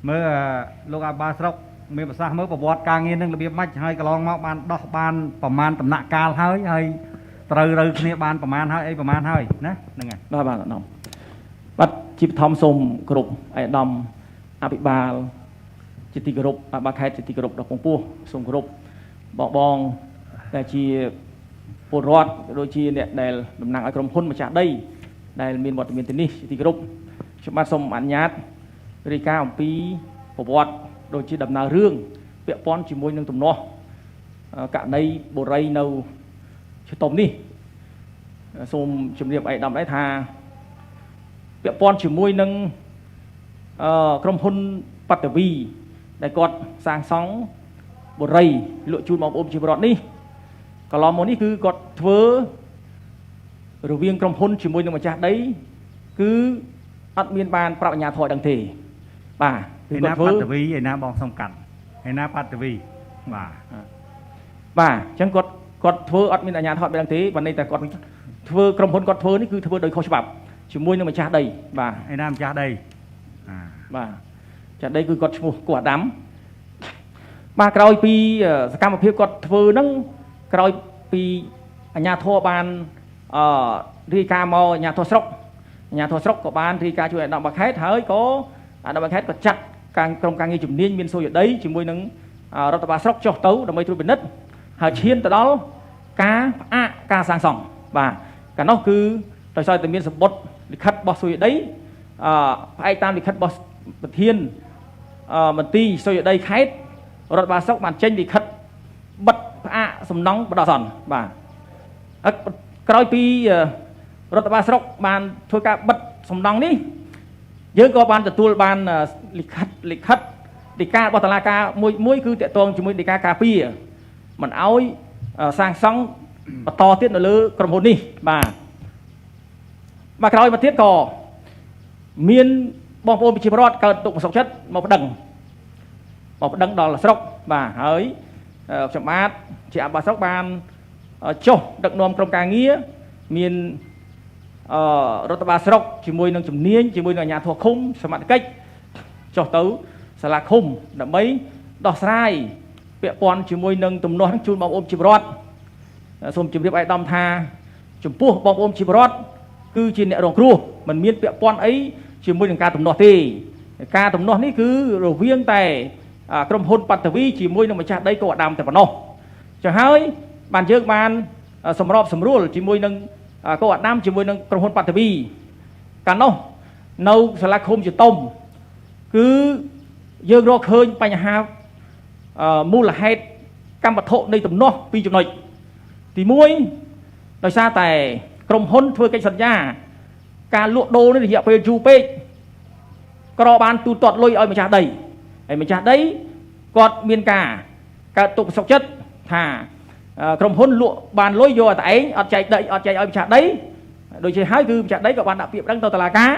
មើលលោកអាបាស្រុកមានប្រសាសន៍មើលប្រវត្តិការងារនឹងរបៀបម៉េចហើយកន្លងមកបានដោះបានប្រមាណដំណាក់កាលហើយហើយត្រូវរូវគ្នាបានប្រមាណហើយអីប្រមាណហើយណាហ្នឹងហើយ បាទបាទអាដាមបាទជាបឋមសូមគោរពឯកឧត្តមអភិបាលជាទីគោរពអភិបាលខេត្តជាទីគោរពដល់ពងពោះសូមគោរពបងបងដែលជាពលរដ្ឋក៏ដូចជាអ្នកដែលតំណាងឲ្យក្រុមហ៊ុនម្ចាស់ដីដែលមានវត្តមានទីនេះជាទីគោរពខ្ញុំបាទសូមអនុញ្ញាតរាយការណ៍អំពីប្រវត្តិដូចជាដំណើររឿងពាក់ព័ន្ធជាមួយនឹងទំនាស់ករណីបុរីនៅឈើតុំនេះ សូមជម្រាបឯកឧត្តមដែរថាពាក់ព័ន្ធជាមួយនឹងក្រុមហ៊ុនប៉ាតាវីដែលគាត់សាងសង់បុរីលក់ជូនបងប្អូនជាពលរដ្ឋនេះកន្លងមកនេះគឺគាត់ធ្វើរវាងក្រុមហ៊ុនជាមួយនឹងម្ចាស់ដីគឺអត់មានបានប្រាប់អាជ្ញាធរឲ្យដឹងទេបាទគឺ ឯណា គាត់ធ្វើ បាតវីឯណាបងសុំកាត់ឯណាបាតវីបាទ បាទអញ្ចឹងគាត់គាត់ធ្វើអត់មានអាជ្ញាធរឲ្យដឹងទេបានន័យតែគាត់ធ្វើក្រុមហ៊ុនគាត់ធ្វើនេះគឺធ្វើដោយខុសច្បាប់ជាមួយនឹងម្ចាស់ដីបាទ ឯណាម្ចាស់ដីអា បាទចាស់ដីគឺគាត់ឈ្មោះគោះអាដាមបាទក្រោយពីសកម្មភាពគាត់ធ្វើហ្នឹងក្រោយពីអាជ្ញាធរបានអឺរាយការណ៍មកអាជ្ញាធរស្រុកអាជ្ញាធរស្រុកក៏បានរាយការណ៍ជួយអាដាមបាខេតហើយក៏អាដាមបាខេតក៏ចាត់ការក្រុមការងារជំនាញមានសូយដីជាមួយនឹងរដ្ឋបាលស្រុកចុះទៅដើម្បីត្រួតពិនិត្យហើយឈានទៅដល់ការផ្អាកការសាងសង់បាទកាលនោះគឺដោយសារតែមានសម្បត្តិលិខិតរបស់សូយដីផ្អែកតាមលិខិតរបស់ប្រធានមន្ទីរសុយដីខេត្តរដ្ឋបាលស្រុកបានចេញលិខិតបិទផ្អាកសំណង់បដអសន្នបាទហើយក្រោយពីរដ្ឋបាលស្រុកបានធ្វើការបិទសំណង់នេះយើងក៏បានទទួលបានលិខិតលិខិតដីការបស់តុលាការមួយមួយគឺតាក់ទងជាមួយដីកាការពារមិនអោយសាងសង់បន្តទៀតនៅលើក្រុមហ៊ុននេះបាទបាទក្រោយមកទៀតក៏មានបងប្អូនប្រជាពលរដ្ឋកើតទុកប្រសុខចិត្តមកប្តឹងដល់ស្រុកបាទហើយខ្ញុំបាទជាអភិបាលស្រុកបានចុះដឹកនាំក្រុមការងារមានរដ្ឋបាលស្រុកជាមួយនឹងជំនាញជាមួយនឹងអាជ្ញាធរឃុំសមត្ថកិច្ចចុះទៅសាលាឃុំដើម្បីដោះស្រាយពាក់ព័ន្ធជាមួយនឹងទំនាស់នឹងជូនបងប្អូនប្រជាពលរដ្ឋសូមជម្រាបឯកឧត្តមថាចំពោះបងប្អូនប្រជាពលរដ្ឋគឺជាអ្នករងគ្រោះមិនមានពាក់ព័ន្ធអីជាមួយនឹងការទំនាស់ទេការទំនាស់នេះគឺរវាងតែក្រុមហ៊ុនប៉ាតាវីជាមួយនឹងម្ចាស់ដីកោអាដាមតែប៉ុណ្ណោះចឹងហើយបានយើងបានសម្របសម្រួលជាមួយនឹងកោអាដាមជាមួយនឹងក្រុមហ៊ុនប៉ាតាវីកាលនោះនៅសាលាឃុំជាតុំគឺយើងរកឃើញបញ្ហាមូលហេតុកម្មវត្ថុនៃទំនាស់ពីរចំណុចទី1ដោយសារតែក្រុមហ៊ុនធ្វើកិច្ចសន្យាការលក់ដូរនេះរយៈពេលយូរពេកក្របានទូទាត់លុយឲ្យម្ចាស់ដីហើយម្ចាស់ដីគាត់មានការកើតទុកសុខចិត្តថាក្រុមហ៊ុនលក់បានលុយយកតែឯងអត់ចែកដីអត់ចែកឲ្យម្ចាស់ដីដូចជាហើយគឺម្ចាស់ដីក៏បានដាក់ពាក្យប្តឹងទៅតុលាការ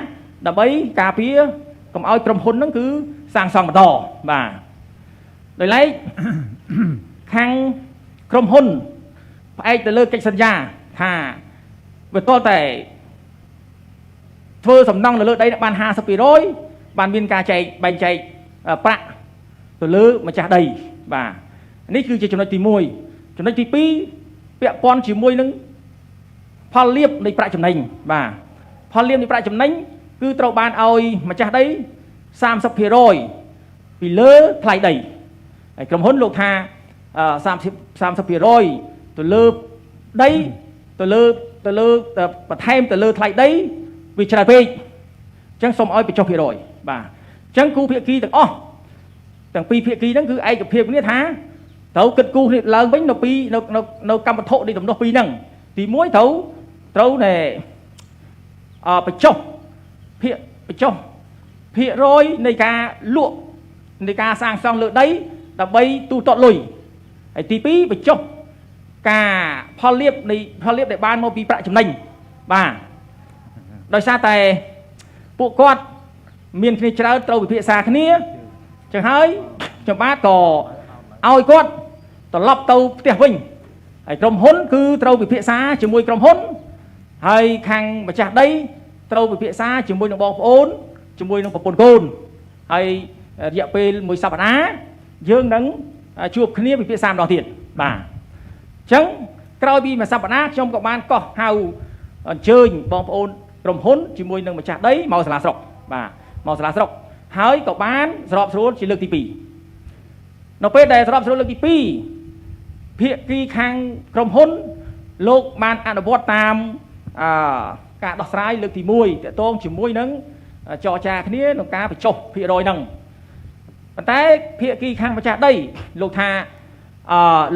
ដើម្បីការពារកុំឲ្យក្រុមហ៊ុនហ្នឹងគឺសាងសង់បន្តបាទដោយឡែក ខាងក្រុមហ៊ុនផ្អែកទៅលើកិច្ចសន្យាថាវាទាល់តែធ្វើសំណង់នៅលើដីបាន 50% បានមានការចែកបែងចែកប្រាក់ទៅលើម្ចាស់ដីបាទនេះគឺជាចំណុចទី1ចំណុចទី2ពាក់ព័ន្ធជាមួយនឹងផលលាភនៃប្រាក់ចំណេញបាទផលលាភនៃប្រាក់ចំណេញគឺត្រូវបានឲ្យម្ចាស់ដី 30% ពីលើថ្លៃដីហើយក្រុមហ៊ុនលោកថា 30% ទៅលើដីទៅលើទៅលើបន្ថែមទៅលើថ្លៃដីវាច្រើនពេកអញ្ចឹងសូមឲ្យបញ្ចុះភាគរយបាទអញ្ចឹងគូភាគីទាំងអស់ទាំងពីរភាគីហ្នឹងគឺឯកភាពគ្នាថាត្រូវគិតគូរនេះឡើងវិញនៅពីនៅនៅនៅកម្មវត្ថុនៃទំនាស់ពីរហ្នឹងទី1ត្រូវត្រូវណែបញ្ចុះភាគបញ្ចុះភាគរយនៃការលក់នៃការសាងសង់លើដីដើម្បីទូទាត់លុយហើយទី2បញ្ចុះការផលលាភនៃផលលាភដែលបានមកពីប្រាក់ចំណេញបាទដោយសារតែពួកគាត់មានគ្នាច្រើនត្រូវពិភាក្សាគ្នាចឹងហើយខ្ញុំបាទក៏ឲ្យគាត់ត្រឡប់ទៅផ្ទះវិញហើយក្រុមហ៊ុនគឺត្រូវពិភាក្សាជាមួយក្រុមហ៊ុនហើយខាងម្ចាស់ដីត្រូវពិភាក្សាជាមួយនឹងបងប្អូនជាមួយនឹងប្រពន្ធកូនហើយ រយៈពេលមួយសប្តាហ៍យើងនឹងជួបគ្នាពិភាក្សាម្ដងទៀតបាទអញ្ចឹងក្រោយពីមួយសប្តាហ៍ខ្ញុំក៏បានកោះហៅអញ្ជើញបងប្អូនក្រុមហ៊ុនជាមួយនឹងម្ចាស់ដីមកសាលាស្រុកបាទមកសាលាស្រុកហើយក៏បានស្របស្រួលជាលើកទី2នៅពេលដែលស្របស្រួលលើកទី2ភាគីខាងក្រុមហ៊ុនលោកបានអនុវត្តតាមការដោះស្រាយលើកទី1តកតងជាមួយនឹងចរចាគ្នាក្នុងការបញ្ចុះភាគរយហ្នឹងប៉ុន្តែភាគីខាងម្ចាស់ដីលោកថា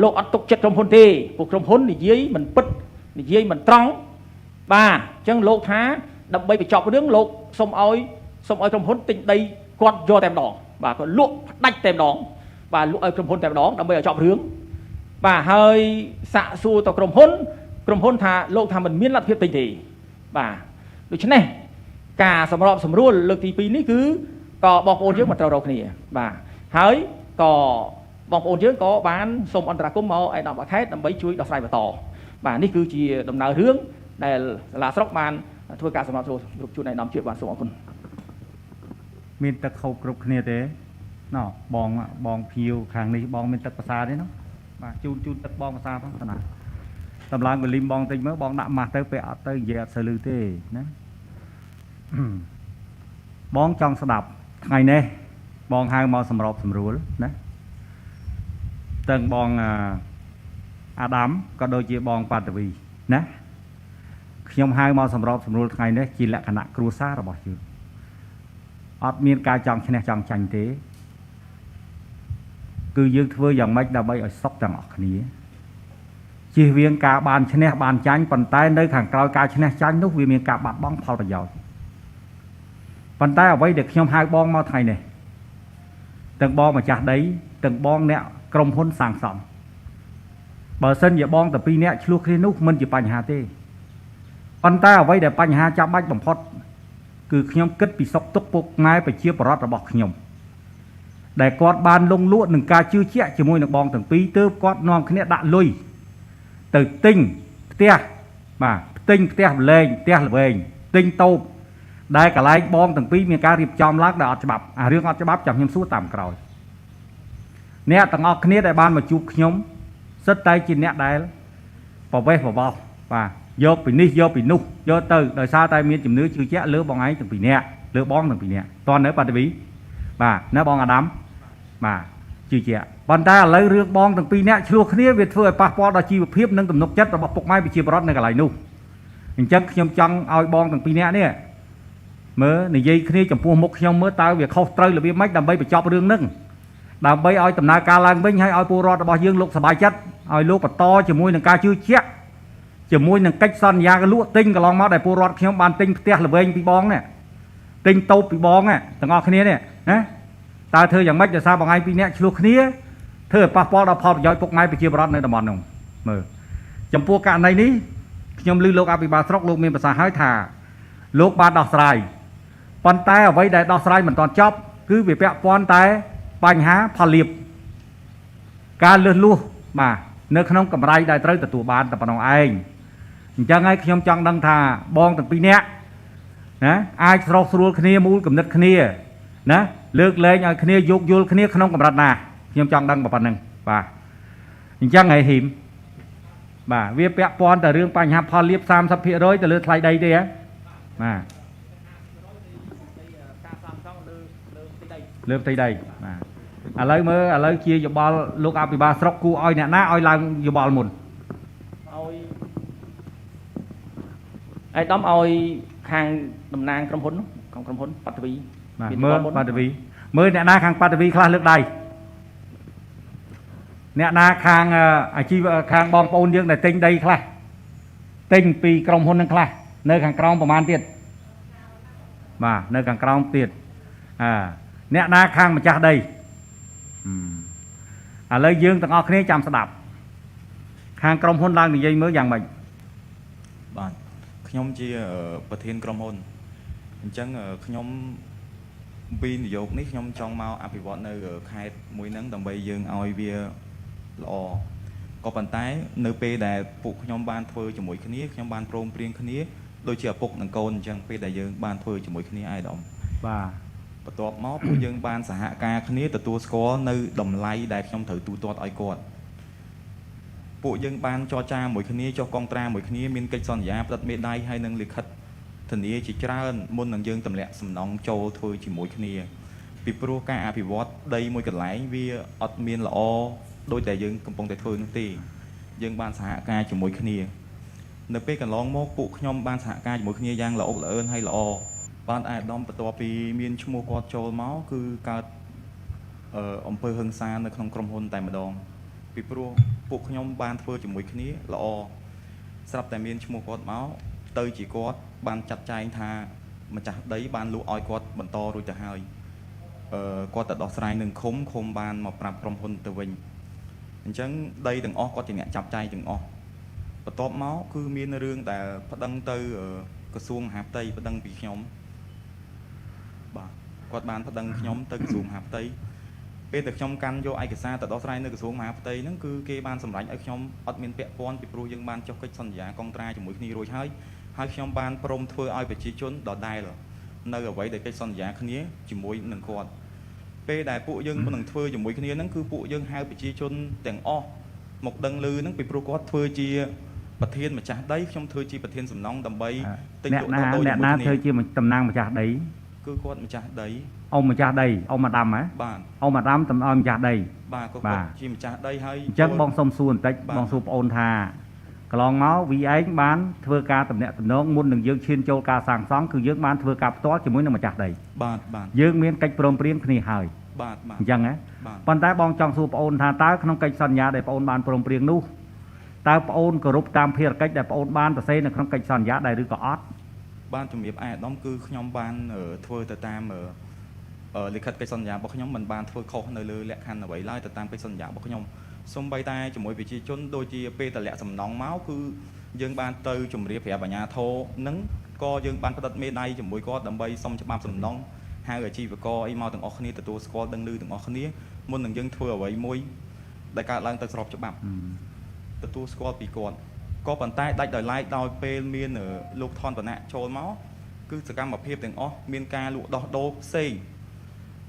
លោកអត់ទុកចិត្តក្រុមហ៊ុនទេពួកក្រុមហ៊ុននិយាយមិនពិតនិយាយមិនត្រង់បាទអញ្ចឹងលោកថាដើម្បីបញ្ចប់រឿងលោកសូមឲ្យក្រុមហ៊ុនទិញដីគាត់យកតែម្ដងបាទគាត់លក់ផ្ដាច់តែម្ដងបាទលក់ឲ្យក្រុមហ៊ុនតែម្ដងដើម្បីឲ្យចប់រឿងបាទហើយសាកសួរទៅក្រុមហ៊ុនថាលោកថាមិនមានលទ្ធភាពទិញទេបាទដូច្នេះការសម្របសម្រួលលើកទី2នេះគឺក៏បងប្អូនយើងមិនត្រូវរកគ្នាបាទហើយក៏បងប្អូនយើងក៏បានសូមអន្តរាគមន៍មកឯកឧត្តមខេត្តដើម្បីជួយដោះស្រាយបន្តបាទនេះគឺជាដំណើររឿងដែលសាលាស្រុកបានធ្វើការសម្របសម្រួលគ្រប់ជួនឯកឧត្តមជួយបាទសូមអរគុណមានទឹកហូបគ្រប់គ្នាទេណោះបងបងភៀវខាងនេះបងមានទឹកប្រសាទេណោះបាទជូនទឹកបងប្រសាផងតាណាតម្លើងវលីមបងតិចមើលបងដាក់ម៉ាស់ទៅពេលអត់ទៅនិយាយអត់សូវឮទេណាបងចង់ស្ដាប់ថ្ងៃនេះបងហៅមកសម្របសម្រួលណាទាំងបងអាដាមក៏ដូចជាបងប៉ាតវីណាខ្ញុំហៅមកសម្របសម្រួលថ្ងៃនេះជាលក្ខណៈគ្រួសាររបស់យើងអត់មានការចង់ឈ្នះចង់ចាញ់ទេគឺយើងធ្វើយ៉ាងម៉េចដើម្បីឲ្យសុខទាំងអស់គ្នាជៀសវាងការបានឈ្នះបានចាញ់ប៉ុន្តែនៅខាងក្រោយការឈ្នះចាញ់នោះវាមានការបាត់បង់ផលប្រយោជន៍ប៉ុន្តែអ្វីដែលខ្ញុំហៅបងមកថ្ងៃនេះទាំងបងម្ចាស់ដីទាំងបងអ្នកក្រុមហ៊ុនសាងសង់បើសិនជាបងតែពីរអ្នកឆ្លោះគ្នានោះមិនជាបញ្ហាទេប៉ុន្តែអ្វីដែលបញ្ហាចាំបាច់បំផុតគឺខ្ញុំគិតពីសុខទុក្ខពុកម៉ែប្រជាពលរដ្ឋរបស់ខ្ញុំដែលគាត់បានលងលក់នឹងការជឿជាក់ជាមួយនឹងបងទាំងពីរទើបគាត់នាំគ្នាដាក់លុយទៅទិញផ្ទះបាទទិញផ្ទះវលែងផ្ទះល្វែងទិញតូបដែលកន្លែងបងទាំងពីរមានការរៀបចំឡើងដែលអត់ច្បាប់អារឿងអត់ច្បាប់ចាំខ្ញុំសួរតាមក្រោយអ្នកទាំងអស់គ្នាដែលបានមកជួបខ្ញុំសិតតែជាអ្នកដែលប្រវេសប្រវោសបាទយកពីនេះយកពីនោះយកទៅដោយសារតែមានជំនឿជឿជាក់លើបងឯងទាំងពីរនាក់លើបងទាំងពីរនាក់តន់នៅប៉ាតវីបាទណាបងអាដាមបាទជឿជាក់ប៉ុន្តែឥឡូវរឿងបងទាំងពីរនាក់ឆ្លោះគ្នាវាធ្វើឲ្យប៉ះពាល់ដល់ជីវភាពនិងទំនុកចិត្តរបស់ពុកម៉ែប្រជាពលរដ្ឋនៅកន្លែងនោះអញ្ចឹងខ្ញុំចង់ឲ្យបងទាំងពីរនាក់នេះមើលនិយាយគ្នាចំពោះមុខខ្ញុំមើលតើវាខុសត្រូវរបៀបម៉េចដើម្បីបញ្ចប់រឿងហ្នឹងដើម្បីឲ្យដំណើរការឡើងវិញហើយឲ្យពលរដ្ឋរបស់យើងលោកសប្បាយចិត្តឲ្យលោកបន្តជាមួយនឹងការជឿជាក់ជាមួយនឹងកិច្ចសន្យាលក់ទិញកន្លងមកដែលពលរដ្ឋខ្ញុំបានទិញផ្ទះល្វែងពីបងនេះទិញតូបពីបងទាំងអស់គ្នានេះណាតើធ្វើយ៉ាងម៉េចដោយសារបងឯងពីរនាក់ឆ្លោះគ្នាធ្វើឲ្យប៉ះពាល់ដល់ផលប្រយោជន៍ពុកម៉ែប្រជាពលរដ្ឋនៅតំបន់នោះមើលចំពោះករណីនេះខ្ញុំឮលោកអភិបាលស្រុកលោកមានប្រសាសន៍ហើយថាលោកបានដោះស្រាយប៉ុន្តែអ្វីដែលដោះស្រាយមិនទាន់ចប់គឺវាពាក់ព័ន្ធតែបញ្ហាផលលាភការលឺលួសបាទនៅក្នុងកម្រៃដែលត្រូវទទួលបានតែប៉ុណ្ណោះឯងអញ្ចឹងហើយខ្ញុំចង់ដឹងថាបងទាំងពីរនាក់ណាអាចស្រុះស្រួលគ្នាមូលគំនិតគ្នាណាលើកលែងឲ្យគ្នាយោគយល់គ្នាក្នុងកម្រិតណាខ្ញុំចង់ដឹងប៉ុណ្្នឹងបាទអញ្ចឹងហើយហ៊ីមបាទវាពាក់ព័ន្ធតែរឿងបញ្ហាផលលាភ 30% ទៅលើថ្លៃដីទេហ៎បាទលើផ្ទៃដីបាទឥឡូវមើលឥឡូវជាយោបល់លោកអភិបាលស្រុកគួរឲ្យអ្នកណាឲ្យឡើងយោបល់មុនឲ្យឯកឧត្តមឲ្យខាងតំណាងក្រុមហ៊ុនក្នុងក្រុមហ៊ុនប៉ាតវីបាទមើលប៉ាតវីមើលអ្នកណាខាងប៉ាតវីខ្លះលើកដៃអ្នកណាខាងអាជីវខាងបងប្អូនយើងដែលទិញដីខ្លះទិញពីក្រុមហ៊ុននឹងខ្លះនៅខាងក្រោមប្រហែលទៀតបាទនៅខាងក្រោមទៀតអ្នកណាខាងម្ចាស់ដីឥឡូវយើងទាំងអស់គ្នាចាំស្ដាប់ខាងក្រុមហ៊ុនឡើងនិយាយមើលយ៉ាងម៉េចបាទខ្ញុំជាប្រធានក្រុមហ៊ុនអញ្ចឹងខ្ញុំវិនិយោគនេះខ្ញុំចង់មកអភិវឌ្ឍនៅខេត្តមួយហ្នឹងដើម្បីយើងឲ្យវាល្អក៏ប៉ុន្តែនៅពេលដែលពួកខ្ញុំបានធ្វើជាមួយគ្នាខ្ញុំបានព្រមព្រៀងគ្នាដូចជាឪពុកនិងកូនអញ្ចឹងពេលដែលយើងបានធ្វើជាមួយគ្នាអាយដាមបាទ បន្ទាប់មកពួកយើងបានសហការគ្នាទទួលស្គាល់នៅតម្លៃដែលខ្ញុំត្រូវទូទាត់ឲ្យគាត់ពួកយើងបានចរចាមួយគ្នាចុះកុងត្រាមួយគ្នាមានកិច្ចសន្យាផ្ដិតមេដៃហើយនឹងលិខិតធានាជាច្រើនមុននឹងយើងទម្លាក់សំណងចូលធ្វើជាមួយគ្នាពីព្រោះការអភិវឌ្ឍដីមួយកន្លែងវាអត់មានល្អដោយតែយើងកំពុងតែធ្វើនោះទេយើងបានសហការជាមួយគ្នានៅពេលកន្លងមកពួកខ្ញុំបានសហការជាមួយគ្នាយ៉ាងល្អល្អឿនហើយល្អបានអាដាមបន្ទាប់ពីមានឈ្មោះគាត់ចូលមកគឺកើតអំពើហិង្សានៅក្នុងក្រុមហ៊ុនតែម្ដងពីព្រោះពួកខ្ញុំបានធ្វើជាមួយគ្នាល្អស្រាប់តែមានឈ្មោះគាត់មកទៅជាគាត់បានចាត់ចែងថាម្ចាស់ដីបានលក់ឲ្យគាត់បន្តរួចទៅហើយគាត់ទៅដោះស្រាយនឹងឃុំឃុំបានមកប្រាប់ក្រុមហ៊ុនទៅវិញអញ្ចឹងដីទាំងអស់គាត់ជាអ្នកចាប់ចែងទាំងអស់បន្ទាប់មកគឺមានរឿងដែលប្តឹងទៅក្រសួងមហាផ្ទៃប្តឹងពីខ្ញុំបាទគាត់បានប្តឹងខ្ញុំទៅក្រសួងមហាផ្ទៃពេលដែលខ្ញុំកាន់យកឯកសារទៅដោះស្រាយនៅក្រសួងមហាផ្ទៃហ្នឹងគឺគេបានសម្រេចឲ្យខ្ញុំអត់មានពាក់ព័ន្ធពីព្រោះយើងបានចុះកិច្ចសន្យាកុងត្រាជាមួយគ្នារួចហើយហើយខ្ញុំបានព្រមធ្វើឲ្យប្រជាជនដដែលនៅអ្វីដែលកិច្ចសន្យាគ្នាជាមួយនឹងគាត់ពេលដែលពួកយើងនឹងធ្វើជាមួយគ្នាហ្នឹងគឺពួកយើងហៅប្រជាជនទាំងអស់មកដឹងឮហ្នឹងពីព្រោះគាត់ធ្វើជាប្រធានម្ចាស់ដីខ្ញុំធ្វើជាប្រធានសំណង់ដើម្បីទិញ អ្នក លក់ ណា ដូរ អ្នក ជាមួយគ្នា ណាធ្វើជាតំណាងម្ចាស់ដី គឺគាត់ម្ចាស់ដី អ៊ំម្ចាស់ដីអ៊ំអាដាមហ៎ បាទ អ៊ំអាដាមតំឲ្យម្ចាស់ដី បាទក៏ បាទ គាត់ជាម្ចាស់ដីហើយ អញ្ចឹងបងសុំសួរបន្តិច បាទ បងសួរប្អូនថាកន្លងមកវីឯងបានធ្វើការតំណាក់តំណងមុននឹងយើងឈានចូលការសាងសង់គឺយើងបានធ្វើការផ្ទាល់ជាមួយនឹងម្ចាស់ដី បាទបាទ យើងមានកិច្ចព្រមព្រៀងគ្នាហើយ បាទបាទ អញ្ចឹងហ៎ បាទ ប៉ុន្តែបងចង់សួរប្អូនថាតើក្នុងកិច្ចសន្យាដែលប្អូនបានព្រមព្រៀងនោះតើប្អូនគោរពតាមភារកិច្ចដែលប្អូនបានសរសេរនៅក្នុងកិច្ចសន្យាដែរឬក៏អត់ បានជំរាបអាយដាមគឺខ្ញុំបានធ្វើទៅតាមលិខិតកិច្ចសន្យារបស់ខ្ញុំមិនបានធ្វើខុសនៅលើលក្ខខណ្ឌអ្វីឡើយទៅតាមកិច្ចសន្យារបស់ខ្ញុំសូម្បីតែជាមួយប្រជាជនដូចជាពេលតម្លាក់សំណងមកគឺយើងបានទៅជម្រាបប្រាប់អាជ្ញាធរនឹងក៏យើងបានផ្តិតមេដៃជាមួយគាត់ដើម្បីសុំច្បាប់សំណងហៅអាជីវករអីមកទាំងអស់គ្នាទទួលស្គាល់ដឹងឮទាំងអស់គ្នាមុននឹងយើងធ្វើអ្វីមួយដែលកើតឡើងទៅស្របច្បាប់ទទួលស្គាល់ពីគាត់ក៏ប៉ុន្តែដាច់ដោយឡែកដោយពេលមានលោកថនវណ្ណៈចូលមកគឺសកម្មភាពទាំងអស់មានការលក់ដោះដូរផ្សេង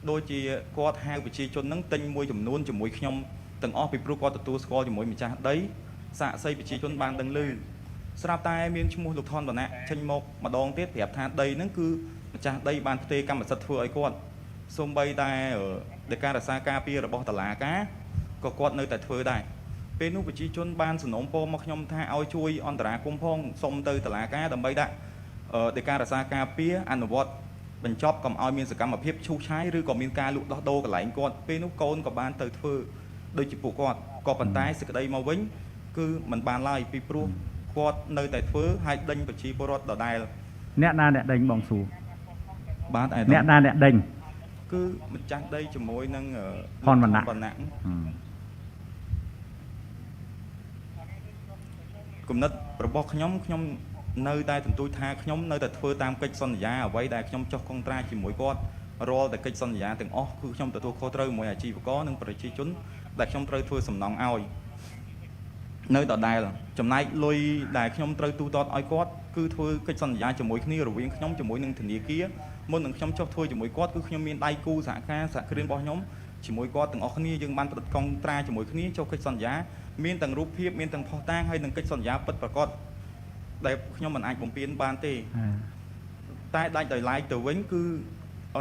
ដូចជាគាត់ហៅប្រជាជននឹងទិញមួយចំនួនជាមួយខ្ញុំទាំងអស់ពីព្រោះគាត់ទទួលស្គាល់ជាមួយម្ចាស់ដីសាកសីប្រជាជនបានដឹងឮស្រាប់តែមានឈ្មោះលោកថនវណ្ណៈចេញមកម្ដងទៀតប្រាប់ថាដីហ្នឹងគឺម្ចាស់ដីបានផ្ទេរកម្មសិទ្ធិធ្វើឲ្យគាត់សូម្បីតែដែលការរក្សាការពាររបស់តុលាការក៏គាត់នៅតែធ្វើដែរពេលនោះប្រជាជនបានសំណូមពរមកខ្ញុំថាឲ្យជួយអន្តរាគមន៍ផងសុំទៅតុលាការដើម្បីដាក់ដែលការរក្សាការពារអនុវត្តបញ្ចប់កុំឲ្យមានសកម្មភាពឈូសឆាយឬក៏មានការលក់ដោះដូរកន្លែងគាត់ពេលនោះកូនក៏បានទៅធ្វើដូចជាពួកគាត់ក៏ប៉ុន្តែសេចក្តីមកវិញគឺមិនបានឡើយពីព្រោះគាត់នៅតែធ្វើហើយដេញប្រជាពលរដ្ឋដដែល អ្នកណាអ្នកដេញបងសួរ បាទឯ អ្នកណាអ្នកដេញ គឺម្ចាស់ដីជាមួយនឹង ផនវណ្ណៈ វណ្ណៈគំនិតរបស់ខ្ញុំខ្ញុំនៅតែទទូចថាខ្ញុំនៅតែធ្វើតាមកិច្ចសន្យាអ្វីដែលខ្ញុំចុះកុងត្រាជាមួយគាត់រាល់តែកិច្ចសន្យាទាំងអស់គឺខ្ញុំទទួលខុសត្រូវជាមួយអាជីវករនិងប្រជាជនដែលខ្ញុំត្រូវធ្វើសំណងឲ្យនៅដដែលចំណែកលុយដែលខ្ញុំត្រូវទូទាត់ឲ្យគាត់គឺធ្វើកិច្ចសន្យាជាមួយគ្នារវាងខ្ញុំជាមួយនឹងធនាគារមុននឹងខ្ញុំចុះធ្វើជាមួយគាត់គឺខ្ញុំមានដៃគូសហការសហគ្រាសរបស់ខ្ញុំជាមួយគាត់ទាំងអស់គ្នាយើងបានផ្ដិតកុងត្រាជាមួយគ្នាចុះកិច្ចសន្យាមានទាំងរូបភាពមានទាំងភស្តុតាងហើយនិងកិច្ចសន្យាពិតប្រាកដដែលខ្ញុំមិនអាចបំពានបានទេតែដាច់ដោយឡែកទៅវិញគឺ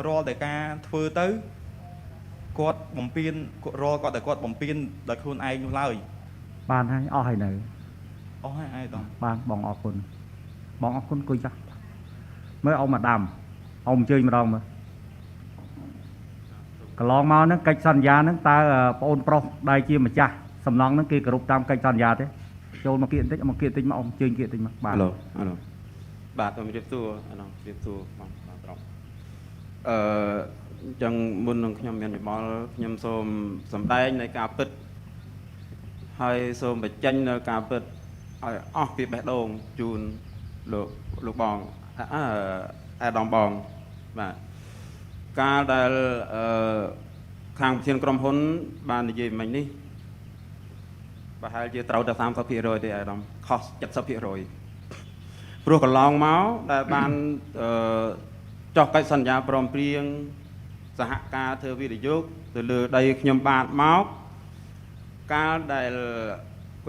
រាល់តែការធ្វើទៅគាត់បំពានរាល់គាត់តែគាត់បំពានដោយខ្លួនឯងនោះឡើយ បានហើយអស់ហើយនៅ អស់ហើយឯង បានបងអរគុណបងអរគុណគួយចាស់មើលអ៊ំអាដាមអ៊ំអញ្ជើញម្ដងមើលកន្លងមកហ្នឹងកិច្ចសន្យាហ្នឹងតើប្អូនប្រុសដែលជាម្ចាស់សំណង់ហ្នឹងគេគោរពតាមកិច្ចសន្យាទេចូលមកគៀកបន្តិចមកគៀកបន្តិចមកអ៊ំអញ្ជើញគៀកបន្តិចមកបាទ អាឡូអាឡូបាទសូមជម្រាបសួរអាឡូជម្រាបសួរបងបងប្រុសអឺអញ្ចឹងមុននឹងខ្ញុំមានយោបល់ខ្ញុំសូមសម្ដែងនៃការពិតហើយសូមបញ្ចេញនៅការពិតឲ្យអស់ពីបេះដូងជូនលោកលោកបងអើអាដាមបងបាទកាលដែលអឺខាងប្រធានក្រុមហ៊ុនបាននិយាយមិញនេះប្រហែលជាត្រូវតែ30%ទេអាដាមខុស70%ព្រោះកន្លងមកដែលបានអឺចុះកិច្ចសន្យាព្រមព្រៀង សហការធ្វើវិនិយោគទៅលើដីខ្ញុំបាទមកកាលដែល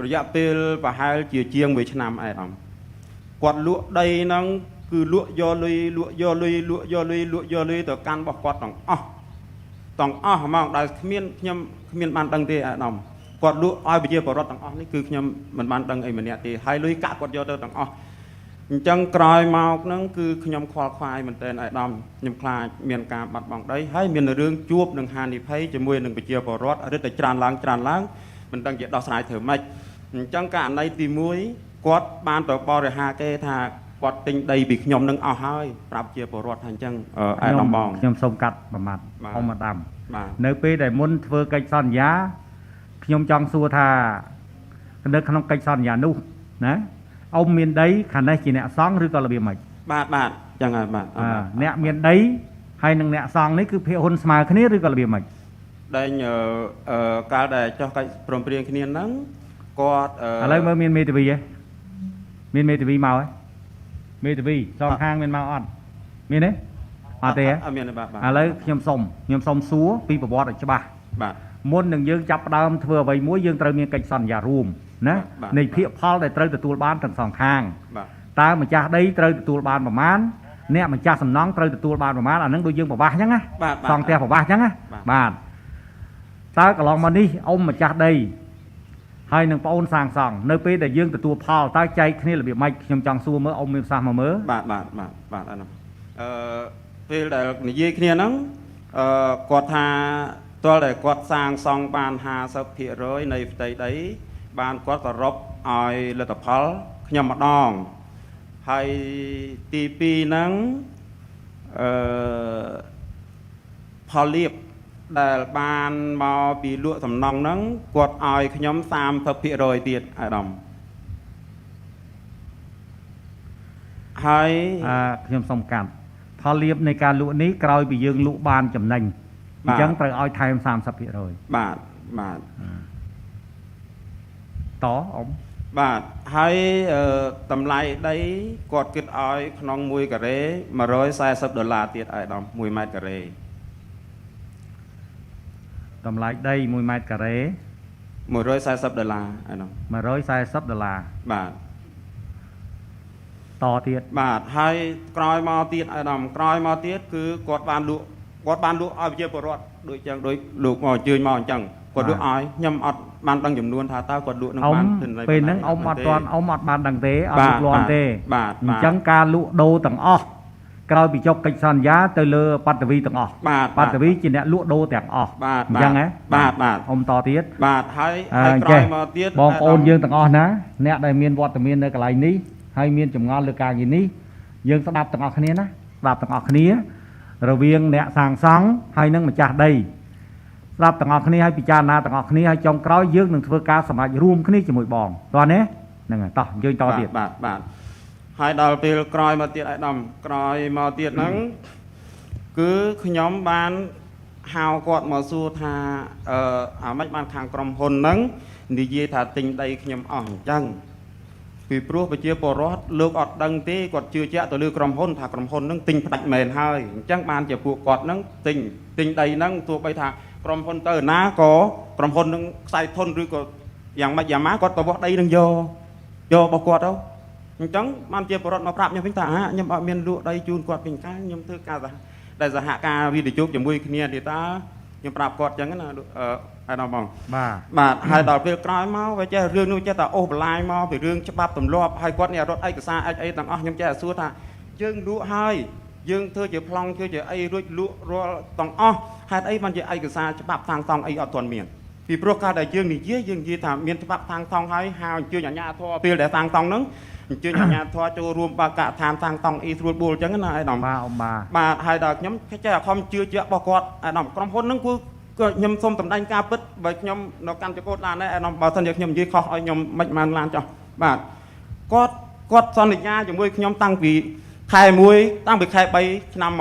រយៈពេលប្រហែលជាជាង1ឆ្នាំឯកឧត្តមគាត់លក់ដីហ្នឹងគឺលក់យកលុយលក់យកលុយលក់យកលុយលក់យកលុយទៅកាន់របស់គាត់ទាំងអស់ទាំងអស់ហ្មងដែលគ្មានខ្ញុំគ្មានបានដឹងទេឯកឧត្តមគាត់លក់ឲ្យប្រជាពលរដ្ឋទាំងអស់នេះគឺខ្ញុំមិនបានដឹងអីម្នាក់ទេហើយលុយកាក់គាត់យកទៅទាំងអស់អញ្ចឹងក្រោយមកហ្នឹងគឺខ្ញុំខ្វល់ខ្វាយមែនទែនឯកឧត្តមខ្ញុំខ្លាចមានការបាត់បង់ដីហើយមានរឿងជួបនឹងហានិភ័យជាមួយនឹងប្រជាពលរដ្ឋរឹតតែច្រើនឡើងច្រើនឡើងមិនដឹងជាដោះស្រាយធ្វើម៉េចអញ្ចឹងករណីទី1គាត់បានទៅបរិហាគេថាគាត់ទិញដីពីខ្ញុំនឹងអស់ហើយប្រាប់ជាពលរដ្ឋថាអញ្ចឹងឯកឧត្តមបង ខ្ញុំសូមកាត់ប្រមាថ បាទ អ៊ំអាដាម បាទ នៅពេលដែលមុនធ្វើកិច្ចសន្យាខ្ញុំចង់សួរថានៅក្នុងកិច្ចសន្យានោះណាអ៊ំមានដីខាងនេះជាអ្នកសង់ឬក៏របៀបម៉េច បាទបាទអញ្ចឹងហើយបាទ អើអ្នកមានដីហើយនឹងអ្នកសង់នេះគឺភាគហ៊ុនស្មើគ្នាឬក៏របៀបម៉េច ដែងអឺអឺកាលដែលចោះកិច្ចព្រមព្រៀងគ្នាហ្នឹងគាត់ ឥឡូវមើលមានមេធាវីហ៎មានមេធាវីមកហ៎មេធាវីសងខាងមានមកអត់មានទេអត់ទេហ៎ អត់មានទេបាទបាទ ឥឡូវខ្ញុំសុំខ្ញុំសុំសួរពីប្រវត្តិឲ្យច្បាស់ បាទ មុននឹងយើងចាប់ផ្ដើមធ្វើអ្វីមួយយើងត្រូវមានកិច្ចសន្យារួមណា បាទ នៃភាគផលដែលត្រូវទទួលបានទាំងសងខាង បាទ តើម្ចាស់ដីត្រូវទទួលបានប្រមាណអ្នកម្ចាស់សំណង់ត្រូវទទួលបានប្រមាណអាហ្នឹងដូចយើងប្រវាស់អញ្ចឹងណា បាទបាទ សង់ផ្ទះប្រវាស់អញ្ចឹងណា បាទ បាទតើកន្លងមកនេះអ៊ំម្ចាស់ដីហើយនឹងប្អូនសាងសង់នៅពេលដែលយើងទទួលផលតើចែកគ្នារបៀបម៉េចខ្ញុំចង់សួរមើលអ៊ំមានប្រសាសន៍មកមើល បាទបាទបាទបាទអរគុណអឺពេលដែលនិយាយគ្នាហ្នឹងអឺគាត់ថាទាល់តែគាត់សាងសង់បាន50%នៃផ្ទៃដី បានគាត់សរុបឲ្យលទ្ធផលខ្ញុំម្ដងហើយទី2ហ្នឹងអឺផលលាភដែលបានមកពីលក់សំណង់ហ្នឹងគាត់ឲ្យខ្ញុំ30%ទៀតអាដាមហើយ អឺខ្ញុំសូមកាត់ផលលាភនៃការលក់នេះក្រោយពីយើងលក់បានចំណេញអញ្ចឹងត្រូវឲ្យថែម30% បាទបាទ តអ៊ំ បាទហើយអឺតម្លៃដីគាត់គិតឲ្យក្នុង1ការ៉េ140ដុល្លារទៀតអាយដាម1ម៉ែត្រការ៉េ តម្លៃដី1ម៉ែត្រការ៉េ 140ដុល្លារអាយដាម 140ដុល្លារ បាទ តទៀត បាទហើយក្រោយមកទៀតអាយដាមក្រោយមកទៀតគឺគាត់បានលក់គាត់បានលក់ឲ្យប្រជាពលរដ្ឋដូចចឹងដូចលោកមកអញ្ជើញមកអញ្ចឹងគាត់លក់ឲ្យខ្ញុំអត់បានដឹងចំនួនថាតើគាត់លក់នឹង អ៊ំ បានទិន្នន័យ ពេលហ្នឹង ប៉ុ អ៊ំអត់ ន្មាន ទាន់អ៊ំអត់បានដឹងទេអត់ បាទ លក់លាន់ទេ បាទ អញ្ចឹងការលក់ដូរទាំងអស់ក្រោយពីចុះកិច្ចសន្យាទៅលើបត្តវីទាំងអស់ បាទ បត្តវីជាអ្នកលក់ដូរទាំងអស់ បាទ អញ្ចឹងហ៎ បាទបាទ អ៊ំតទៀត បាទហើយ អើ ហើយក្រោ ចេះ យមកទៀត បងប្អូនយើងទាំងអស់ណាអ្នកដែលមានវត្តមាននៅកន្លែងនេះហើយមានចម្ងល់លើការងារនេះយើងស្ដាប់ទាំងអស់គ្នាណាស្ដាប់ទាំងអស់គ្នា រវាងអ្នកសាងសង់ហើយនិងម្ចាស់ដីស្ដាប់ទាំងអស់គ្នាហើយពិចារណាទាំងអស់គ្នាហើយចុងក្រោយយើងនឹងធ្វើការសម្រេចរួមគ្នាជាមួយបងតោះណាហ្នឹងហើយតោះអញ្ជើញតទៀត បាទបាទហើយដល់ពេលក្រោយមកទៀតអាយដាមក្រោយមកទៀតហ្នឹងគឺខ្ញុំបានហៅគាត់មកសួរថាអឺអាម៉េចបានខាងក្រុមហ៊ុនហ្នឹងនិយាយថាទិញដីខ្ញុំអស់អញ្ចឹងពីព្រោះប្រជាពលរដ្ឋលោកអត់ដឹងទេគាត់ជឿជាក់ទៅលើក្រុមហ៊ុនថាក្រុមហ៊ុនហ្នឹងទិញផ្ដាច់មែនហើយអញ្ចឹងបានជាពួកគាត់ហ្នឹងទិញទិញដីហ្នឹងទោះបីថាក្រុមហ៊ុនទៅណាក៏ក្រុមហ៊ុនហ្នឹងខ្សែធនឬក៏យ៉ាងម៉េចយ៉ាងម៉ាគាត់ក៏វាស់ដីហ្នឹងយកយករបស់គាត់ទៅអញ្ចឹងបានជាពលរដ្ឋមកប្រាប់ខ្ញុំវិញថាអាខ្ញុំអត់មានលក់ដីជូនគាត់វិញកាលខ្ញុំធ្វើការសហដែលសហការវិនិយោគជាមួយគ្នាទេតាខ្ញុំប្រាប់គាត់អញ្ចឹងណាអឺអាដល់បង បាទ បាទហើយដល់ពេលក្រោយមកវាចេះរឿងនោះចេះតែអូសបន្លាយមកពីរឿងច្បាប់ទម្លាប់ហើយគាត់នេះរត់ឯកសារអីអីទាំងអស់ខ្ញុំចេះតែសួរថាយើងលក់ហើយយើងធ្វើជាប្លង់ធ្វើជាអីរួចលក់រាល់ទាំងអស់ហេតុអីបានជាឯកសារច្បាប់តាំងតង់អីអត់ទាន់មានពីព្រោះការដែលយើងនិយាយយើងនិយាយថាមានច្បាប់តាំងតង់ហើយហៅអញ្ជើញអាជ្ញាធរពេលដែលតាំងតង់ហ្នឹងអញ្ជើញអាជ្ញាធរចូលរួមបើកការដ្ឋានតាំងតង់អីស្រួលបួលអញ្ចឹងណាឯកឧត្តម បាទអ៊ំបាទ បាទហើយដល់ខ្ញុំចេះតែខំជឿជាក់របស់គាត់អាដាមក្រុមហ៊ុនហ្នឹងគឺក៏ខ្ញុំសូមសម្ដែងការពិតបើខ្ញុំនៅកាន់ចកោតឡានដែរអាដាមបើសិនជាខ្ញុំនិយាយខុសឲ្យខ្ញុំមិនបានឡានចោះបាទគាត់គាត់សន្យាជាមួយខ្ញុំតាំងពីខែ1តាំងពីខែ3ឆ្នាំ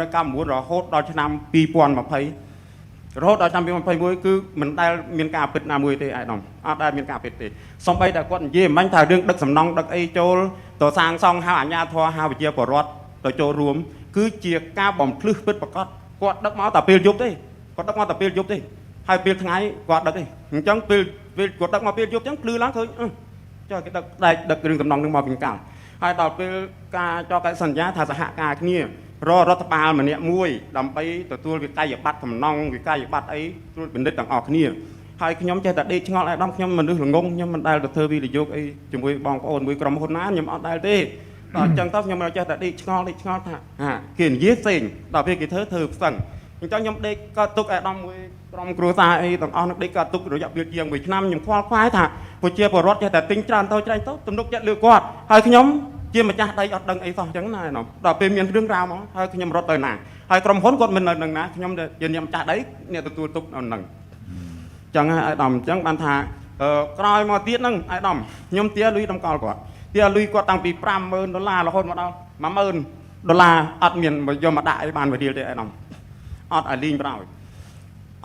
1999រហូតដល់ឆ្នាំ2020រហូតដល់ឆ្នាំ2021គឺមិនដែលមានការពិតណាមួយទេអាដាមអត់ដែលមានការពិតទេសំបីតែគាត់និយាយមិញថារឿងដឹកសំណង់ដឹកអីចូលទៅសាងសង់ហៅអាជ្ញាធរហៅវិជាបរដ្ឋទៅចូលរួម គឺជាការបំភ្លឺពិតប្រាកដ គាត់ដឹកមកតែពេលយប់ទេគាត់ដឹកមកតែពេលយប់ទេហើយពេលថ្ងៃគាត់ដឹកទេអញ្ចឹងពេលពេលគាត់ដឹកមកពេលយប់អញ្ចឹងភ្លឺឡើងឃើញអឺចុះគេដឹកដែកដឹករឿងសំណង់នឹងមកពីកាលហើយដល់ពេលការចកសន្យាថាសហការគ្នារករដ្ឋបាលម្នាក់មួយដើម្បីទទួលវិក័យប័ត្រសំណង់វិក័យប័ត្រអីត្រួតពិនិត្យទាំងអស់គ្នាហើយខ្ញុំចេះតែដេកឆ្ងល់អាដាមខ្ញុំមនុស្សល្ងងខ្ញុំមិនដែលទៅធ្វើវិនិយោគអីជាមួយបងប្អូនមួយក្រុមហ៊ុនណាខ្ញុំអត់ដែលទេដល់អញ្ចឹងទៅខ្ញុំចេះតែដេកឆ្ងល់ដេកឆ្ងល់ថាហាគេនិយាយផ្សេងដល់ពេលគេធ្វើធ្វើផ្សឹងអញ្ចឹងខ្ញុំដេកក៏ទុកអាដាមមួយក្រុមគ្រួសារអីទាំងអស់នឹងដេកក៏ទុករយៈពេលជាង1ឆ្នាំខ្ញុំខ្វល់ខ្វាយថាប្រជាពលរដ្ឋចេះតែទិញច្រើនទៅច្រើនទៅទំនុកចិត្តលើគាត់ហើយខ្ញុំជាម្ចាស់ដីអត់ដឹងអីសោះអញ្ចឹងណាដល់ពេលមានរឿងរ៉ាវមកហើយខ្ញុំរត់ទៅណាហើយក្រុមហ៊ុនគាត់មិននៅនឹងណាខ្ញុំជាអ្នកម្ចាស់ដីអ្នកទទួលទុកនៅនឹងចឹងហើយអាដាមអញ្ចឹងបានថាក្រោយមកទៀតហ្នឹងអាដាមខ្ញុំទាលុយតម្កល់គាត់ទាលុយគាត់តាំងពី50000ដុល្លាររហូតមកដល់10000ដុល្លារអត់មានយកមកដាក់អីបានមួយរៀលទេអាដាមអត់ឲ្យលីងប្រោយ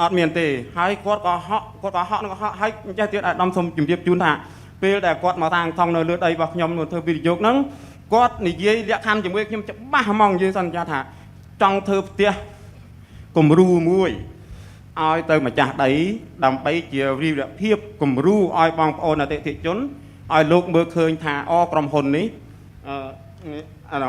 អត់មានទេហើយគាត់ក៏ហក់គាត់ក៏ហក់នឹងហក់ហើយអញ្ចេះទៀតអាដាមសូមជម្រាបជូនថាពេលដែលគាត់មកតាំងថងនៅលើដីរបស់ខ្ញុំនៅធ្វើវិនិយោគហ្នឹងគាត់និយាយលក្ខខណ្ឌជាមួយខ្ញុំច្បាស់ហ្មងនិយាយសន្យាថាចង់ធ្វើផ្ទះគំរូមួយឲ្យទៅម្ចាស់ដីដើម្បីជាវីរភាពគំរូឲ្យបងប្អូនអតិថិជនឲ្យលោកមើលឃើញថាអក្រុមហ៊ុននេះអឺ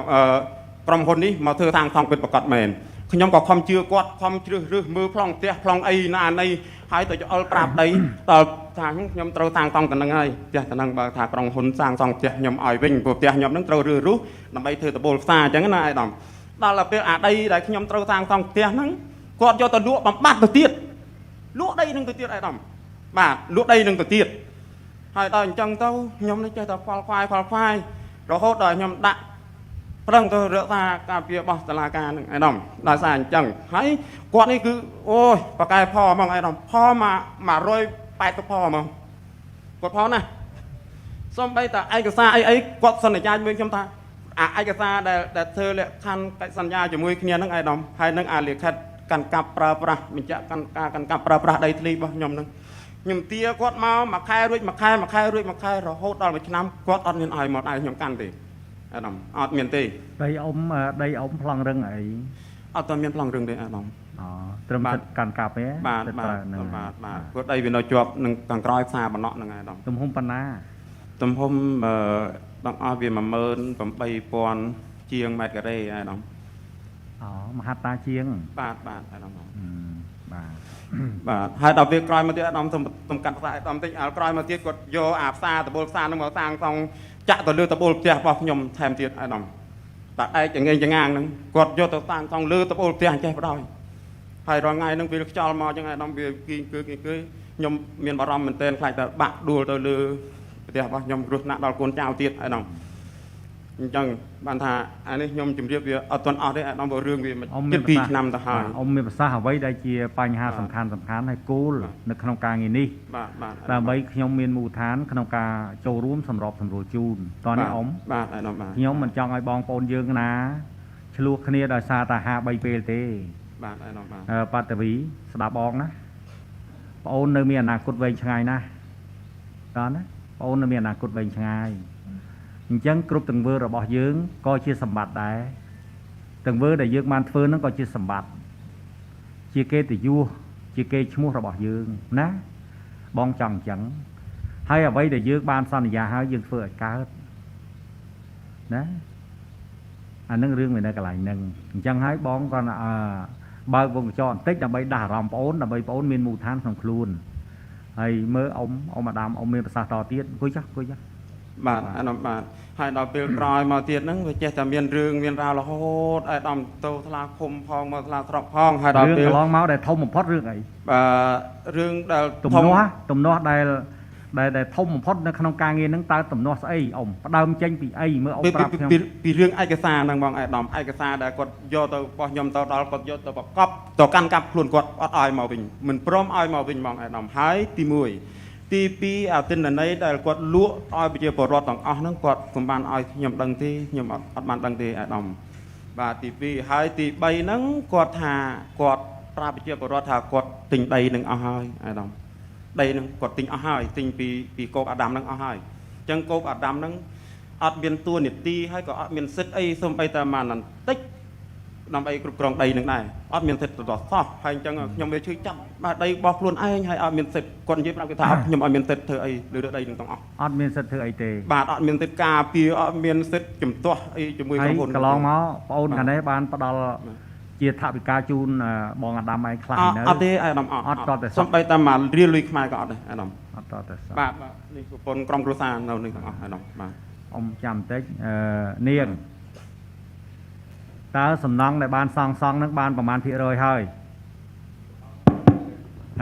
ក្រុមហ៊ុននេះមកធ្វើតាំងថងពិតប្រាកដមែនខ្ញុំក៏ខំជឿគាត់ខំជ្រើសរើសមើលប្លង់ផ្ទះប្លង់អីណាណីហើយទៅអល់ប្រាប់ដីដល់ថាខ្ញុំត្រូវតាំងតង់តំណឹងហើយផ្ទះតំណឹងបើថាក្រុមហ៊ុនសាងសង់ផ្ទះខ្ញុំឲ្យវិញព្រោះផ្ទះខ្ញុំនឹងត្រូវរើរុះដើម្បីធ្វើដបូលផ្សារអញ្ចឹងណាអាយដាមដល់ពេលអាដីដែលខ្ញុំត្រូវសាងសង់ផ្ទះហ្នឹងគាត់យកទៅលក់បំបត្តិទៅទៀតលក់ដីនឹងទៅទៀតអាយដាមបាទលក់ដីនឹងទៅទៀតហើយដល់អញ្ចឹងទៅខ្ញុំនេះចេះតែខ្វល់ខ្វាយខ្វល់ខ្វាយរហូតដល់ខ្ញុំដាក់ប្រឹងទៅរក្សាការពារបោះតឡាការនឹងអាយដាមដោយសារអញ្ចឹងហើយគាត់នេះគឺអូយបកែផហ្មងអាយដាមផមក180ផហ្មងគាត់ផណាសំបីតាឯកសារអីអីគាត់សន្យាជាមួយខ្ញុំថាអាឯកសារដែលដែលធ្វើលក្ខខណ្ឌកិច្ចសន្យាជាមួយគ្នានឹងអាយដាមហើយនឹងអាលិខិតកាន់កាប់ប្រើប្រាស់បញ្ជាក់កាន់ការកាន់កាប់ប្រើប្រាស់ដីធ្លីរបស់ខ្ញុំនឹងខ្ញុំទាគាត់មកមួយខែរួចមួយខែមួយខែរួចមួយខែរហូតដល់មួយឆ្នាំគាត់អត់មានឲ្យមកដៃខ្ញុំកាន់ទេអាដាមអត់មានទេ ដីអ៊ំដីអ៊ំប្លង់រឹងអី អត់មានប្លង់រឹងទេអាដាម អូត្រឹមសិតកាន់កាប់ទេ បាទបាទបាទបាទព្រោះដីវានៅជាប់នឹងខាងក្រោយផ្សារតំណក់ហ្នឹងអាដាម ទំហំប៉ុណ្ណា ទំហំអឺទាំងអស់វា18000ជាងម៉ែត្រការ៉េអាដាម អូមហត្តាជាង បាទបាទអាដាម បាទ បាទហើយដល់ពេលក្រោយមកទៀតអាដាមសុំសុំកាត់ផ្សារអាដាមតិចអាក្រោយមកទៀតគាត់យកអាផ្សារដបូលផ្សារហ្នឹងមកសាងសង់ចាក់ទៅលើដបូលផ្ទះរបស់ខ្ញុំថែមទៀតអាដាមតាឯកចងេងចងាងហ្នឹងគាត់យកទៅសាងសង់លើដបូលផ្ទះអញ្ចេះបដ ாய் ហើយរាល់ថ្ងៃហ្នឹងវាខ្យល់មកអញ្ចឹងអាដាមវាគីងគឺគីងគឺខ្ញុំមានបារម្ភមែនទែនខ្លាចតែបាក់ដួលទៅលើផ្ទះរបស់ខ្ញុំគ្រោះថ្នាក់ដល់កូនចៅទៀតអាដាមអញ្ចឹងបានថាអានេះខ្ញុំជម្រាបវាអត់ទាន់អស់ទេអាដាមបើរឿងវាជិត2ឆ្នាំទៅហើយ អ៊ំមានប្រសាសន៍អ្វីដែលជាបញ្ហាសំខាន់សំខាន់ហើយគោលនៅក្នុងការងារនេះ បាទបាទ ដើម្បីខ្ញុំមានមូលដ្ឋានក្នុងការចូលរួមសម្របសម្រួលជូនតោះនេះអ៊ំ បាទអាដាមបាទ ខ្ញុំមិនចង់ឲ្យបងប្អូនយើងណាឆ្លោះគ្នាដោយសារតែ53ពេលទេ បាទអាដាមបាទ បាតវីស្ដាប់បងណាប្អូននៅមានអនាគតវែងឆ្ងាយណាស់តោះណាប្អូននៅមានអនាគតវែងឆ្ងាយអញ្ចឹងគ្រប់ទង្វើរបស់យើងក៏ជាសម្បត្តិដែរទង្វើដែលយើងបានធ្វើហ្នឹងក៏ជាសម្បត្តិជាកិត្តិយសជាកេរ្តិ៍ឈ្មោះរបស់យើងណាបងចង់អញ្ចឹងហើយអ្វីដែលយើងបានសន្យាហើយយើងធ្វើឲ្យកើតណាអានឹងរឿងវានៅកន្លែងហ្នឹងអញ្ចឹងហើយបងគាត់បើកវងកញ្ចក់បន្តិចដើម្បីដាស់អារម្មណ៍ប្អូនដើម្បីប្អូនមានមូលដ្ឋានក្នុងខ្លួនហើយមើលអ៊ំអ៊ំអាដាមអ៊ំមានប្រសាសន៍តទៀតអង្គុយចុះអង្គុយចុះ បាទអាដាមបាទហើយដល់ពេលក្រោយមកទៀតហ្នឹងវាចេះតែមានរឿងមានរ៉ាវរហូតអាដាមទៅថ្លាឃុំផងមកថ្លាស្រុកផងហើយដល់ រឿង ពេល កន្លងមកដែលធំបំផុតរឿងអី បាទរឿងដែល ទំនាស់ទំនាស់ដែលដែលដែលធំបំផុតនៅក្នុងការងារហ្នឹងតើទំនាស់ស្អីអ៊ំផ្ដើមចេញពីអីមើលអ៊ំប្រាប់ខ្ញុំ ពីរឿងឯកសារហ្នឹងបងអាដាមឯកសារដែលគាត់យកទៅរបស់ខ្ញុំទៅដល់គាត់យកទៅប្រកបទៅកាន់កាប់ខ្លួនគាត់អត់ឲ្យមកវិញមិនព្រមឲ្យមកវិញបងអាដាមហើយទី1ទី2អទិន្នន័យដែលគាត់លក់ឲ្យប្រជាពលរដ្ឋទាំងអស់ហ្នឹងគាត់មិនបានឲ្យខ្ញុំដឹងទេខ្ញុំអត់បានដឹងទេអាដាមបាទទី2ហើយទី3ហ្នឹងគាត់ថាគាត់ប្រាប់ប្រជាពលរដ្ឋថាគាត់ទិញដីនឹងអស់ហើយអាដាមដីហ្នឹងគាត់ទិញអស់ហើយទិញពីកោកអាដាមហ្នឹងអស់ហើយអញ្ចឹងកោកអាដាមហ្នឹងអត់មានតួនាទីហើយក៏អត់មានសិទ្ធអីសំបីតែម៉ានបន្តិច ដើម្បីគ្រប់គ្រងដីនឹងដែរអត់មានសិទ្ធិទៅសោះហើយអញ្ចឹងខ្ញុំវាឈឺចាប់បាទដីរបស់ខ្លួនឯងហើយអត់មានសិទ្ធិគាត់និយាយប្រាប់គេថាខ្ញុំអត់មានសិទ្ធិធ្វើអីលើដីនឹងទាំងអស់ អត់មានសិទ្ធិធ្វើអីទេ បាទអត់មានសិទ្ធិការពារអត់មានសិទ្ធិជំទាស់អីជាមួយ ហើ ក្រុមហ៊ុនក ន្លងមកប្អូនខាងនេះបានផ្ដល់ជាថវិកាជូនបងអាដាមឯងខ្លះនៅ អត់ទេអាដាមអត់ អត់តតែសោះ សំបីតែមករៀលលុយខ្មែរក៏អត់ដែរអាដាម អត់តតែសោះ បាទបាទនេះប្រពន្ធក្រុមគ្រួសារនៅនេះទាំងអស់អាដាមបាទ អ៊ំចាំបន្តិចអឺនាងតើសំណង់ដែលបានសង់សង់នឹងបានប្រមាណភាគរយហើយ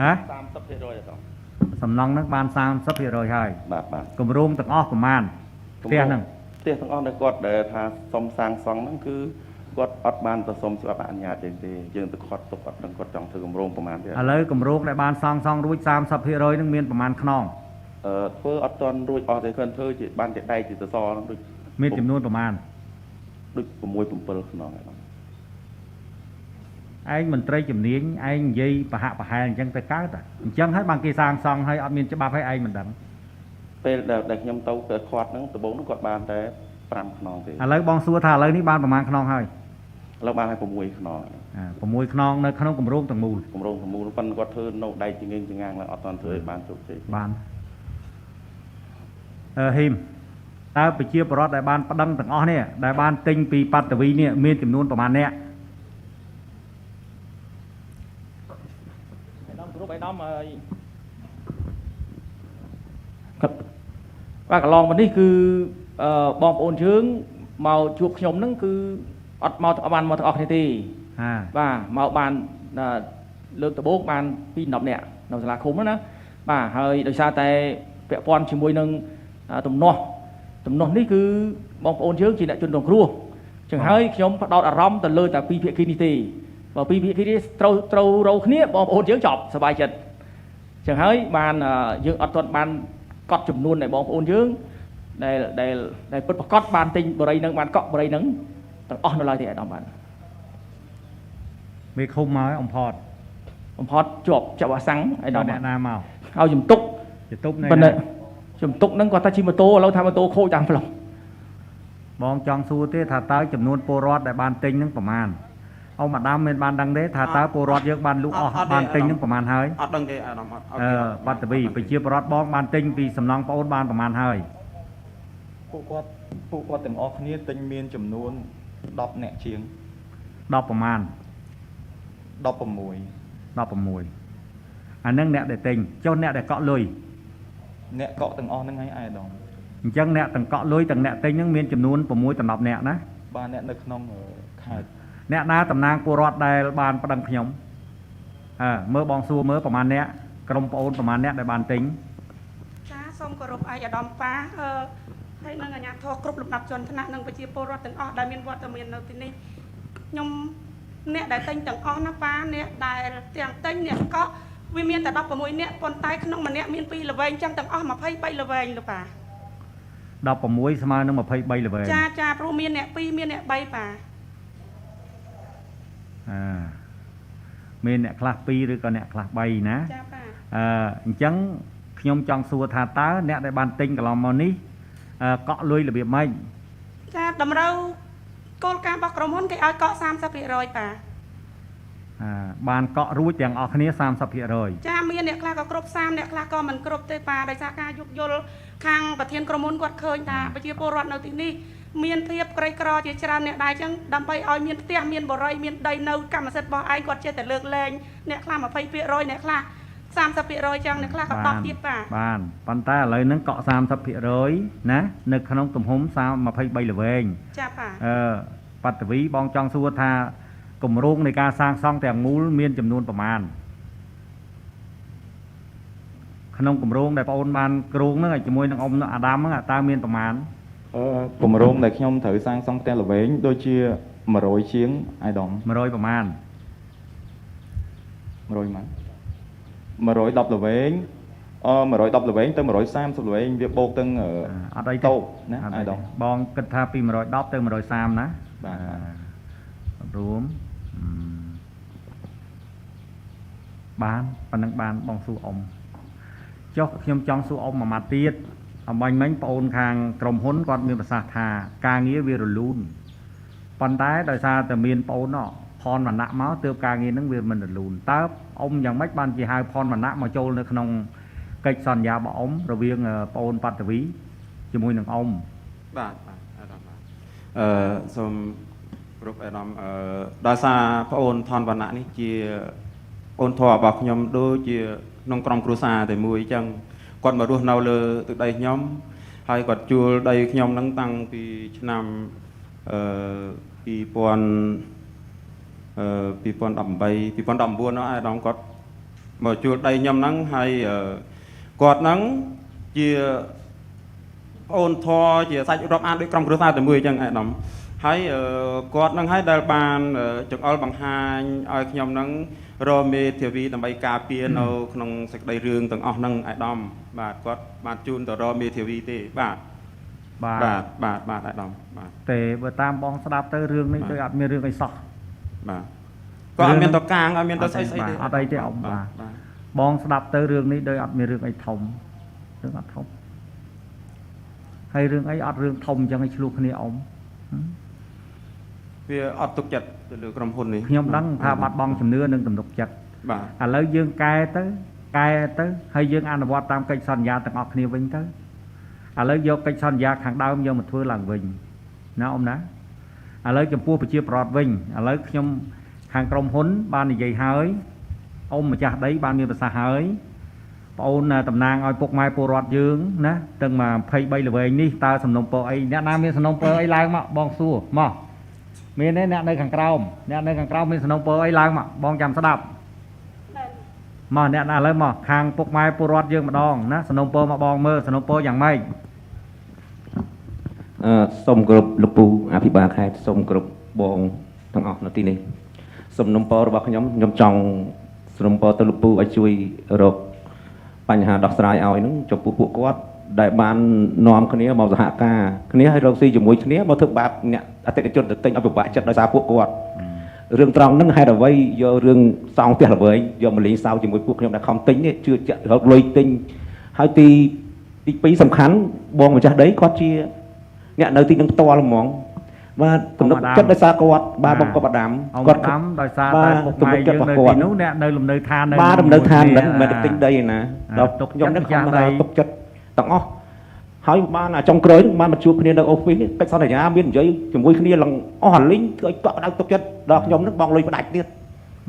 ហ៎ 30%អត់ សំណង់នឹងបាន30%ហើយ បាទបាទ គម្រោងទាំងអស់ប្រមាណផ្ទះហ្នឹង ផ្ទះទាំងអស់ដែលគាត់ដែលថាសុំសាងសង់ហ្នឹងគឺគាត់អត់បានទៅសុំច្បាប់អនុញ្ញាតទេយើងទៅខាត់ទុកអត់ដឹងគាត់ចង់ធ្វើគម្រោងប្រមាណទេ ឥឡូវគម្រោងដែលបានសង់សង់រួច30%នឹងមានប្រមាណខ្នង អឺធ្វើអត់ទាន់រួចអស់ទេគាត់ធ្វើជាបានជាដែកជាសសរហ្នឹងដូច មានចំនួនប្រមាណ ដូច6 7ខ្នងហ្នឹង ឯងមន្ត្រីជំនាញឯងនិយាយប្រហាក់ប្រហែលអញ្ចឹងទៅកើតអញ្ចឹងហើយបានគេសាងសង់ហើយអត់មានច្បាប់ហើយឯងមិនដឹង ពេលដែលខ្ញុំទៅខាត់ហ្នឹងដំបូងហ្នឹងគាត់បានតែ5ខ្នងទេ ឥឡូវបងសួរថាឥឡូវនេះបានប្រមាណខ្នងហើយ ឥឡូវបានហើយ6ខ្នង 6ខ្នងនៅក្នុងគម្រោងទាំងមូល គម្រោងទាំងមូលប៉ុន្តែគាត់ធ្វើនៅដែកជាងងចងាងឡើងអត់ទាន់ធ្វើឲ្យបានជោគជ័យ បានអឺហ៊ីមតើប្រជាពលរដ្ឋដែលបានប្តឹងទាំងអស់នេះដែលបានទិញពីបាតវីនេះមានចំនួនប្រមាណអ្នក ឯដាមគ្រប់ឯដាមហើយគាត់បាទកន្លងមកនេះគឺបងប្អូនយើងមកជួបខ្ញុំហ្នឹងគឺអត់មកបានមកទាំងអស់គ្នាទេបាទមកបានលើកដំបូងបាន2 10នាក់នៅសាលាឃុំណាបាទហើយដោយសារតែពាក់ព័ន្ធជាមួយនឹងទំនាស់នេះគឺបងប្អូនយើងជាអ្នកជនរងគ្រោះចឹងហើយខ្ញុំផ្ដោតអារម្មណ៍ទៅលើតែពីរភាគីនេះទេបើពីរភាគីនេះត្រូវរោគ្នាបងប្អូនយើងចប់សប្បាយចិត្តចឹងហើយបានយើងអត់ទាន់បានកត់ចំនួននៃបងប្អូនយើងដែលដែលដែលពិតប្រាកដបានទិញបរិយនឹងបានកក់បរិយនឹងទាំងអស់នៅឡើយទេអាដាមបាទ មេឃុំមកអំផត អំផតជាប់ចាប់អាសាំងអាដាម អ្នកណាមក ឲ្យជំទុក ជំទុកនេះ ប៉ុន្តែជំទុកហ្នឹងគាត់ថាជិះម៉ូតូឥឡូវថាម៉ូតូខូចតាមផ្លូវ បងចង់សួរទេថាតើចំនួនពលរដ្ឋដែលបានទិញហ្នឹងប្រមាណអ៊ំអាដាមមានបានដឹងទេថាតើពលរដ្ឋយើងបានលក់អស់បានទិញហ្នឹងប្រមាណហើយ អត់ដឹងទេអាដាមអត់ បាត់វីប្រជាពលរដ្ឋបងបានទិញពីសំណង់ប្អូនបានប្រមាណហើយ ពួកគាត់ទាំងអស់គ្នាទិញមានចំនួន10នាក់ជាង 10ប្រមាណ 16 16អានឹងអ្នកដែលទិញចុះអ្នកដែលកក់លុយ អ្នកកក់ទាំងអស់ហ្នឹងហើយអាដាម អញ្ចឹងអ្នកទាំងកក់លុយទាំងអ្នកទិញហ្នឹងមានចំនួន6ដល់10នាក់ណា បាទអ្នកនៅក្នុងខេត្ត អ្នកណាតំណាងពលរដ្ឋដែលបានប្តឹងខ្ញុំមើលបងសួរមើលប្រមាណអ្នកក្រុមប្អូនប្រមាណអ្នកដែលបានទិញ ចាសូមគោរពឯកឧត្តមប៉ាហើយនឹងអាជ្ញាធរគ្រប់លំដាប់ជាន់ថ្នាក់និងប្រជាពលរដ្ឋទាំងអស់ដែលមានវត្តមាននៅទីនេះខ្ញុំអ្នកដែលទិញទាំងអស់ណាប៉ាអ្នកដែលទាំងទិញអ្នកកក់វាមានតែ16នាក់ប៉ុន្តែក្នុងម្នាក់មាន2ល្វែងចឹងទាំងអស់23ល្វែងលោកប៉ា 16ស្មើនឹង23ល្វែង ចាចាព្រោះមានអ្នក2មានអ្នក3ប៉ា មានអ្នកខ្លះ2ឬក៏អ្នកខ្លះ3ណា ចាប៉ា អញ្ចឹងខ្ញុំចង់សួរថាតើអ្នកដែលបានទិញកន្លងមកនេះកក់លុយរបៀបម៉េច ចាតម្រូវគោលការណ៍របស់ក្រុមហ៊ុនគេឲ្យកក់30%ប៉ា បានកក់រួចទាំងអស់គ្នា30% ចាមានអ្នកខ្លះក៏គ្រប់30អ្នកខ្លះក៏មិនគ្រប់ទេប៉ាដោយសារការយោគយល់ខាងប្រធានក្រុមហ៊ុនគាត់ឃើញថាប្រជាពលរដ្ឋនៅទីនេះមានភាពក្រីក្រជាច្រើនអ្នកដែរអញ្ចឹងដើម្បីឲ្យមានផ្ទះមានបរិយមានដីនៅកម្មសិទ្ធិរបស់ឯងគាត់ចេះតែលើកលែងអ្នកខ្លះ20%អ្នកខ្លះ30%ចឹងអ្នកខ្លះក៏10ទៀតប៉ា បានប៉ុន្តែឥឡូវហ្នឹងកក់30%ណានៅក្នុងទំហំ23ល្វែង ចាប៉ា បាតវីបងចង់សួរថាគម្រោងនៃការសាងសង់ទាំងមូលមានចំនួនប្រមាណក្នុងគម្រោងដែលបងអូនបានគ្រោងហ្នឹងជាមួយនឹងអ៊ំអាដាមហ្នឹងតើមានប្រមាណ គម្រោងដែលខ្ញុំត្រូវសាងសង់ផ្ទះល្វែងដូចជា100ជាងអាយដាម 100ប្រមាណ 100ម៉ាន110ល្វែង110ល្វែងទៅ130ល្វែងវាបូកទាំង អត់អី តូបណាអាយដាម បងគិតថាពី110ទៅ130ណា បាទ រួមបានប៉ុណ្ណឹងបានបងសួរអ៊ំចុះខ្ញុំចង់សួរអ៊ំមួយម៉ាត់ទៀតអំបញ្ញមិញប្អូនខាងក្រុមហ៊ុនគាត់មានប្រសាសន៍ថាការងារវារលូន ប៉ុន្តែដោយសារតែមានប្អូននោះផនវណ្ណៈមកទើបការងារហ្នឹងវាមិនរលូនតើអ៊ំយ៉ាងម៉េចបានជាហៅផនវណ្ណៈមកចូលនៅក្នុងកិច្ចសន្យារបស់អ៊ំរវាងប្អូនប៉ាត់វីជាមួយនឹងអ៊ំ បាទបាទអាដាមបាទអឺសូមគោរពអាដាមអឺដោយសារប្អូនថនវណ្ណៈនេះជាប្អូនធម៌របស់ខ្ញុំដូចជាក្នុងក្រុមគ្រួសារតែមួយអញ្ចឹងគាត់មករស់នៅលើទឹកដីខ្ញុំហើយគាត់ជួលដីខ្ញុំហ្នឹងតាំងពីឆ្នាំអឺ2000អឺ2018 2019នោះអាដាមគាត់មកជួលដីខ្ញុំហ្នឹងហើយគាត់ហ្នឹងជា ប្អូនធរជាសាច់រាប់អានដូចក្រុមគ្រួសារតែមួយអញ្ចឹងអាដាមហើយគាត់នឹងហើយដែលបានចង្អុលបង្ហាញឲ្យខ្ញុំនឹងរមេធាវីដើម្បីការពារនៅក្នុងសេចក្តីរឿងទាំងអស់ហ្នឹងអាដាមបាទគាត់បានជូនទៅរមេធាវីទេបាទ បាទ បាទបាទបាទអាដាមបាទ ទេបើតាមបងស្ដាប់ទៅរឿងនេះដូចអត់មានរឿងអីសោះ បាទគាត់អត់មានតកាងអត់មានតស្អីស្អីទេ អត់អីទេអ៊ំបាទបងស្ដាប់ទៅរឿងនេះដូចអត់មានរឿងអីធំរឿងអត់ធំហើយរឿងអីអត់រឿងធំអញ្ចឹងឲ្យឆ្លោះគ្នាអ៊ំ វាអត់ទុកចិត្តទៅលើក្រុមហ៊ុននេះ ខ្ញុំដឹងថាបាត់បង់ជំនឿនិងទំនុកចិត្ត បាទ ឥឡូវយើងកែទៅកែទៅហើយយើងអនុវត្តតាមកិច្ចសន្យាទាំងអស់គ្នាវិញទៅឥឡូវយកកិច្ចសន្យាខាងដើមយកមកធ្វើឡើងវិញណាអ៊ំណាឥឡូវចំពោះប្រជាប្រដ្ឋវិញឥឡូវខ្ញុំខាងក្រុមហ៊ុនបាននិយាយហើយអ៊ំម្ចាស់ដីបានមានប្រសាសន៍ហើយប្អូនតំណាងឲ្យពុកម៉ែពលរដ្ឋយើងណាទាំង23ល្វែងនេះតើសំណុំពរអីអ្នកណាមានសំណុំពរអីឡើងមកបងសួរមកមានទេអ្នកនៅខាងក្រោមអ្នកនៅខាងក្រោមមានសំណុំពរអីឡើងមកបងចាំស្ដាប់មកអ្នកណាឥឡូវមកខាងពុកម៉ែពលរដ្ឋយើងម្ដងណាសំណុំពរមកបងមើលសំណុំពរយ៉ាងម៉េច អឺសូមគោរពលោកពូអភិបាលខេត្តសូមគោរពបងទាំងអស់នៅទីនេះសំណុំពររបស់ខ្ញុំខ្ញុំចង់សំណុំពរទៅលោកពូឲ្យជួយរកបញ្ហាដោះស្រាយឲ្យហ្នឹងចំពោះពួកគាត់ដែលបាននាំគ្នាមកសហការគ្នាឲ្យរកស៊ីជាមួយគ្នាមកធ្វើបាបអ្នកអតិថិជនទៅទិញឲ្យពិបាកចិត្តដោយសារពួកគាត់រឿងត្រង់ហ្នឹងហេតុអ្វីយករឿងសង់ផ្ទះល្វែងយកមកលេងសើចជាមួយពួកខ្ញុំដែលខំទិញនេះជឿជាក់រកលុយទិញហើយទីទី2សំខាន់បងម្ចាស់ដីគាត់ជាអ្នកនៅទីនឹងផ្ទាល់ហ្មងបាទទំនុកចិត្តដោយសារគាត់បាទបងគាត់បាដាំ គាត់ដាំដោយសារតែពុកម៉ែយើងនៅទីនោះអ្នកនៅលំនៅឋាននៅ បាទលំនៅឋានហ្នឹងមិនមែនទៅទិញដីឯណាដល់ខ្ញុំនឹងខ្ញុំថាទុកចិត្តទាំងអស់ហើយបានអាចុងក្រោយបានមកជួបគ្នានៅអូហ្វីសកិច្ចសន្យាមាននិយាយជាមួយគ្នាឡើងអស់អាលីងធ្វើឲ្យកក់ក្ដៅទុកចិត្តដល់ខ្ញុំនឹងបងលុយផ្ដាច់ទៀត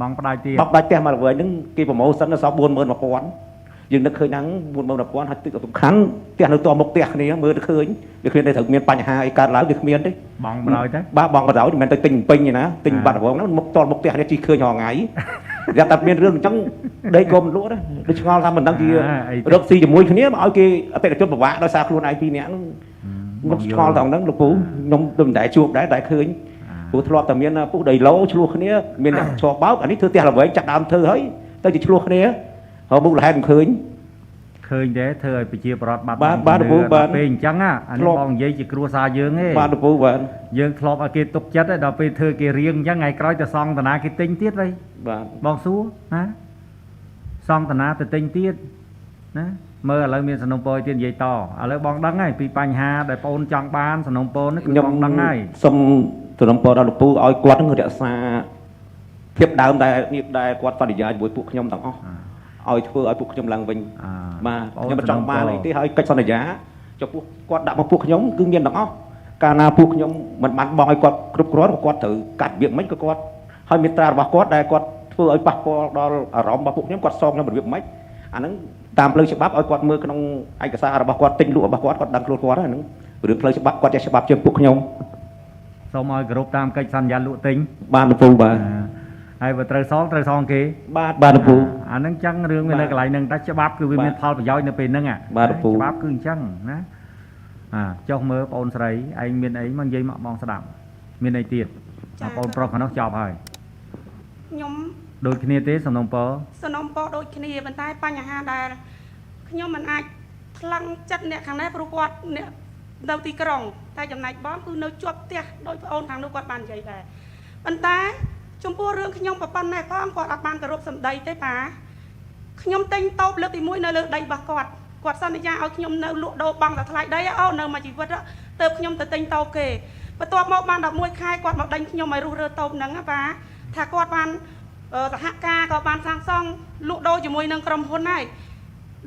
បងផ្ដាច់ទៀត បងផ្ដាច់ផ្ទះមកល្វើយហ្នឹងគេប្រម៉ូសិនដល់41000យើងនឹកឃើញហ្នឹង41000ហើយទឹកសំខាន់ផ្ទះនៅតមុខផ្ទះគ្នាមើលទៅឃើញវាគ្មានតែត្រូវមានបញ្ហាអីកើតឡើងវាគ្មានទេ បងបណ្ដោយទៅ បាទបងបណ្ដោយមិនមែនទៅទិញពេញទេណាទិញបាត់រងហ្នឹងមុខតមុខផ្ទះនេះជីឃើញរាល់ថ្ងៃ តែតែមានរឿងអញ្ចឹងដីក៏មិនលក់ដែរដូចឆ្ងល់ថាមិនដឹងជារកស៊ីជាមួយគ្នាមកឲ្យគេអតិថិជនពិបាកដោយសារខ្លួនឯងពីរនាក់ហ្នឹងខ្ញុំឆ្ងល់ត្រង់ហ្នឹងលោកពូខ្ញុំដូចមិនដែលជួបដែរតែឃើញព្រោះធ្លាប់តែមានពុះដីឡូឆ្លោះគ្នាមានអ្នកឈរបោកអានេះធ្វើផ្ទះល្វែងចាប់ដើមធ្វើហើយទៅជាឆ្លោះគ្នាហើយមុខលហេតុមិនឃើញ ឃើញទេធ្វើឲ្យប្រជាប្រដ្ឋបាត់ បាទបាទពូបាទ ពេលអញ្ចឹងអានេះបងនិយាយជាគ្រួសារយើងទេ បាទពូបាទ យើងធ្លាប់ឲ្យគេទុកចិត្តដល់ពេលធ្វើគេរៀងអញ្ចឹងថ្ងៃក្រោយទៅសង់តាណាគេទិញទៀតវិញ បាទ បងសួរណាសង់តាណាទៅទិញទៀតណាមើលឥឡូវមានសំណុំពរទៀតនិយាយតឥឡូវបងដឹងហើយពីបញ្ហាដែលបងចង់បានសំណុំពរនេះគឺបងដឹងហើយ សូមសំណុំពរដល់លោកពូឲ្យគាត់នឹងរក្សាភាពដើមដែលនេះដែលគាត់បរិយាជាមួយពួកខ្ញុំទាំងអស់ឲ្យធ្វើឲ្យពួកខ្ញុំឡើងវិញបាទខ្ញុំមិនចង់បានអីទេហើយកិច្ចសន្យាចំពោះគាត់ដាក់មកពួកខ្ញុំគឺមានទាំងអស់កាលណាពួកខ្ញុំមិនបានបង់ឲ្យគាត់គ្រប់គ្រាន់គាត់ត្រូវកាត់របៀបម៉េចក៏គាត់ហើយមេត្រារបស់គាត់ដែលគាត់ធ្វើឲ្យប៉ះពាល់ដល់អារម្មណ៍របស់ពួកខ្ញុំគាត់សងខ្ញុំរបៀបម៉េចអាហ្នឹងតាមផ្លូវច្បាប់ឲ្យគាត់មើលក្នុងឯកសាររបស់គាត់ទិញលក់របស់គាត់គាត់ដឹងខ្លួនគាត់ហ្នឹងរឿងផ្លូវច្បាប់គាត់ចេះច្បាប់ជាងពួកខ្ញុំ សូមឲ្យគោរពតាមកិច្ចសន្យាលក់ទិញ បាទលោកពូបាទ ហើយបើត្រូវសងត្រូវសងគេ បាទបាទលោកពូ អាហ្នឹងចឹងរឿងវានៅកន្លែងហ្នឹងតែច្បាប់គឺវាមានផលប្រយោជន៍នៅពេលហ្នឹង បាទលោកពូ ច្បាប់គឺអញ្ចឹងណាចុះមើលបងស្រីឯងមានអីមកនិយាយមកបងស្ដាប់មានអីទៀតបងប្រុសខាងនោះចប់ហើយ ខ្ញុំ ដូចគ្នាទេសំណុំពរ សំណុំពរដូចគ្នាប៉ុន្តែបញ្ហាដែលខ្ញុំមិនអាចថ្លឹងចិត្តអ្នកខាងនេះព្រោះគាត់អ្នកនៅទីក្រុងតែចំណែកបងគឺនៅជាប់ផ្ទះដោយប្អូនខាងនោះគាត់បាននិយាយដែរប៉ុន្តែចំពោះរឿងខ្ញុំប៉ុណ្ណេះផងគាត់អត់បានគោរពសម្ដីទេប៉ាខ្ញុំទិញតូបលើកទី1នៅលើដីរបស់គាត់គាត់សន្យាឲ្យខ្ញុំនៅលក់ដូរបង់តែថ្លៃដីអូនៅមួយជីវិតទៅខ្ញុំទៅទិញតូបគេ បន្ទាប់មកបាន11ខែគាត់មកដេញខ្ញុំឲ្យរុះរើតូបហ្នឹងណាប៉ាថាគាត់បានសហការក៏បានសាងសង់លក់ដូរជាមួយនឹងក្រុមហ៊ុនហើយ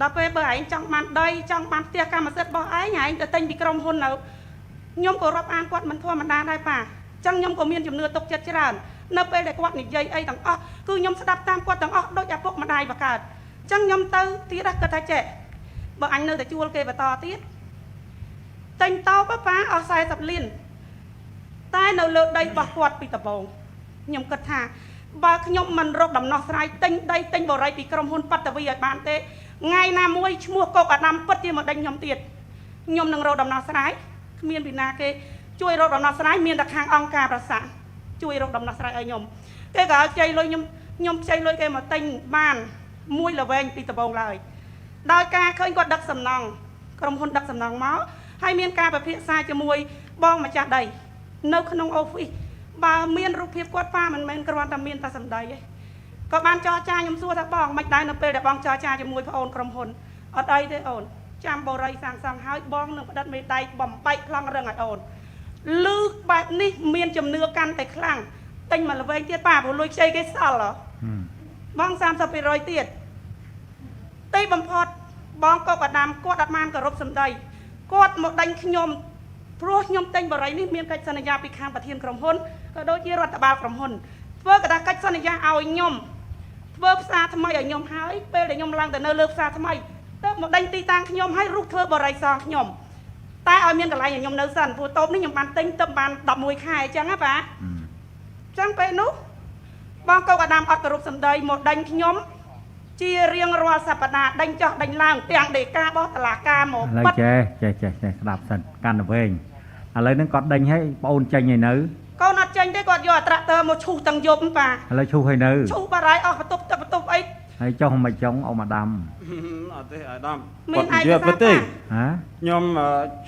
ដល់ពេលបើឯងចង់បានដីចង់បានផ្ទះកម្មសិទ្ធិរបស់ឯងឯងទៅទិញពីក្រុមហ៊ុននៅខ្ញុំក៏រាប់អានគាត់មិនធម្មតាដែរប៉ាអញ្ចឹងខ្ញុំក៏មានជំនឿទុកចិត្តច្រើននៅពេលដែលគាត់និយាយអីទាំងអស់គឺខ្ញុំស្ដាប់តាមគាត់ទាំងអស់ដូចឪពុកម្ដាយបកើតអញ្ចឹងខ្ញុំទៅទៀតគិតថាចេះបើអញនៅតែជួលគេបន្តទៀតទិញតោបប៉ាអស់40លានតែនៅលើដីរបស់គាត់ពីដំបូងខ្ញុំគិតថាបើខ្ញុំមិនរកដំណោះស្រាយទិញដីទិញបរិយពីក្រុមហ៊ុនប៉ាតាវីឲ្យបានទេថ្ងៃណាមួយឈ្មោះកុកអាដាមពិតជាមកដេញខ្ញុំទៀតខ្ញុំនឹងរកដំណោះស្រាយគ្មានពីណាគេជួយរកដំណោះស្រាយមានតែខាងអង្គការប្រសាជួយរកដំណោះស្រាយឲ្យខ្ញុំគេក៏ឲ្យខ្ចីលុយខ្ញុំខ្ញុំខ្ចីលុយគេមកទិញបានមួយល្វែងពីដំបូងឡើយដោយការឃើញគាត់ដឹកសំណង់ក្រុមហ៊ុនដឹកសំណង់មកហើយមានការពិភាក្សាជាមួយបងម្ចាស់ដីនៅក្នុងអូហ្វីសបើមានរូបភាពគាត់ប៉ាមិនមែនគ្រាន់តែមានតែសម្ដីទេក៏បានចរចាខ្ញុំសួរថាបងមិនដែរនៅពេលដែលបងចរចាជាមួយប្អូនក្រុមហ៊ុនអត់អីទេអូនចាំបរិយសាងសង់ហើយបងនឹងផ្ដិតមេដៃបំបែកប្លង់រឹងឲ្យអូនលឺបែបនេះមានជំនឿកាន់តែខ្លាំងទិញមកល្វែងទៀតប៉ាព្រោះលុយខ្ចីគេសល់បង30%ទៀតទីបំផុតបងកុកអាដាមគាត់អត់បានគោរពសម្ដីគាត់មកដេញខ្ញុំព្រោះខ្ញុំទិញបរិយនេះមានកិច្ចសន្យាពីខាងប្រធានក្រុមហ៊ុនក៏ដូចជារដ្ឋបាលក្រុមហ៊ុនធ្វើកតាកិច្ចសន្យាឲ្យខ្ញុំធ្វើផ្សារថ្មីឲ្យខ្ញុំហើយពេលដែលខ្ញុំឡើងទៅនៅលើផ្សារថ្មីទៅមកដេញទីតាំងខ្ញុំហើយរុះធ្វើបរិយសងខ្ញុំតែឲ្យមានកន្លែងឲ្យខ្ញុំនៅសិនព្រោះតូបនេះខ្ញុំបានទិញទៅបាន11ខែអញ្ចឹងណាប៉ាអញ្ចឹងពេលនោះបងកុកអាដាមអត់គោរពសម្ដីមកដេញខ្ញុំជារៀងរាល់សប្តាហ៍ដេញចោះដេញឡើងទាំងដេការបស់តឡាការមក ឥឡូវចេះចេះចេះចេះស្ដាប់សិនកាន់ទៅវិញឥឡូវហ្នឹងគាត់ដេញឲ្យប្អូនចេញឲ្យនៅ កូនអត់ចេញទេគាត់យកអាត្រាក់ទ័រមកឈូសទាំងយប់ប៉ា ឥឡូវឈូសឲ្យនៅ ឈូសបារាយអស់បន្ទប់ទឹកបន្ទប់អី ហើយចុះមិនចង់អ៊ំអាដាម អត់ទេអាដាម មានឯកសារ ទេ ហ៎ ខ្ញុំ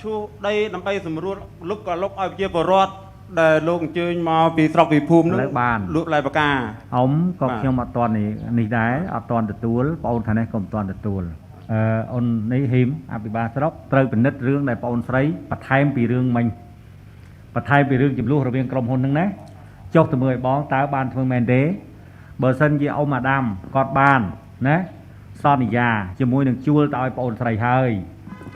ឈូសដីដើម្បីសម្រួលលុបក៏លុបឲ្យប្រជាពលរដ្ឋដែលលោកអញ្ជើញមកពីស្រុកពីភូមិ នោះបាន លក់ផ្លែបកា អ៊ំក៏ខ្ញុំអត់ទាន់នេះដែរអត់ទាន់ទទួលបងអូនខាងនេះក៏មិនទាន់ទទួលអូននេះហ៊ីមអភិបាលស្រុកត្រូវពិនិត្យរឿងដែលបងអូនស្រីបន្ថែមពីរឿងមិញបន្ថែមពីរឿងចំនួនរវាងក្រុមហ៊ុនហ្នឹងណាចុះទៅមើលឲ្យបងតើបានធ្វើមែនទេបើសិនជាអ៊ំអាដាមគាត់បានណាសន្យាជាមួយនឹងជួលទៅឲ្យបងអូនស្រីហើយ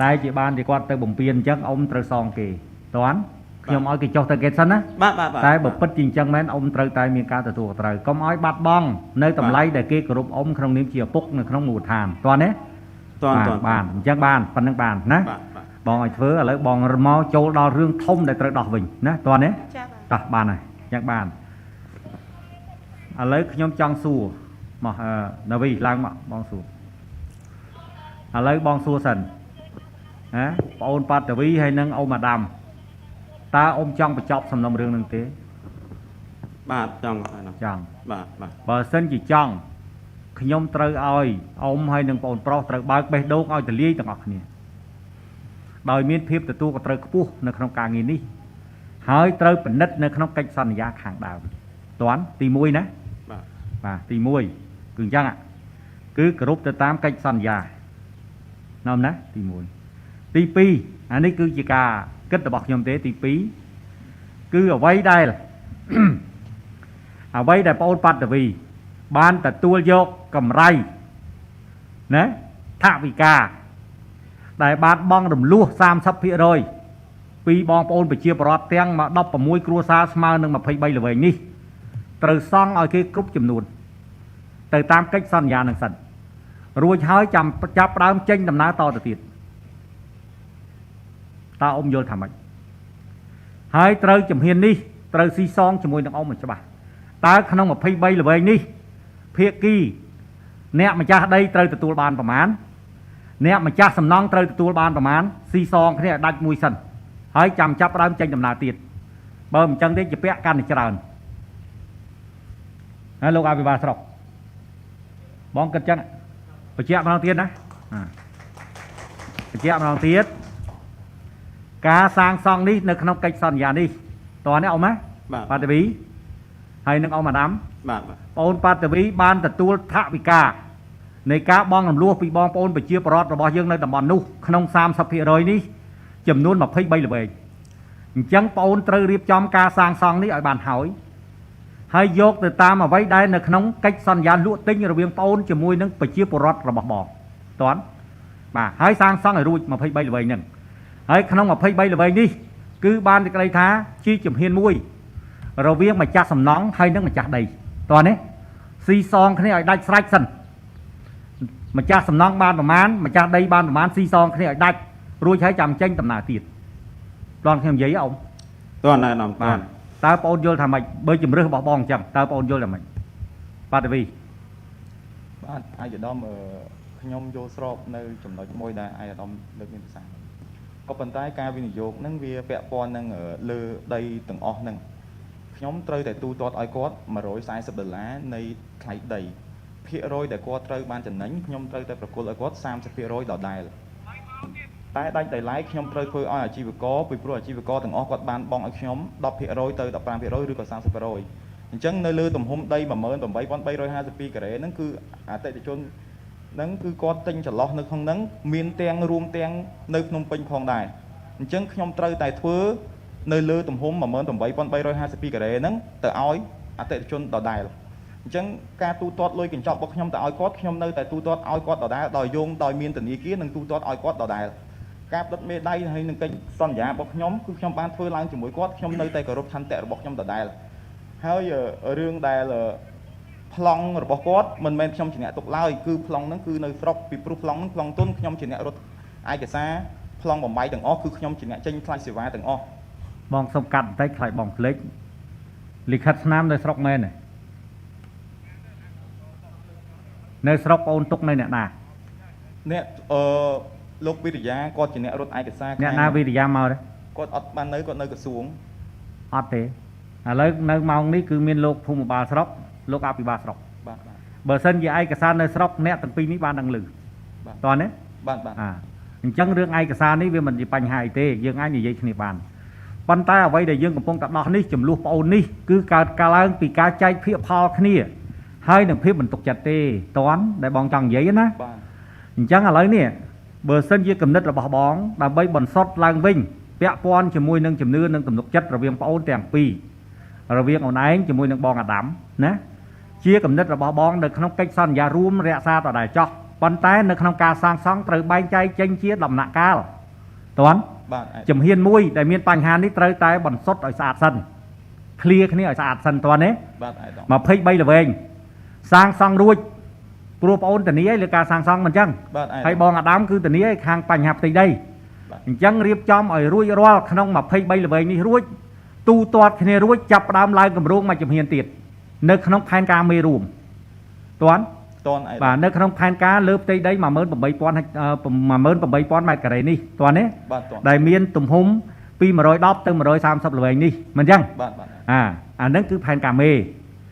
តែជាបានជាគាត់ទៅបំពេញអញ្ចឹងអ៊ំត្រូវសងគេតាន់ខ្ញុំឲ្យគេចុះទៅគេសិនណា បាទបាទ តែបើពិតជាអញ្ចឹងមែនអ៊ំត្រូវតែមានការទទួលត្រូវកុំឲ្យបាត់បង់នៅតម្លៃដែលគេគោរពអ៊ំក្នុងនាមជាឪពុកនៅក្នុងមូលដ្ឋានតោះណា តោះ បានអញ្ចឹងបានប៉ុណ្្នឹងបានណាបងឲ្យធ្វើឥឡូវបងមកចូលដល់រឿងធំដែលត្រូវដោះវិញណាតោះណាតោះបានហើយអញ្ចឹងបានឥឡូវខ្ញុំចង់សួរមកណាវីឡើងមកបងសួរឥឡូវបងសួរសិនណាប្អូនប៉ាតាវីហើយនិងអ៊ំអាដាមតើអ៊ំចង់បញ្ចប់សំណុំរឿងនឹងទេ បាទចង់ ចង់ បាទបាទ បើសិនជាចង់ខ្ញុំត្រូវឲ្យអ៊ំហើយនិងប្អូនប្រុសត្រូវបើកបេះដូងឲ្យទលាយទាំងអស់គ្នាដោយមានភាពទទួលខុសត្រូវខ្ពស់នៅក្នុងការងារនេះហើយត្រូវពិនិត្យនៅក្នុងកិច្ចសន្យាខាងដើមតាន់ទី1ណា បាទ បាទទី1គឺអញ្ចឹងគឺគោរពទៅតាមកិច្ចសន្យាណំណាទី1ទី2អានេះគឺជាការគិតរបស់ខ្ញុំទេទី2គឺអ្វីដែលអ្វីដែលបងអូនប៉ាត់វីបានទទួលយកកម្រៃណាថវិកាដែលបានបង់រំលោះ 30% ពីបងប្អូនប្រជាពលរដ្ឋទាំង16គ្រួសារស្មើនឹង23ល្វែងនេះត្រូវសង់ឲ្យគេគ្រប់ចំនួនទៅតាមកិច្ចសន្យានឹងសិនរួចហើយចាំចាប់ដើមចេញដំណើរតទៅទៀតតើអ៊ំយល់ថាម៉េចហើយត្រូវជំហាននេះត្រូវស៊ីសងជាមួយនឹងអ៊ំឲ្យច្បាស់តើក្នុង23ល្វែងនេះភាគីអ្នកម្ចាស់ដីត្រូវទទួលបានប្រមាណអ្នកម្ចាស់សំណង់ត្រូវទទួលបានប្រមាណស៊ីសងគ្នាឲ្យដាច់មួយសិនហើយចាំចាប់ដើមចេញដំណើរទៀតបើមិនចឹងទេជាពាក់កាន់តែច្រើនហើយលោកអភិបាលស្រុកបងគិតចឹងបញ្ជាក់ម្ដងទៀតណាបញ្ជាក់ម្ដងទៀតការសាងសង់នេះនៅក្នុងកិច្ចសន្យានេះតោះនេះអ៊ំណា បាទ ប៉ាតាវីហើយនឹងអ៊ំអាដាម បាទ បងអូនប៉ាតាវីបានទទួលថវិកានៃការបង់រំលោះពីបងប្អូនប្រជាពលរដ្ឋរបស់យើងនៅតំបន់នោះក្នុង 30% នេះចំនួន23ល្វែង អញ្ចឹងបងអូនត្រូវរៀបចំការសាងសង់នេះឲ្យបានហើយហើយយកទៅតាមអ្វីដែលនៅក្នុងកិច្ចសន្យាលក់ទិញរវាងបងអូនជាមួយនឹងប្រជាពលរដ្ឋរបស់បងតន់បាទហើយសាងសង់ឲ្យរួច23ល្វែងហ្នឹងហើយក្នុង23ល្វែងនេះគឺបានសេចក្តីថាជាជំហានមួយរវាងម្ចាស់សំណង់ហើយនិងម្ចាស់ដីតោះនេះស៊ីសងគ្នាឲ្យដាច់ស្រេចសិនម្ចាស់សំណង់បានប្រមាណម្ចាស់ដីបានប្រមាណស៊ីសងគ្នាឲ្យដាច់រួចហើយចាំចេញដំណើរទៀតដល់ខ្ញុំនិយាយអ៊ំ តើណែនាំ បាទតើបងអូនយល់ថាម៉េចបើជំរឿសរបស់បងអញ្ចឹងតើបងអូនយល់ថាម៉េចបាទតាវី បាទអាយដាមខ្ញុំយល់ស្របនៅចំណុចមួយដែលអាយដាមលើកមានប្រសាសន៍ក៏ប៉ុន្តែការវិនិយោគហ្នឹងវាពាក់ព័ន្ធនឹងលើដីទាំងអស់ហ្នឹងខ្ញុំត្រូវតែទូទាត់ឲ្យគាត់140ដុល្លារនៃថ្លៃដីភាគរយដែលគាត់ត្រូវបានចំណេញខ្ញុំត្រូវតែប្រគល់ឲ្យគាត់30%ដដែលតែដាច់ដោយឡែកខ្ញុំត្រូវធ្វើឲ្យអាជីវករពីព្រោះអាជីវករទាំងអស់គាត់បានបង់ឲ្យខ្ញុំ10%ទៅ15%ឬក៏30%អញ្ចឹងនៅលើទំហំដី18352ការ៉េហ្នឹងគឺអតិថិជនហ្នឹងគឺគាត់ទិញចន្លោះនៅក្នុងហ្នឹងមានទាំងរួមទាំងនៅភ្នំពេញផងដែរអញ្ចឹងខ្ញុំត្រូវតែធ្វើនៅលើទំហំ18352ការ៉េហ្នឹងទៅឲ្យអតិថិជនដដែលអញ្ចឹងការទូទាត់លុយកញ្ចប់របស់ខ្ញុំទៅឲ្យគាត់ខ្ញុំនៅតែទូទាត់ឲ្យគាត់ដដែលដោយយោងដោយមានធនាគារនិងទូទាត់ឲ្យគាត់ដដែលការផ្ដិតមេដៃហើយនឹងកិច្ចសន្យារបស់ខ្ញុំគឺខ្ញុំបានធ្វើឡើងជាមួយគាត់ខ្ញុំនៅតែគោរពឆន្ទៈរបស់ខ្ញុំដដែលហើយរឿងដែលប្លង់របស់គាត់មិនមែនខ្ញុំជាអ្នកទុកឡើយគឺប្លង់ហ្នឹងគឺនៅស្រុកពីព្រោះប្លង់ហ្នឹងប្លង់ទុនខ្ញុំជាអ្នករត់ឯកសារប្លង់បំបីទាំងអស់គឺខ្ញុំជាអ្នកចេញថ្លៃសេវាទាំងអស់ បងសុំកាត់បន្តិចខ្លាចបងភ្លេចលិខិតស្នាមនៅស្រុកមែនទេនៅស្រុកអូនទុកនៅអ្នកណា អ្នកអឺលោកវិរិយាគាត់ជាអ្នករត់ឯកសារ អ្នកណាវិរិយាមកទេ គាត់អត់បាននៅគាត់នៅក្រសួង អត់ទេឥឡូវនៅម៉ោងនេះគឺមានលោកភូមិបាលស្រុកលោកអភិបាលស្រុក បាទបាទ បើសិនជាឯកសារនៅស្រុកអ្នកទាំងពីរនេះបានដឹងឮ បាទ តោះណា បាទបាទ អាអញ្ចឹងរឿងឯកសារនេះវាមិនជាបញ្ហាអីទេយើងអាចនិយាយគ្នាបានប៉ុន្តែអ្វីដែលយើងកំពុងតែដោះនេះចំនួនប្អូននេះគឺកើតកាលឡើងពីការចែកភាគផលគ្នាហើយនឹងភាពមិនទុកចិត្តទេតន់ដែលបងចង់និយាយណា បាទ អញ្ចឹងឥឡូវនេះបើសិនជាគំនិតរបស់បងដើម្បីបន្សុទ្ធឡើងវិញពាក់ព័ន្ធជាមួយនឹងជំនឿនិងទំនុកចិត្តរវាងប្អូនទាំងពីររវាងអូនឯងជាមួយនឹងបងអាដាមណាជាគំនិតរបស់បងនៅក្នុងកិច្ចសន្យារួមរក្សាដដែលចោះប៉ុន្តែនៅក្នុងការសាងសង់ត្រូវបែងចែកចេញជាដំណាក់កាលតន់ បាទឯ ជំហានមួយដែលមានបញ្ហានេះត្រូវតែបន្សុទ្ធឲ្យស្អាតសិនឃ្លាគ្នាឲ្យស្អាតសិនតន់ទេ បាទឯកឧត្តម 23ល្វែងសាងសង់រួចព្រោះប្អូនធានាឲ្យលើការសាងសង់មិនចឹង បាទឯកឧត្តម ហើយបងអាដាមគឺធានាឲ្យខាងបញ្ហាផ្ទៃដី បាទ អញ្ចឹងរៀបចំឲ្យរួចរាល់ក្នុង23ល្វែងនេះរួចទូទាត់គ្នារួចចាប់ផ្ដើមឡើងគម្រោងមួយជំហានទៀតនៅក្នុងផែនការមេរួមទាន់ តនឯកឧត្តម បាទនៅក្នុងផែនការលើផ្ទៃដី18000ហិក18000ម៉ែត្រការ៉េនេះទាន់ទេ បាទតន ដែលមានទំហំពី110ទៅ130ល្វែងនេះមិនអញ្ចឹង បាទបាទ អាអាហ្នឹងគឺផែនការមេ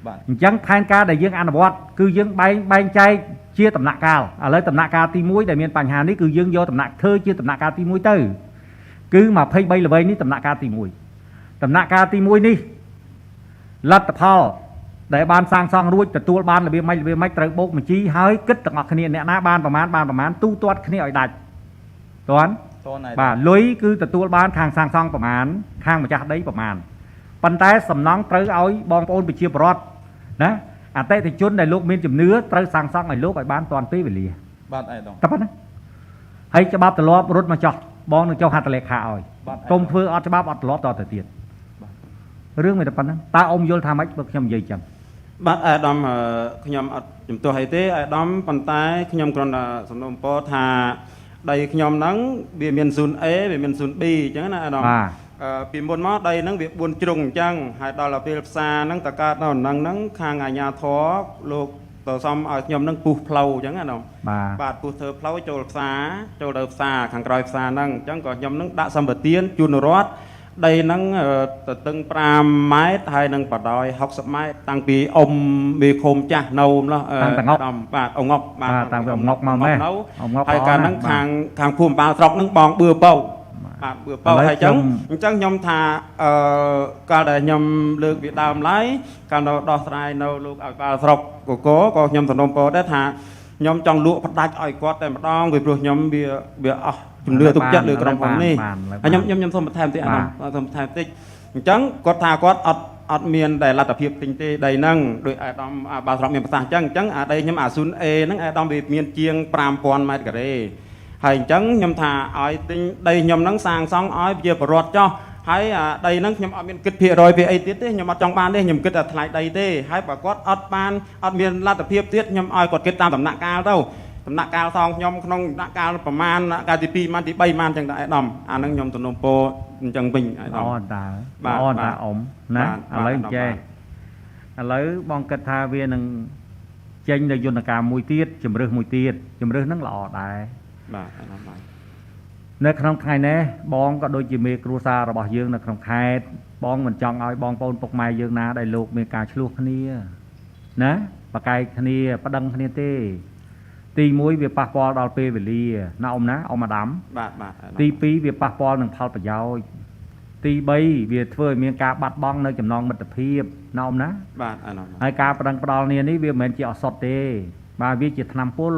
បាទ អញ្ចឹងផែនការដែលយើងអនុវត្តគឺយើងបែងបែងចែកជាដំណាក់កាលឥឡូវដំណាក់កាលទី1ដែលមានបញ្ហានេះគឺយើងយកដំណាក់ធ្វើជាដំណាក់កាលទី1ទៅគឺ23ល្វែងនេះដំណាក់កាលទី1ដំណាក់កាលទី1នេះលទ្ធផលដែលបានសាងសង់រួចទទួលបានរបៀបម៉េចរបៀបម៉េចត្រូវបូកបញ្ជីហើយគិតទាំងអស់គ្នាអ្នកណាបានប្រមាណបានប្រមាណទូទាត់គ្នាឲ្យដាច់ទាន់ តនឯកឧត្តម បាទលុយគឺទទួលបានខាងសាងសង់ប្រមាណខាងម្ចាស់ដីប្រមាណប៉ុន្តែសំណង់ត្រូវឲ្យបងប្អូនប្រជាពលរដ្ឋណាអតិថិជនដែលលោកមានជំនឿត្រូវសាងសង់ឲ្យលោកឲ្យបានទាន់ពេលវេលា បាទឯកឧត្តម តែប៉ុណ្ណាហើយច្បាប់ទម្លាប់រត់មកចោះបងនឹងចុះហត្ថលេខាឲ្យ បាទ កុំធ្វើអត់ច្បាប់អត់ទម្លាប់តទៅទៀត បាទ រឿងមានតែប៉ុណ្្នឹងតើអ៊ំយល់ថាម៉េចបើខ្ញុំនិយាយចឹង បាទអាដាមអឺខ្ញុំអត់ជំទាស់អីទេអាដាមប៉ុន្តែខ្ញុំគ្រាន់តែសំណូមពរថាដីខ្ញុំហ្នឹងវាមាន 0A វាមាន 0B អញ្ចឹងណាអាដាម បាទ អឺពីមុនមកដីហ្នឹងវា4ជ្រុងអញ្ចឹងហើយដល់ទៅពេលផ្សារហ្នឹងតកើតនៅហ្នឹងហ្នឹងខាងអាជ្ញាធរលោកទៅសំឲ្យខ្ញុំហ្នឹងពុះផ្លូវអញ្ចឹងណា បាទ បាទពុះធ្វើផ្លូវចូលផ្សារចូលទៅផ្សារខាងក្រោយផ្សារហ្នឹងអញ្ចឹងក៏ខ្ញុំហ្នឹងដាក់សម្បទានជូនរដ្ឋដីហ្នឹងទទឹង5ម៉ែត្រហើយនឹងបដោយ60ម៉ែត្រតាំងពីអ៊ំមេឃុំចាស់នៅម្លោះ តាំងពីងុក បាទអងុក បាទតាំងពីអងុកមកម៉េះ នៅ អងុក ហើយកាលហ្នឹង បាទ ខាងខាងភូមិបាលស្រុកហ្នឹងបងបឿពៅបាទបឿពៅ ឥឡូវ ហើយអញ្ចឹង ខ្ញុំ អញ្ចឹងខ្ញុំថាអឺកាលដែលខ្ញុំលើកវាដើមឡើយកាលនៅដោះស្រាយនៅលោកអភិបាលស្រុកកកក៏ខ្ញុំសំណូមពរដែរថា ខ្ញុំចង់លក់ផ្ដាច់ឲ្យគាត់តែម្ដងពីព្រោះខ្ញុំវាវាអស់ជំនឿទុកចិត្តលើក្រុមហ៊ុននេះហើយខ្ញុំខ្ញុំខ្ញុំសូមបន្ថែមតិចអានោះសូមបន្ថែមតិចអញ្ចឹងគាត់ថាគាត់អត់អត់មានតែលទ្ធភាពទិញទេដីហ្នឹងដោយអាដាមបាស្រប់មានប្រសាសន៍អញ្ចឹងអញ្ចឹងអាដីខ្ញុំអាស៊ុន A ហ្នឹងអាដាមវាមានជាង5000ម៉ែត្រការ៉េហើយអញ្ចឹងខ្ញុំថាឲ្យទិញដីខ្ញុំហ្នឹងសាងសង់ឲ្យប្រជាពលរដ្ឋចោះហើយអាដីហ្នឹងខ្ញុំអត់មានគិតភាគរយពីអីទៀតទេខ្ញុំអត់ចង់បានទេខ្ញុំគិតតែថ្លៃដីទេហើយបើគាត់អត់បានអត់មានលទ្ធភាពទៀតខ្ញុំឲ្យគាត់គិតតាមដំណាក់កាលទៅដំណាក់កាលសងខ្ញុំក្នុងដំណាក់កាលប្រមាណដំណាក់កាលទី2ម៉ានទី3ម៉ានអញ្ចឹងដែរអាដាមអាហ្នឹងខ្ញុំទំនុំពោអញ្ចឹងវិញអាដាម ល្អតា បាទ ល្អតាអ៊ំណា បាទ ឥឡូវអញ្ចេះ បាទ ឥឡូវបងគិតថាវានឹងចេញនៅយន្តការមួយទៀតជំរើសមួយទៀតជំរើសហ្នឹងល្អដែរ បាទអាដាមបាទ នៅក្នុងថ្ងៃនេះបងក៏ដូចជាមេគ្រួសាររបស់យើងនៅក្នុងខេត្តបងមិនចង់ឲ្យបងប្អូនពុកម៉ែយើងណាដែលលោកមានការឆ្លោះគ្នាណាបកែកគ្នាប្តឹងគ្នាទេ ទី1វាប៉ះពាល់ដល់ពេលវេលាណាអ៊ំណាអ៊ំអាដាម បាទបាទអាដាម ទី2វាប៉ះពាល់នឹងផលប្រយោជន៍ទី3វាធ្វើឲ្យមានការបាត់បង់នៅចំណងមិត្តភាពណាអ៊ំណា បាទអាដាម ហើយការប្តឹងផ្ដាល់គ្នានេះវាមិនមែនជាឱសថទេ បាទវាជាថ្នាំពុល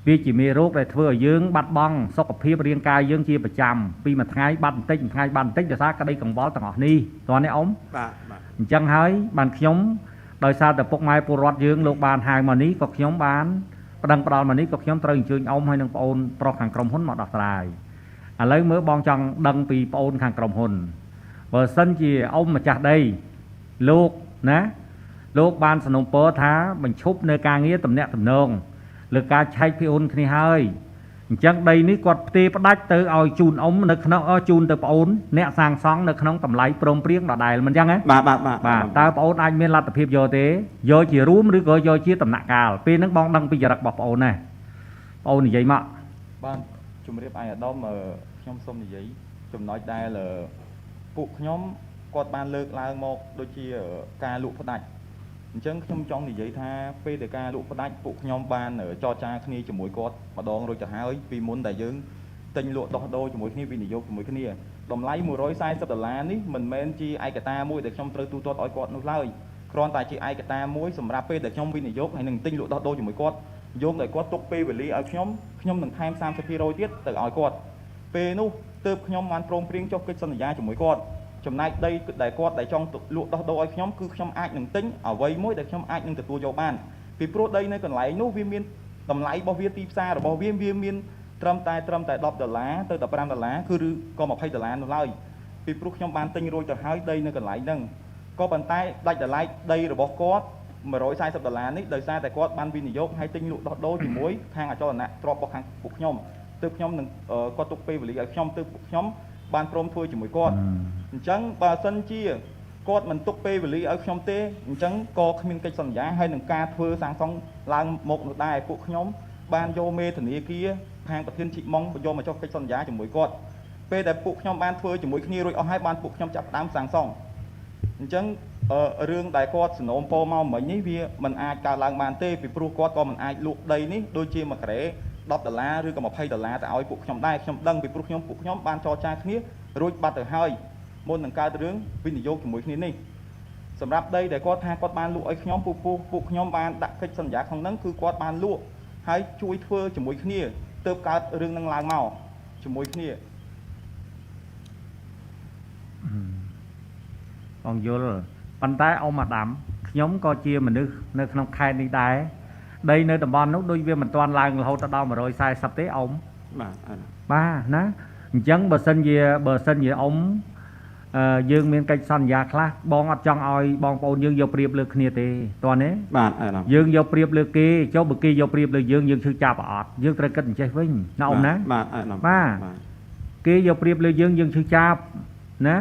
វាជាមេរោគដែលធ្វើឲ្យយើងបាត់បង់សុខភាពរាងកាយយើងជាប្រចាំពីមួយថ្ងៃបាត់បន្តិចមួយថ្ងៃបាត់បន្តិចដោយសារក្តីកង្វល់ទាំងអស់នេះតោះនេះអ៊ំ បាទបាទ អញ្ចឹងហើយបានខ្ញុំដោយសារតែពុកម៉ែពលរដ្ឋយើងលោកបានហៅមកនេះក៏ខ្ញុំបានប្តឹងផ្ដាល់មកនេះក៏ខ្ញុំត្រូវអញ្ជើញអ៊ំហើយនិងប្អូនប្រុសខាងក្រុមហ៊ុនមកដោះស្រាយឥឡូវមើលបងចង់ដឹងពីប្អូនខាងក្រុមហ៊ុនបើសិនជាអ៊ំម្ចាស់ដីលោកណាលោកបានสนុំពរថាបញ្ឈប់នៅការងារតំណាក់តំណងលើការឆែកភាគហ៊ុនគ្នាហើយអញ្ចឹងដីនេះគាត់ផ្ទេផ្ដាច់ទៅឲ្យជូនអ៊ំនៅក្នុងជូនទៅប្អូនអ្នកសាងសង់នៅក្នុងតម្លៃព្រមព្រៀងដដែលមិនអញ្ចឹងហ៎ បាទបាទបាទ បាទតើប្អូនអាចមានលទ្ធភាពយកទេយកជារួមឬក៏យកជាដំណាក់កាលពេលហ្នឹងបងដឹងពីចរិតរបស់ប្អូនដែរប្អូននិយាយមក បាទជំរាបឯកឧត្តមខ្ញុំសូមនិយាយចំណុចដែលពួកខ្ញុំគាត់បានលើកឡើងមកដូចជាការលក់ផ្ដាច់អញ្ចឹងខ្ញុំចង់និយាយថាពេលដែលការលក់ផ្ដាច់ពួកខ្ញុំបានចរចាគ្នាជាមួយគាត់ម្ដងរួចទៅហើយពីមុនដែលយើងទិញលក់ដោះដូរជាមួយគ្នាវិនិយោគជាមួយគ្នាតម្លៃ140ដុល្លារនេះមិនមែនជាឯកតាមួយដែលខ្ញុំត្រូវទូទាត់ឲ្យគាត់នោះឡើយគ្រាន់តែជាឯកតាមួយសម្រាប់ពេលដែលខ្ញុំវិនិយោគហើយនឹងទិញលក់ដោះដូរជាមួយគាត់យោងដែលគាត់ទុកពេលវេលាឲ្យខ្ញុំខ្ញុំនឹងថែម30%ទៀតទៅឲ្យគាត់ពេលនោះទើបខ្ញុំបានព្រមព្រៀងចុះកិច្ចសន្យាជាមួយគាត់ចំណែកដីដែលគាត់ដែលចង់លក់ដោះដូរឲ្យខ្ញុំគឺខ្ញុំអាចនឹងទិញអ្វីមួយដែលខ្ញុំអាចនឹងទទួលយកបានពីព្រោះដីនៅកន្លែងនោះវាមានតម្លៃរបស់វាទីផ្សាររបស់វាវាមានត្រឹមតែ10ដុល្លារទៅ15ដុល្លារគឺឬក៏20ដុល្លារនោះឡើយពីព្រោះខ្ញុំបានទិញរួចទៅហើយដីនៅកន្លែងហ្នឹងក៏ប៉ុន្តែដាច់ដライដីរបស់គាត់140ដុល្លារនេះដោយសារតែគាត់បានវិនិយោគហើយទិញលក់ដោះដូរជាមួយខាងអចលនៈទ្រព្យរបស់ខាងពួកខ្ញុំទើបខ្ញុំនឹងគាត់ទុកពេលវេលាឲ្យខ្ញុំទើបពួកខ្ញុំបានព្រមធ្វើជាមួយគាត់អញ្ចឹងបើសិនជាគាត់មិនទុកពេលវេលាឲ្យខ្ញុំទេអញ្ចឹងក៏គ្មានកិច្ចសន្យាហើយនឹងការធ្វើសាងសង់ឡើងមកនោះដែរពួកខ្ញុំបានយកមេធនាគារខាងប្រធានជីកម៉ុងយកមកចុះកិច្ចសន្យាជាមួយគាត់ពេលដែលពួកខ្ញុំបានធ្វើជាមួយគ្នារួចអស់ហើយបានពួកខ្ញុំចាប់ផ្ដើមសាងសង់អញ្ចឹងរឿងដែលគាត់សំណូមពរមកមិញនេះវាមិនអាចកើតឡើងបានទេពីព្រោះគាត់ក៏មិនអាចលក់ដីនេះដូចជាមួយការ៉េ10ដុល្លារឬក៏20ដុល្លារទៅឲ្យពួកខ្ញុំដែរខ្ញុំដឹងពីព្រោះពួកខ្ញុំបានចរចាគ្នារួចបាត់ទៅហើយមុននឹងកើតរឿងវិនិយោគជាមួយគ្នានេះសម្រាប់ដីដែលគាត់ថាគាត់បានលក់ឲ្យខ្ញុំពួកខ្ញុំបានដាក់កិច្ចសន្យាក្នុងហ្នឹងគឺគាត់បានលក់ហើយជួយធ្វើជាមួយគ្នាទើបកើតរឿងនឹងឡើងមកជាមួយគ្នា បងយល់ប៉ុន្តែអ៊ំអាដាមខ្ញុំក៏ជាមនុស្សនៅក្នុងខេត្តនេះដែរដីនៅតំបន់នោះដូចវាមិនទាន់ឡើងរហូតដល់140ទេអ៊ំ បាទ បាទណាអញ្ចឹងបើសិនជាអ៊ំយើងមានកិច្ចសន្យាខ្លះបងអត់ចង់ឲ្យបងប្អូនយើងយកប្រៀបលើគ្នាទេតោះនេះ បាទអាដាម យើងយកប្រៀបលើគេចុះបើគេយកប្រៀបលើយើងយើងឈឺចាប់អត់យើងត្រូវគិតអញ្ចេះវិញណាអ៊ំណា បាទអាដាម បាទគេយកប្រៀបលើយើងយើងឈឺចាប់ណា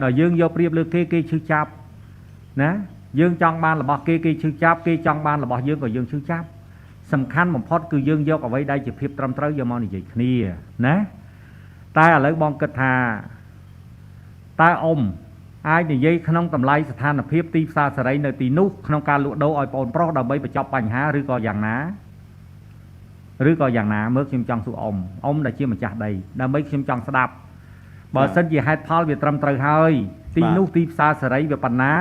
ដល់យើងយកប្រៀបលើគេគេឈឺចាប់ណាយើងចង់បានរបស់គេគេឈឺចាប់គេចង់បានរបស់យើងក៏យើងឈឺចាប់សំខាន់បំផុតគឺយើងយកអ្វីដែលជាភាពត្រឹមត្រូវយកមកនិយាយគ្នាណាតែឥឡូវបងគិតថាតើអ៊ំអាចនិយាយក្នុងតម្លៃស្ថានភាពទីផ្សារសេរីនៅទីនោះក្នុងការលក់ដូរឲ្យប្អូនប្រុសដើម្បីបញ្ចប់បញ្ហាឬក៏យ៉ាងណាមើលខ្ញុំចង់សួរអ៊ំដែលជាម្ចាស់ដីដើម្បីខ្ញុំចង់ស្ដាប់បើសិនជាហេតុផលវាត្រឹមត្រូវហើយទីនោះទីផ្សារសេរីវាប៉ុណ្ណា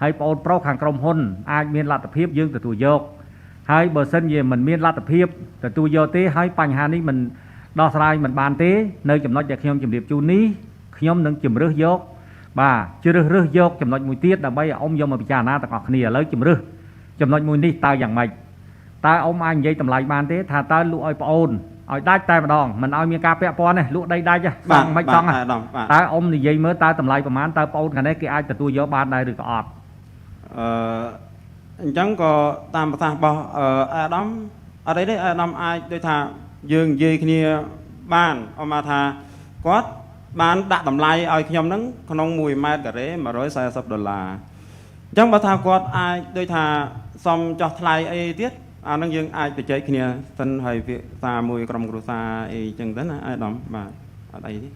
ហើយប្អូនប្រុសខាងក្រុមហ៊ុនអាចមានលទ្ធភាពយើងទទួលយក ហើយបើសិនជាមិនមានលទ្ធភាពទទួលយកទេហើយបញ្ហានេះមិនដោះស្រាយមិនបានទេនៅចំណុចដែលខ្ញុំជម្រាបជូននេះខ្ញុំនឹងជម្រើសយកបាទជ្រើសរើសយកចំណុចមួយទៀតដើម្បីឲ្យអ៊ំយកមកពិចារណាទាំងអស់គ្នាឥឡូវជម្រើសចំណុចមួយនេះតើយ៉ាងម៉េចតើអ៊ំអាចនិយាយតម្លៃបានទេថាតើលក់ឲ្យប្អូនឲ្យដាច់តែម្ដងមិនឲ្យមានការពាក់ព័ន្ធទេលក់ដីដាច់សង់មិនសង់តើអ៊ំនិយាយមើលតើតម្លៃប្រមាណតើប្អូនខាងនេះគេអាចទទួលយកបានដែរឬក៏អត់ អញ្ចឹងក៏តាមប្រសាសន៍របស់អាដាមអត់អីទេអាដាមអាចដូចថាយើងនិយាយគ្នាបានអមថាគាត់បានដាក់តម្លៃឲ្យខ្ញុំហ្នឹងក្នុង1ម៉ែត្រការ៉េ140ដុល្លារអញ្ចឹងបើថាគាត់អាចដូចថាសំចោះថ្លៃអីទៀតអាហ្នឹងយើងអាចទៅចែកគ្នាសិនហើយភាសាមួយក្រុមគ្រួសារអីចឹងទៅណាអាដាមបាទអត់អីទេ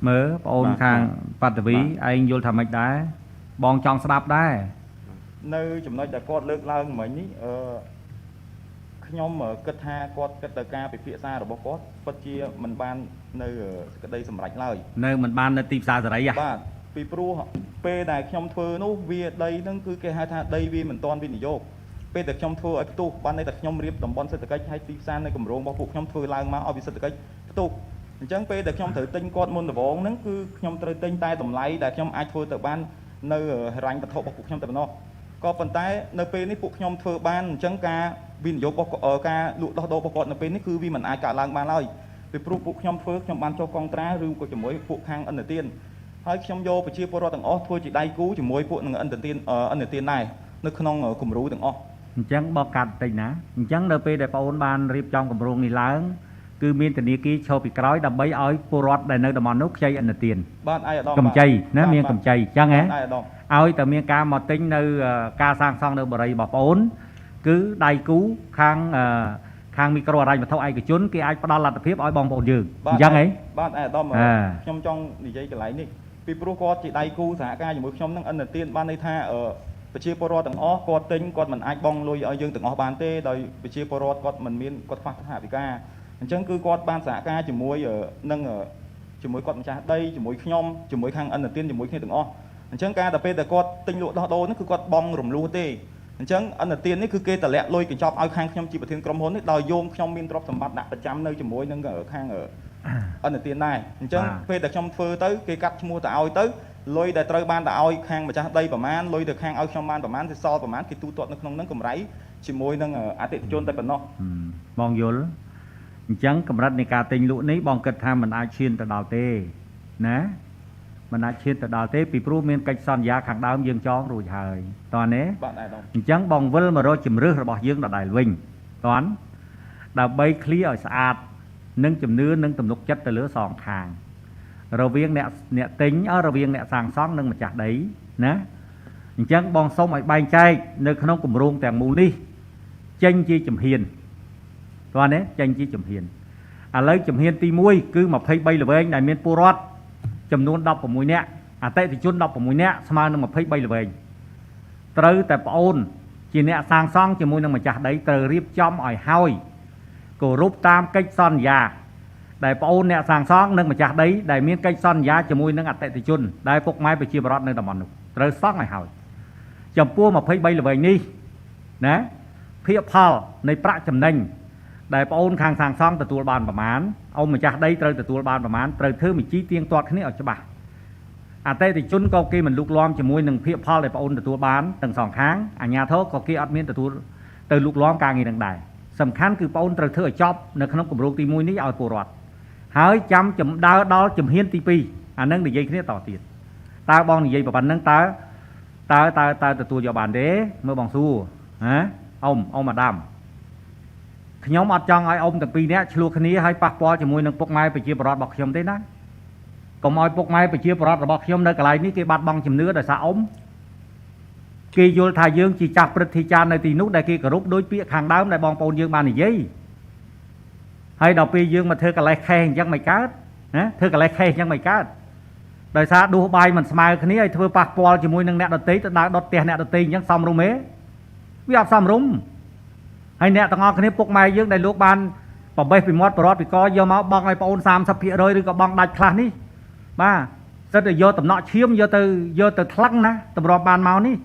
មើលបងអូនខាងបតវីឯងយល់ថាម៉េចដែរបងចង់ស្ដាប់ដែរ នៅចំណុចដែលគាត់លើកឡើងមិញនេះអឺខ្ញុំគិតថាគាត់គិតទៅការពិភាក្សារបស់គាត់ពិតជាមិនបាននៅសេចក្តីសម្រេចឡើយ នៅមិនបាននៅទីផ្សារសេរី បាទពីព្រោះពេលដែលខ្ញុំធ្វើនោះវាដីហ្នឹងគឺគេហៅថាដីវាមិនទាន់វិនិយោគពេលដែលខ្ញុំធ្វើឲ្យផ្ទុះបានន័យថាខ្ញុំរៀបតំបន់សេដ្ឋកិច្ចហើយទីផ្សារនៅគម្រោងរបស់ពួកខ្ញុំធ្វើឡើងមកឲ្យវាសេដ្ឋកិច្ចផ្ទុះអញ្ចឹងពេលដែលខ្ញុំត្រូវទិញគាត់មុនដំបូងហ្នឹងគឺខ្ញុំត្រូវទិញតែតម្លៃដែលខ្ញុំអាចធ្វើទៅបាននៅហិរញ្ញវត្ថុរបស់ពួកខ្ញុំតែប៉ុណ្ណោះក៏ប៉ុន្តែនៅពេលនេះពួកខ្ញុំធ្វើបានអញ្ចឹងការវិនិយោគរបស់ការលក់ដោះដូររបស់គាត់នៅពេលនេះគឺវាមិនអាចកើតឡើងបានឡើយពីព្រោះពួកខ្ញុំធ្វើខ្ញុំបានចុះកងត្រាឬក៏ជាមួយពួកខាងឥណទានហើយខ្ញុំយកប្រជាពលរដ្ឋទាំងអស់ធ្វើជាដៃគូជាមួយពួកនឹងឥណទានឥណទានដែរនៅក្នុងគំរូទាំងអស់ អញ្ចឹងបកកាត់តិចណាអញ្ចឹងនៅពេលដែលបងអូនបានរៀបចំគម្រោងនេះឡើងគឺមានធនាគារឈរពីក្រោយដើម្បីឲ្យពលរដ្ឋដែលនៅតំបន់នោះខ្ចីឥណទាន បាទអាយឧត្តម កម្ចីណាមានកម្ចីអញ្ចឹងហ៎ អាយឧត្តម ឲ្យតែមានការមកទិញនៅការសាងសង់នៅបរិយារបស់បងអូនគឺដៃគូខាងខាងមីក្រូហិរញ្ញវត្ថុឯកជនគេអាចផ្ដល់លទ្ធភាពឲ្យបងប្អូនយើងអញ្ចឹងហី បាទអាយឧត្តមខ្ញុំចង់និយាយកន្លែងនេះពីព្រោះគាត់ជាដៃគូសហការជាមួយខ្ញុំនឹងឥណទានបានន័យថាប្រជាពលរដ្ឋទាំងអស់គាត់ទិញគាត់មិនអាចបង់លុយឲ្យយើងទាំងអស់បានទេដោយប្រជាពលរដ្ឋគាត់មិនមានគាត់ខ្វះថវិកាអញ្ចឹងគឺគាត់បានសហការជាមួយនឹងជាមួយគាត់ម្ចាស់ដីជាមួយខ្ញុំជាមួយខាងឥណទានជាមួយគ្នាទាំងអស់អញ្ចឹងការតែពេលដែលគាត់ទិញលក់ដោះដូរនេះគឺគាត់បង់រំលោះទេអញ្ចឹងឥណទាននេះគឺគេតម្លាក់លុយកញ្ចប់ឲ្យខាងខ្ញុំជាប្រធានក្រុមហ៊ុននេះដោយយោងខ្ញុំមានទ្រព្យសម្បត្តិដាក់ប្រចាំនៅជាមួយនឹងខាងឥណទានដែរអញ្ចឹងពេលដែលខ្ញុំធ្វើទៅគេកាត់ឈ្មោះទៅឲ្យទៅលុយដែលត្រូវបានទៅឲ្យខាងម្ចាស់ដីប្រមាណលុយទៅខាងឲ្យខ្ញុំបានប្រមាណទៅសល់ប្រមាណគេទូទាត់នៅក្នុងហ្នឹងកម្រៃជាមួយនឹងអតិថិជនតែប៉ុណ្ណោះ បងយល់អញ្ចឹងកម្រិតនៃការទិញលក់នេះបងគិតថាมันអាចឈានទៅដល់ទេណាมันអាចឈានទៅដល់ទេពីព្រោះមានកិច្ចសន្យាខាងដើមយើងចងរួចហើយតើណា បាទអាយដល់ អញ្ចឹងបងវិលមករកជំរើសរបស់យើងដដែលវិញតន់ដើម្បីឃ្លៀឲ្យស្អាតនិងជំនឿនិងទំនុកចិត្តទៅលើសងខាងរវាងអ្នកទិញរវាងអ្នកសាងសង់និងម្ចាស់ដីណាអញ្ចឹងបងសូមឲ្យបែងចែកនៅក្នុងគម្រោងទាំងមូលនេះចេញជាជំហានតើណាចេញជាជំហានឥឡូវជំហានទី1គឺ23ល្វែងដែលមានពលរដ្ឋចំនួន16នាក់អតិថិជន16នាក់ស្មើនឹង23ល្វែងត្រូវតែប្អូនជាអ្នកសាងសង់ជាមួយនឹងម្ចាស់ដីត្រូវរៀបចំឲ្យហើយគោរពតាមកិច្ចសន្យាដែលប្អូនអ្នកសាងសង់និងម្ចាស់ដីដែលមានកិច្ចសន្យាជាមួយនឹងអតិថិជនដែលពុកម៉ែប្រជាពលរដ្ឋនៅតំបន់នោះត្រូវសង់ឲ្យហើយចំពោះ23ល្វែងនេះណាភាគផលនៃប្រាក់ចំណេញដែលប្អូនខាងសាងសង់ទទួលបានប្រមាណអ៊ំម្ចាស់ដីត្រូវទទួលបានប្រមាណត្រូវធ្វើបញ្ជីទៀងទាត់គ្នាឲ្យច្បាស់អតិថិជនក៏គេមិនលូកលាន់ជាមួយនឹងភាគផលដែលប្អូនទទួលបានទាំងសងខាងអាជ្ញាធរក៏គេអត់មានទទួលទៅលូកលាន់ការងារនឹងដែរសំខាន់គឺប្អូនត្រូវធ្វើឲ្យចប់នៅក្នុងគម្រោងទី1នេះឲ្យពលរដ្ឋហើយចាំចំដើរដល់ជំហានទី2អានឹងនិយាយគ្នាតទៀតតើបងនិយាយប៉ុណ្្នឹងតើតើតើតើទទួលយកបានទេមើលបងសួរហ៎អ៊ំអ៊ំអាដាមខ្ញុំអត់ចង់ឲ្យអ៊ំទាំងពីរនាក់ឆ្លោះគ្នាហើយប៉ះពាល់ជាមួយនឹងពុកម៉ែប្រជាពលរដ្ឋរបស់ខ្ញុំទេណាកុំឲ្យពុកម៉ែប្រជាពលរដ្ឋរបស់ខ្ញុំនៅកន្លែងនេះគេបាត់បង់ជំនឿដោយសារអ៊ំគេយល់ថាយើងជាចាស់ព្រឹទ្ធាចារ្យនៅទីនោះដែលគេគោរពដោយពាក្យខាងដើមដែលបងប្អូនយើងបាននិយាយហើយដល់ពេលយើងមកធ្វើកលេសខេះអញ្ចឹងមិនកើតណាធ្វើកលេសខេះអញ្ចឹងមិនកើតដោយសារដួសបាយមិនស្មើគ្នាឲ្យធ្វើប៉ះពាល់ជាមួយនឹងអ្នកដទៃទៅដើរដុតផ្ទះអ្នកដទៃអញ្ចឹងសមរម្យទេវាអត់សមរម្យហើយអ្នកទាំងអស់គ្នាពុកម៉ែយើងដែលលោកបានបបេះពីមាត់ប្រវត្តិពីកយកមកបង់ឲ្យប្អូន 30% ឬក៏បង់ដាច់ខ្លះនេះបាទសិតតែយកតំណក់ឈាមយកទៅថ្លឹងណាតម្រាប់បានមកនេះ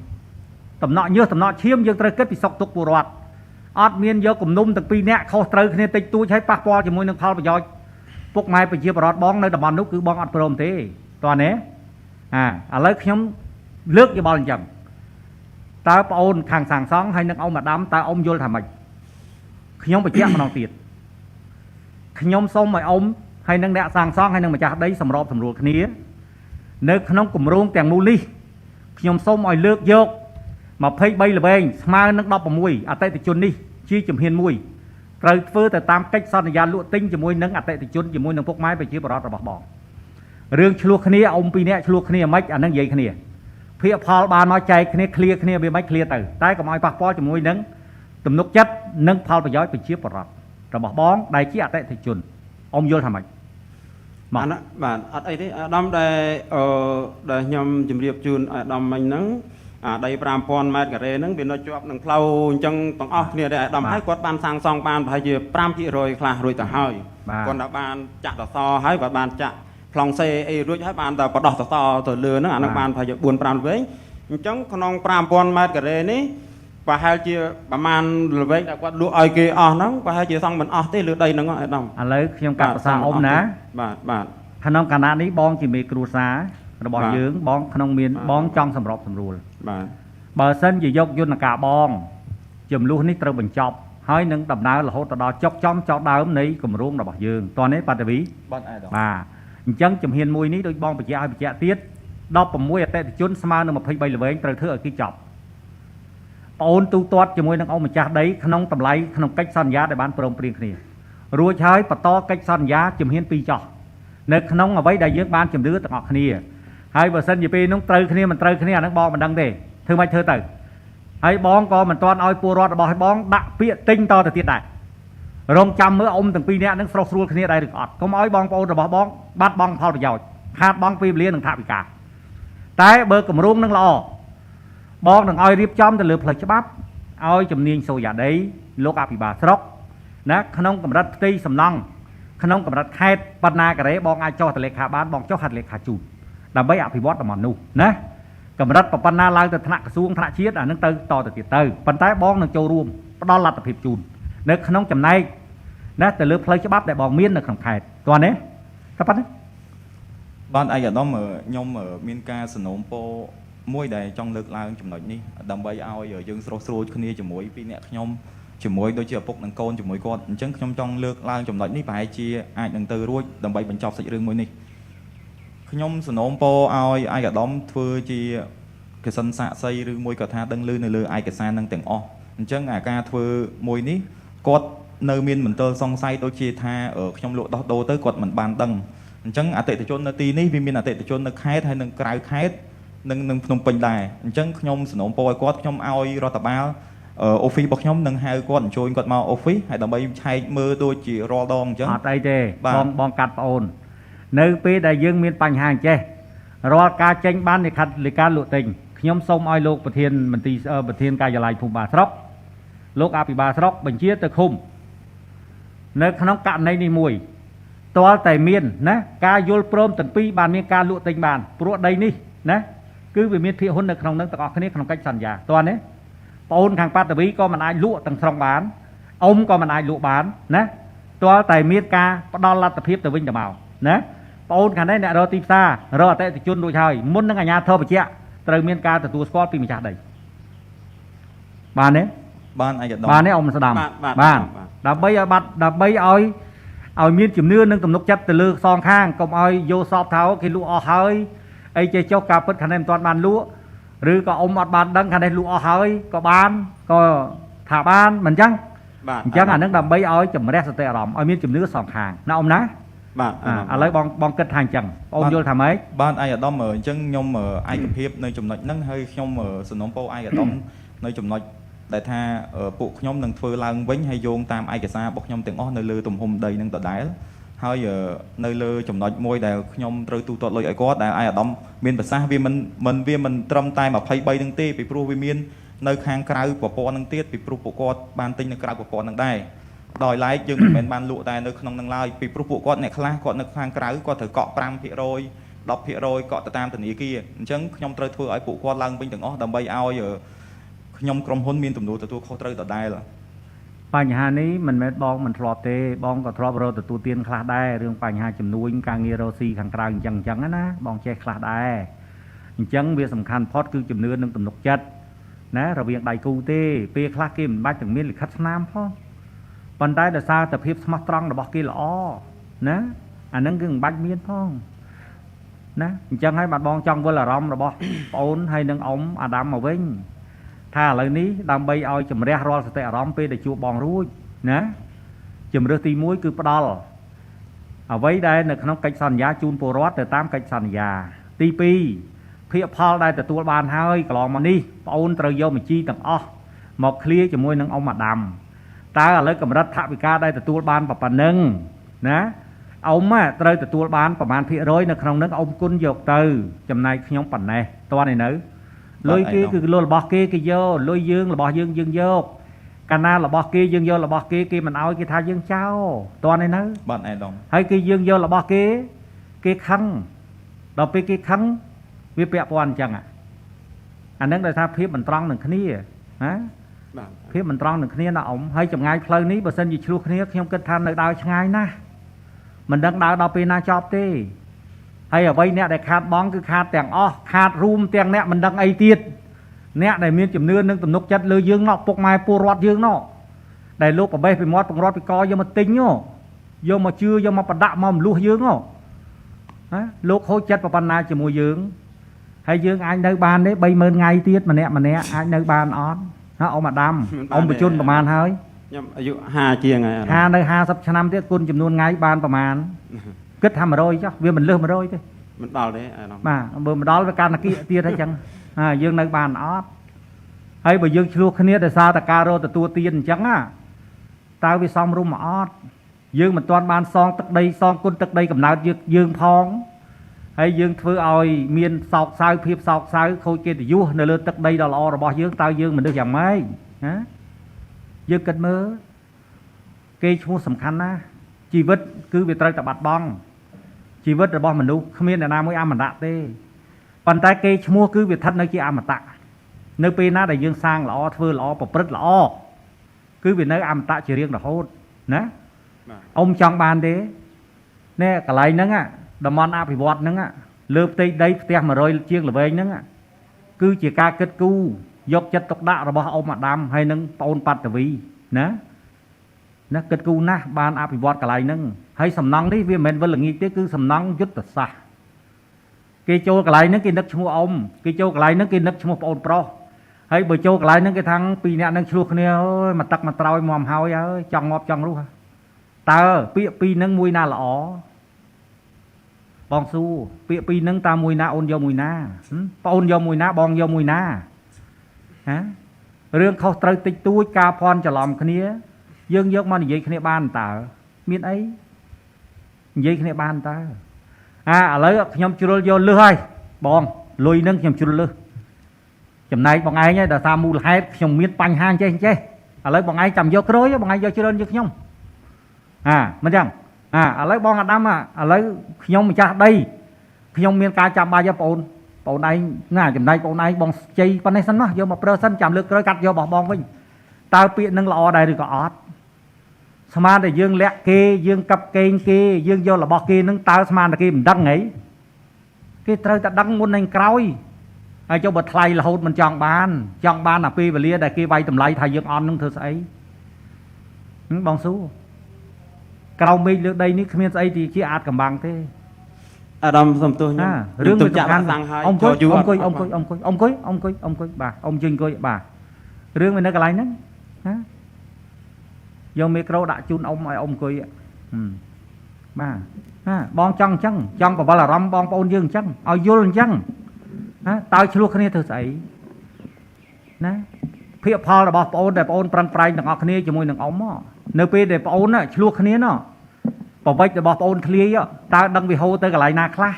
តំណក់ញើសតំណក់ឈាមយើងត្រូវគិតពីសុខទុក្ខពលរដ្ឋ អត់មានយកគំនុំទាំងពីរនាក់ខុសត្រូវគ្នាតិចតួចឲ្យប៉ះពាល់ជាមួយនឹងផលប្រយោជន៍ពុកម៉ែប្រជាពលរដ្ឋបងនៅតំបន់នោះគឺបងអត់ព្រមទេតោះនេះអាឥឡូវខ្ញុំលើកយោបល់អញ្ចឹងតើប្អូនខាងសាងសង់ហើយនឹងអ៊ំអាដាមតើអ៊ំយល់ថាម៉េចខ្ញុំបញ្ជាក់ម្ដងទៀតខ្ញុំសូមឲ្យអ៊ំហើយនឹងអ្នកសាងសង់ហើយនឹងម្ចាស់ដីសម្របសម្រួលគ្នានៅក្នុងគម្រោងទាំងមូលនេះខ្ញុំសូមឲ្យលើកយក23ល្វែងស្មើនឹង16អតិថិជននេះជាជំហានមួយត្រូវធ្វើទៅតាមកិច្ចសន្យាលក់ទិញជាមួយនឹងអតិថិជនជាមួយនឹងពុកម៉ែប្រជាពលរដ្ឋរបស់បងរឿងឆ្លោះគ្នាអ៊ំពីរនាក់ឆ្លោះគ្នាមិនអានឹងនិយាយគ្នាភាកផលបានមកចែកគ្នាឃ្លាគ្នាវាមិនឃ្លាទៅតែកុំឲ្យប៉ះពាល់ជាមួយនឹងទំនុកចិត្តនិងផលប្រយោជន៍ប្រជាពលរដ្ឋរបស់បងដែលជាអតិថិជនអ៊ំយល់ថាម៉េច បាទបាទអត់អីទេអាដាមដែលអឺដែលខ្ញុំជម្រាបជូនអាដាមមិញហ្នឹងអាដី5000ម៉ែត្រការ៉េហ្នឹងវានៅជាប់នឹងផ្លូវអញ្ចឹងទាំងអស់គ្នាដែរអាដាមហើយគាត់បានសាងសង់បានប្រហែលជា5%ខ្លះរួចទៅហើយគាត់តែបានចាក់សសរហើយគាត់បានចាក់ប្លង់សេអីរួចហើយបានតែបដោះសសរទៅលើហ្នឹងអាហ្នឹងបានប្រហែលជា4 5ល្វែងអញ្ចឹងក្នុង5000ម៉ែត្រការ៉េនេះប្រហែលជាប្រហែលល្វែងដែលគាត់លក់ឲ្យគេអស់ហ្នឹងប្រហែលជាសង់មិនអស់ទេលើដីហ្នឹងអាដាម ឥឡូវខ្ញុំកាត់ប្រសាអ៊ំណា បាទបាទ ក្នុងគណៈនេះបងជាមេគ្រួសាររបស់យើងបងក្នុងមានបងចង់សម្របសម្រួល បាទ បើសិនជាយកយន្តការបងចំនួននេះត្រូវបញ្ចប់ហើយនឹងដំណើររហូតទៅដល់ចុកចំចោដើមនៃគម្រោងរបស់យើងតោះនេះបាតវី បាទអាដាម បាទអញ្ចឹងជំហានមួយនេះដូចបងបញ្ជាក់ឲ្យបញ្ជាក់ទៀត16អតិថិជនស្មើនឹង23ល្វែងត្រូវធ្វើឲ្យគេចប់ប្អូនទូទាត់ជាមួយនឹងអង្គម្ចាស់ដីក្នុងតម្លៃក្នុងកិច្ចសន្យាដែលបានព្រមព្រៀងគ្នារួចហើយបន្តកិច្ចសន្យាជំហាន2ចោះនៅក្នុងអ្វីដែលយើងបានជំរឿទាំងអស់គ្នាហើយបើសិនជាពេលនោះត្រូវគ្នាមិនត្រូវគ្នាអានឹងបងមិនដឹងទេធ្វើម៉េចធ្វើទៅហើយបងក៏មិនទាន់ឲ្យពលរដ្ឋរបស់បងដាក់ពាក្យទិញតទៅទៀតដែររងចាំមើលអ៊ំទាំងពីរនាក់នឹងស្រុះស្រួលគ្នាដែរឬអត់កុំឲ្យបងប្អូនរបស់បងបាត់បង់ផលប្រយោជន៍ខាតបង់ពេលវេលានិងថវិកាតែបើគម្រោងនឹងល្អបងនឹងឲ្យរៀបចំទៅលើផ្លូវច្បាប់ឲ្យជំនាញសូយ៉ាដីលោកអភិបាលស្រុកណាក្នុងកម្រិតផ្ទៃសំណង់ក្នុងកម្រិតខេត្តបណ្ណាការ៉េបងអាចចុះទៅលេខាបានបងចុះហត្ថលេខាជូនដើម្បីអភិវឌ្ឍតំបន់នោះណាកម្រិតប៉ុណ្ណាឡើងទៅថ្នាក់ក្រសួងថ្នាក់ជាតិអានឹងទៅតទៅទៀតទៅប៉ុន្តែបងនឹងចូលរួមផ្ដល់លទ្ធភាពជូននៅក្នុងចំណែកណាទៅលើផ្លូវច្បាប់ដែលបងមាននៅក្នុងខេត្តតោះនេះតែប៉ុណ្ណេះ បាទឯកឧត្តមខ្ញុំមានការសំណូមពរមួយដែលចង់លើកឡើងចំណុចនេះដើម្បីឲ្យយើងស្រុះស្រួលគ្នាជាមួយពីអ្នកខ្ញុំជាមួយដូចជាឪពុកនិងកូនជាមួយគាត់អញ្ចឹងខ្ញុំចង់លើកឡើងចំណុចនេះប្រហែលជាអាចនឹងទៅរួចដើម្បីបញ្ចប់សាច់រឿងមួយនេះខ្ញុំសំណូមពរឲ្យឯកឧត្តមធ្វើជាកសិនសាកសីឬមួយក៏ថាដឹងឮនៅលើឯកសារនឹងទាំងអស់អញ្ចឹងអាការធ្វើមួយនេះគាត់នៅមានមន្ទិលសង្ស័យដូចជាថាខ្ញុំលក់ដោះដូរទៅគាត់មិនបានដឹងអញ្ចឹងអតិថិជននៅទីនេះវាមានអតិថិជននៅខេត្តហើយនិងក្រៅខេត្តនិងភ្នំពេញដែរអញ្ចឹងខ្ញុំសំណូមពរឲ្យគាត់ខ្ញុំឲ្យរដ្ឋបាលអូហ្វីសរបស់ខ្ញុំនឹងហៅគាត់អញ្ជើញគាត់មកអូហ្វីសហើយដើម្បីឆែកមើលដូចជារាល់ដងអញ្ចឹង អត់អីទេបងបងកាត់ប្អូននៅពេលដែលយើងមានបញ្ហាអញ្ចេះរាល់ការចេញបានលិខិតលិកាលក់ទិញខ្ញុំសូមឲ្យលោកប្រធានមន្ទីរប្រធានការិយាល័យភូមិបាលស្រុកលោកអភិបាលស្រុកបញ្ជាទៅឃុំនៅក្នុងករណីនេះមួយទាល់តែមានណាការយល់ព្រមទាំងពីរបានមានការលក់ទិញបានព្រោះដីនេះណាគឺវាមានភាគហ៊ុននៅក្នុងនឹងទាំងអស់គ្នាក្នុងកិច្ចសន្យាតើនេះប្អូនខាងបាតវីក៏មិនអាចលក់ទាំងស្រុងបានអ៊ំក៏មិនអាចលក់បានណាទាល់តែមានការផ្ដល់លទ្ធភាពទៅវិញទៅមកណាប្អូនខាងនេះអ្នករកទីផ្សាររកអតិថិជនរួចហើយមុននឹងអាជ្ញាធរបញ្ជាក់ត្រូវមានការទទួលស្គាល់ពីម្ចាស់ដីបានទេ បានឯកឧត្តម បានទេអ៊ំស្ដាំបានដើម្បីឲ្យបាត់ដើម្បីឲ្យមានជំនឿនិងទំនុកចិត្តទៅលើសងខាងកុំឲ្យយកសពថាគេលក់អស់ហើយអីចេះចុះការពិតខាងនេះមិនទាន់បានលក់ឬក៏អ៊ំអត់បានដឹងខាងនេះលក់អស់ហើយក៏បានក៏ថាបានមិនអញ្ចឹង បាទ អញ្ចឹងអានឹងដើម្បីឲ្យជំរះសតិអារម្មណ៍ឲ្យមានជំនឿសងខាងណាអ៊ំណា បាទ ឥឡូវបងបងគិតថាអញ្ចឹងបងយល់ថាម៉េច បាទឯកឧត្តមអញ្ចឹងខ្ញុំឯកភាពនៅចំណុចហ្នឹងហើយខ្ញុំសំណូមពរឯកឧត្តមនៅចំណុចដែលថាពួកខ្ញុំនឹងធ្វើឡើងវិញហើយយោងតាមឯកសាររបស់ខ្ញុំទាំងអស់នៅលើទំហំដីនឹងដដែលហើយនៅលើចំណុចមួយដែលខ្ញុំត្រូវទូទាត់លុយឲ្យគាត់ដែលឯកឧត្តមមានប្រសាសន៍វាមិនត្រឹមតែ23នឹងទេពីព្រោះវាមាននៅខាងក្រៅប្រព័ន្ធនឹងទៀតពីព្រោះពួកគាត់បានទិញនៅក្រៅប្រព័ន្ធនឹងដែរដោយឡែកយើងមិនមែនបានលក់តែនៅក្នុងនឹងឡើយពីព្រោះពួកគាត់អ្នកខ្លះគាត់នៅខាងក្រៅគាត់ត្រូវកក់5% 10%កក់ទៅតាមធនាគារអញ្ចឹងខ្ញុំត្រូវធ្វើឲ្យពួកគាត់ឡើងវិញទាំងអស់ដើម្បីឲ្យខ្ញុំក្រុមហ៊ុនមានទំនួលទទួលខុសត្រូវដដែល បញ្ហានេះមិនមែនបងមិនធ្លាប់ទេបងក៏ធ្លាប់រកទទួលទានខ្លះដែររឿងបញ្ហាជំនួញការងាររកស៊ីខាងក្រៅអញ្ចឹងអញ្ចឹងណាបងចេះខ្លះដែរអញ្ចឹងវាសំខាន់ផុតគឺជំនឿនិងទំនុកចិត្តណារវាងដៃគូទេពេលខ្លះគេមិនបាច់ទាំងមានលិខិតស្នាមផងប៉ុន្តែដោយសារតែភាពស្មោះត្រង់របស់គេល្អណាអាហ្នឹងគឺមិនបាច់មានផងណាអញ្ចឹងហើយបាទបងចង់វិលអារម្មណ៍របស់ប្អូនហើយនឹងអ៊ំអាដាមមកវិញថាឥឡូវនេះដើម្បីឲ្យជំរះរាល់សតិអារម្មណ៍ពេលដែលជួបបងរួចណាជំរើសទី1គឺផ្ដល់អ្វីដែលនៅក្នុងកិច្ចសន្យាជូនពលរដ្ឋទៅតាមកិច្ចសន្យាទី2ភាគផលដែលទទួលបានហើយកន្លងមកនេះប្អូនត្រូវយកបញ្ជីទាំងអស់មកឃ្លាជាមួយនឹងអ៊ំអាដាមតើឥឡូវកម្រិតថវិកាដែលទទួលបានប៉ុណ្ណឹងណាអ៊ំត្រូវទទួលបានប្រមាណភាគរយនៅក្នុងនឹងអ៊ំគុណយកទៅចំណែកខ្ញុំប៉ុណ្ណេះតើនេះនៅលុយគេគឺលុយរបស់គេគេយកលុយយើងរបស់យើងយើងយកកាលណារបស់គេយើងយករបស់គេគេមិនឲ្យគេថាយើងចោលតើនេះនៅបាទឯដមហើយគេយើងយករបស់គេគេខឹងដល់ពេលគេខឹងវាពាក់ព័ន្ធអញ្ចឹងអានឹងដោយសារភាពមិនត្រង់នឹងគ្នាណាបាទភាពមិនត្រង់នឹងគ្នាណាអ៊ំហើយចម្ងាយផ្លូវនេះបើសិនជាឆ្លោះគ្នាខ្ញុំគិតថានៅដើរឆ្ងាយណាស់មិនដឹងដើរដល់ពេលណាចប់ទេហើយអ្វីអ្នកដែលខាតបងគឺខាតទាំងអស់ខាតរួមទាំងអ្នកមិនដឹងអីទៀតអ្នកដែលមានជំនឿនិងទំនុកចិត្តលើយើងណោះពុកម៉ែពលរដ្ឋយើងណោះដែលលោកប្របេះពីមាត់ពង្រត់ពីកយកមកទិញយកមកជឿយកមកប្រដាក់មកម្លោះយើងណាលោកហូចចិត្តប៉ុណ្ណាជាមួយយើងហើយយើងអាចនៅបានទេ30000ថ្ងៃទៀតម្នាក់ម្នាក់អាចនៅបានអត់ហ៎អ៊ំអាដាមអ៊ំបញ្ជូនប្រហែលហើយខ្ញុំអាយុ50ជាងហើយ50នៅ50ឆ្នាំទៀតគុណចំនួនថ្ងៃបានប្រហែលគិតថា100ចុះវាមិនលើស100ទេមិនដល់ទេអានោះបាទបើមិនដល់វាកាន់គៀកទៀតហើយចឹងយើងនៅបានអត់ហើយបើយើងឆ្លោះគ្នាដោយសារតែការរកទទួលទានអញ្ចឹងណាតើវាសមរម្យអត់យើងមិនទាន់បានសងទឹកដីសងគុណទឹកដីកំណើតយើងផងហើយយើងធ្វើឲ្យមានសោកសៅភាពសោកសៅខូចកិត្តិយសនៅលើទឹកដីដ៏ល្អរបស់យើងតើយើងមនុស្សយ៉ាងម៉េចណាយើងគិតមើលគេឈ្មោះសំខាន់ណាស់ជីវិតគឺវាត្រូវតែបាត់បង់ជីវិតរបស់មនុស្សគ្មានអ្នកណាមួយអមតៈទេប៉ុន្តែគេឈ្មោះគឺវាស្ថិតនៅជាអមតៈនៅពេលណាដែលយើងសាងល្អធ្វើល្អប្រព្រឹត្តល្អគឺវានៅអមតៈជារៀងរហូតណាអ៊ំចង់បានទេនេះកន្លែងហ្នឹងតំបន់អភិវឌ្ឍហ្នឹងលើផ្ទៃដីផ្ទះ100ជាងល្វែងហ្នឹងគឺជាការគិតគូរយកចិត្តទុកដាក់របស់អ៊ំអាដាមហើយនឹងប្អូនប៉ាត់វីណាណាគិតគូរណាស់បានអភិវឌ្ឍកន្លែងហ្នឹងហើយសំណង់នេះវាមិនមែនវិលល្ងាចទេគឺសំណង់យុទ្ធសាស្ត្រគេចូលកន្លែងហ្នឹងគេនឹកឈ្មោះអ៊ំគេចូលកន្លែងហ្នឹងគេនឹកឈ្មោះប្អូនប្រុសហើយបើចូលកន្លែងហ្នឹងគេថាពីរអ្នកហ្នឹងឆ្លោះគ្នាអើយមកទឹកមកត្រោយមមហើយហើយចង់ងាប់ចង់រស់តើពាក្យពីរហ្នឹងមួយណាល្អបងសួរពាក្យពីរហ្នឹងតើមួយណាអូនយកមួយណាប្អូនយកមួយណាបងយកមួយណាហ៎រឿងខុសត្រូវតិចតួចការភ័ន្តច្រឡំគ្នាយើងយកមកនិយាយគ្នាបានតើមានអីនិយាយគ្នាបានតើឥឡូវខ្ញុំជ្រុលយកលឹះហើយបងលុយនឹងខ្ញុំជ្រុលលឹះចំណែកបងឯងហើយដោយសារមូលហេតុខ្ញុំមានបញ្ហាចេះចេះឥឡូវបងឯងចាំយកក្រោយបងឯងយកច្រើនជាងខ្ញុំមិនចឹងឥឡូវបងអាដាមឥឡូវខ្ញុំម្ចាស់ដីខ្ញុំមានការចាំបាច់ហ៎បងប្អូនឯងណាចំណែកបងឯងបងជ័យប៉ុណ្ណេះសិនមកយកមកប្រើសិនចាំលើកក្រោយកាត់យករបស់បងវិញតើពាក្យនឹងល្អដែរឬក៏អត់ស្មានតែយើងលាក់គេយើងកັບកេងគេយើងយករបស់គេនឹងតើស្មានតែគេមិនដឹងហីគេត្រូវតែដឹងមុននឹងក្រោយហើយចុះបើថ្លៃរហូតមិនចង់បានចង់បានអាពេលវេលាដែលគេវាយតម្លៃថាយើងអន់នឹងធ្វើស្អីបងស៊ូក្រោមមេឃលើដីនេះគ្មានស្អីទីជាអាចកំបាំងទេ អាដាមសំទោសខ្ញុំរឿងវាសំខាន់អង្គុយអង្គុយអង្គុយអង្គុយអង្គុយអង្គុយអង្គុយបាទអ៊ំជិះអង្គុយបាទរឿងវានៅកន្លែងហ្នឹងណាយកមីក្រូដាក់ជូនអ៊ំឲ្យអ៊ំអង្គុយបាទបងចង់អញ្ចឹងចង់បវលអារម្មណ៍បងប្អូនយើងអញ្ចឹងឲ្យយល់អញ្ចឹងណាតើឆ្លោះគ្នាធ្វើស្អីណាភាគផលរបស់ប្អូនដែលប្អូនប្រឹងប្រែងទាំងអស់គ្នាជាមួយនឹងអ៊ំនៅពេលដែលប្អូនឆ្លោះគ្នាណោះប្រវិចរបស់ប្អូនធ្លាយតើដឹងវាហូរទៅកន្លែងណាខ្លះ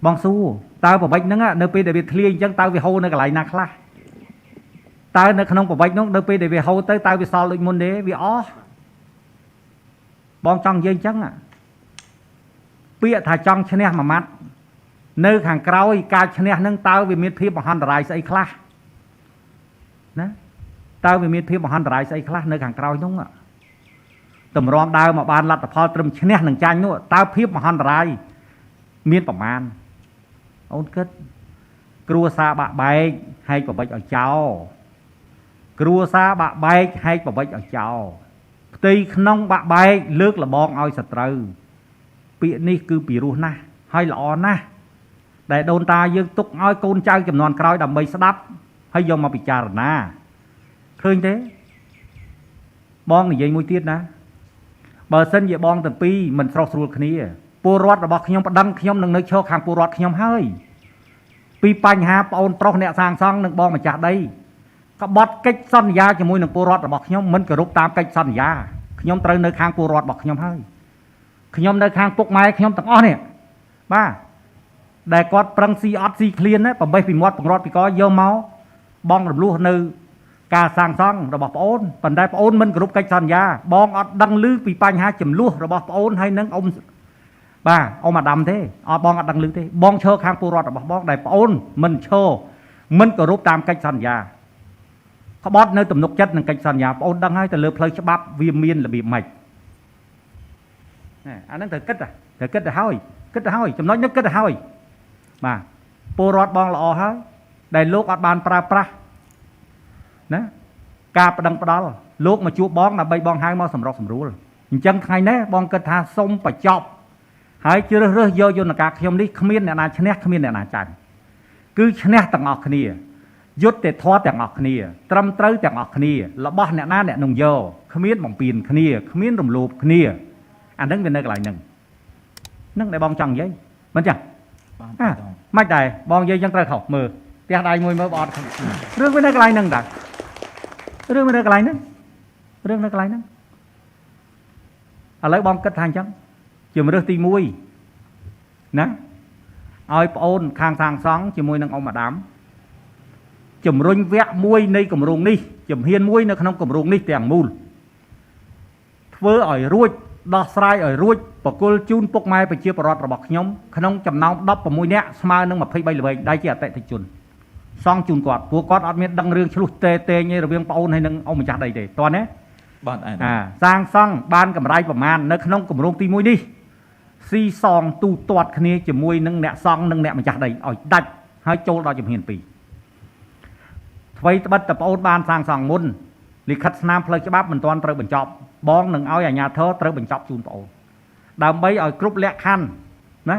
បងសួរតើប្រវិចហ្នឹងនៅពេលដែលវាធ្លាយអញ្ចឹងតើវាហូរនៅកន្លែងណាខ្លះតើនៅក្នុងប្រវិចនោះនៅពេលដែលវាហូរទៅតើវាសល់ដូចមុនទេវាអស់បងចង់និយាយអញ្ចឹងពាក្យថាចង់ឈ្នះមួយម៉ាត់នៅខាងក្រោយការឈ្នះហ្នឹងតើវាមានភាពមហន្តរាយស្អីខ្លះណា តើវាមានភាពមហន្តរាយស្អីខ្លះនៅខាងក្រោយនោះតម្រាំដើមមកបានលទ្ធផលត្រឹមឈ្នះនឹងចាញ់នោះតើភាពមហន្តរាយមានប្រមាណអូនគិតគ្រួសារបាក់បែកហែកបបិចឲ្យចោលគ្រួសារបាក់បែកហែកបបិចឲ្យចោលផ្ទៃក្នុងបាក់បែកលើកលបងឲ្យសត្រូវពាក្យនេះគឺពីរោះណាស់ហើយល្អណាស់ដែលដូនតាយើងទុកឲ្យកូនចៅចំនួនក្រោយដើម្បីស្ដាប់ហើយយកមកពិចារណាឃើញទេបងនិយាយមួយទៀតណាបើសិនជាបងទាំងពីរមិនស្រុះស្រួលគ្នាពលរដ្ឋរបស់ខ្ញុំប្តឹងខ្ញុំនឹងនៅឈរខាងពលរដ្ឋខ្ញុំហើយពីបញ្ហាប្អូនប្រុសអ្នកសាងសង់និងបងម្ចាស់ដីក្បត់កិច្ចសន្យាជាមួយនឹងពលរដ្ឋរបស់ខ្ញុំមិនគោរពតាមកិច្ចសន្យាខ្ញុំត្រូវនៅខាងពលរដ្ឋរបស់ខ្ញុំហើយខ្ញុំនៅខាងពុកម៉ែខ្ញុំទាំងអស់នេះបាទដែលគាត់ប្រឹងស៊ីអត់ស៊ីឃ្លានណាបំបេះពីមាត់បង្រត់ពីកយកមកបងរំលោះនៅការសាងសង់របស់ប្អូនប៉ុន្តែប្អូនមិនគោរពកិច្ចសន្យាបងអត់ដឹងឮពីបញ្ហាចំនួនរបស់ប្អូនហើយនឹងអ៊ំបាទអ៊ំអាដាមទេអត់បងអត់ដឹងឮទេបងឈរខាងពលរដ្ឋរបស់បងដែលប្អូនមិនឈរមិនគោរពតាមកិច្ចសន្យាក្បត់នៅទំនុកចិត្តនឹងកិច្ចសន្យាប្អូនដឹងហើយទៅលើផ្លូវច្បាប់វាមានរបៀបម៉េចអាហ្នឹងត្រូវគិតត្រូវគិតទៅហើយគិតទៅហើយចំណុចនេះគិតទៅហើយបាទពលរដ្ឋបងល្អហើយដែលលោកអត់បានប្រើប្រាស់ណាការប្តឹងផ្ដាល់លោកមកជួបបងដើម្បីបងហៅមកសម្រុកសម្រួលអញ្ចឹងថ្ងៃនេះបងគិតថាសុំបញ្ចប់ហើយជ្រើសរើសយកយន្តការខ្ញុំនេះគ្មានអ្នកណាឈ្នះគ្មានអ្នកណាចាញ់គឺឈ្នះទាំងអស់គ្នាយុត្តិធម៌ទាំងអស់គ្នាត្រឹមត្រូវទាំងអស់គ្នារបស់អ្នកណាអ្នកនោះយកគ្មានបំពេញគ្នាគ្មានរំលោភគ្នាអានឹងវានៅកន្លែងហ្នឹងហ្នឹងដែលបងចង់និយាយមិនចឹង បាទ មិនដែរបងនិយាយចឹងត្រូវខុសមើលផ្ទះដៃមួយមើលបអត់រឿងវានៅកន្លែងហ្នឹងតារឿងវានៅកន្លែងហ្នឹងរឿងនៅកន្លែងហ្នឹងឥឡូវបងគិតថាអញ្ចឹងជំរើសទី1ណាឲ្យប្អូនខាងសាងសង់ជាមួយនឹងអ៊ំអាដាមជំរុញវគ្គមួយនៃគម្រោងនេះជំហានមួយនៅក្នុងគម្រោងនេះទាំងមូលធ្វើឲ្យរួចដោះស្រាយឲ្យរួចបកគលជូនពុកម៉ែប្រជាពលរដ្ឋរបស់ខ្ញុំក្នុងចំណោម16នាក់ស្មើនឹង23ល្វែងដែលជាអតិថិជនសង់ជូនគាត់ព្រោះគាត់អត់មានដឹងរឿងឆ្លោះតេតេងឯរវាងប្អូនហើយនឹងអ៊ំម្ចាស់ដីទេតោះណា បាទសាងសង់បានកម្រៃប្រមាណនៅក្នុងគម្រោងទី1នេះស៊ីសងទូទាត់គ្នាជាមួយនឹងអ្នកសង់និងអ្នកម្ចាស់ដីឲ្យដាច់ហើយចូលដល់ជំហាន2ថ្វីត្បិតតែប្អូនបានសាងសង់មុនលិខិតស្នាមផ្លូវច្បាប់មិនទាន់ត្រូវបញ្ចប់បងនឹងឲ្យអាជ្ញាធរត្រូវបញ្ចប់ជូនប្អូនដើម្បីឲ្យគ្រប់លក្ខខណ្ឌណា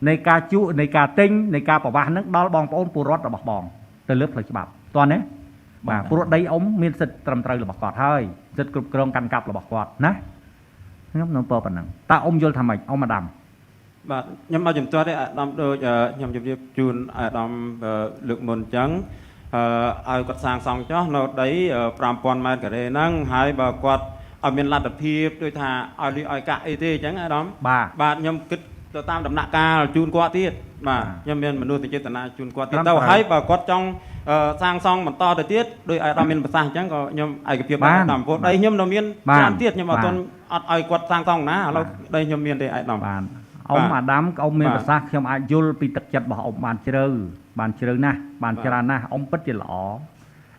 នៃការជក់នៃការទិញនៃការប្រវាស់នឹងដល់បងប្អូនពលរដ្ឋរបស់បងទៅលើផ្លូវច្បាប់តោះណាបាទព្រោះដីអ៊ំមានសិទ្ធិត្រឹមត្រូវរបស់គាត់ហើយសិទ្ធិគ្រប់គ្រងកាន់កាប់របស់គាត់ណាខ្ញុំនឹងពរប៉ុណ្ណឹងតើអ៊ំយល់ថាម៉េចអ៊ំអាដាម បាទខ្ញុំអត់ជំទាស់ទេអាដាមដូចខ្ញុំជម្រាបជូនអាដាមលើកមុនអញ្ចឹងឲ្យគាត់សាងសង់ចោះនៅដី5000ម៉ែត្រការ៉េហ្នឹងហើយបើគាត់ឲ្យមានលទ្ធភាពដូចថាឲ្យលុយឲ្យកាក់អីទេអញ្ចឹងអាដាមបាទខ្ញុំគិតទៅតាមដំណាក់កាលជូនគាត់ទៀតបាទខ្ញុំមានមនុស្សចេតនាជូនគាត់ទៀតទៅហើយបើគាត់ចង់សាងសង់បន្តទៅទៀតដោយអាដាមមានប្រសាសន៍អញ្ចឹងក៏ខ្ញុំឯកភាពបានអាដាមព្រោះដីខ្ញុំនៅមានច្រើនទៀតខ្ញុំអត់ទាន់អត់ឲ្យគាត់សាងសង់ណាឥឡូវដីខ្ញុំមានទេអាដាម បាទអ៊ំអាដាមអ៊ំមានប្រសាសន៍ខ្ញុំអាចយល់ពីទឹកចិត្តរបស់អ៊ំបានជ្រៅបានជ្រៅណាស់បានច្រើនណាស់អ៊ំពិតជាល្អ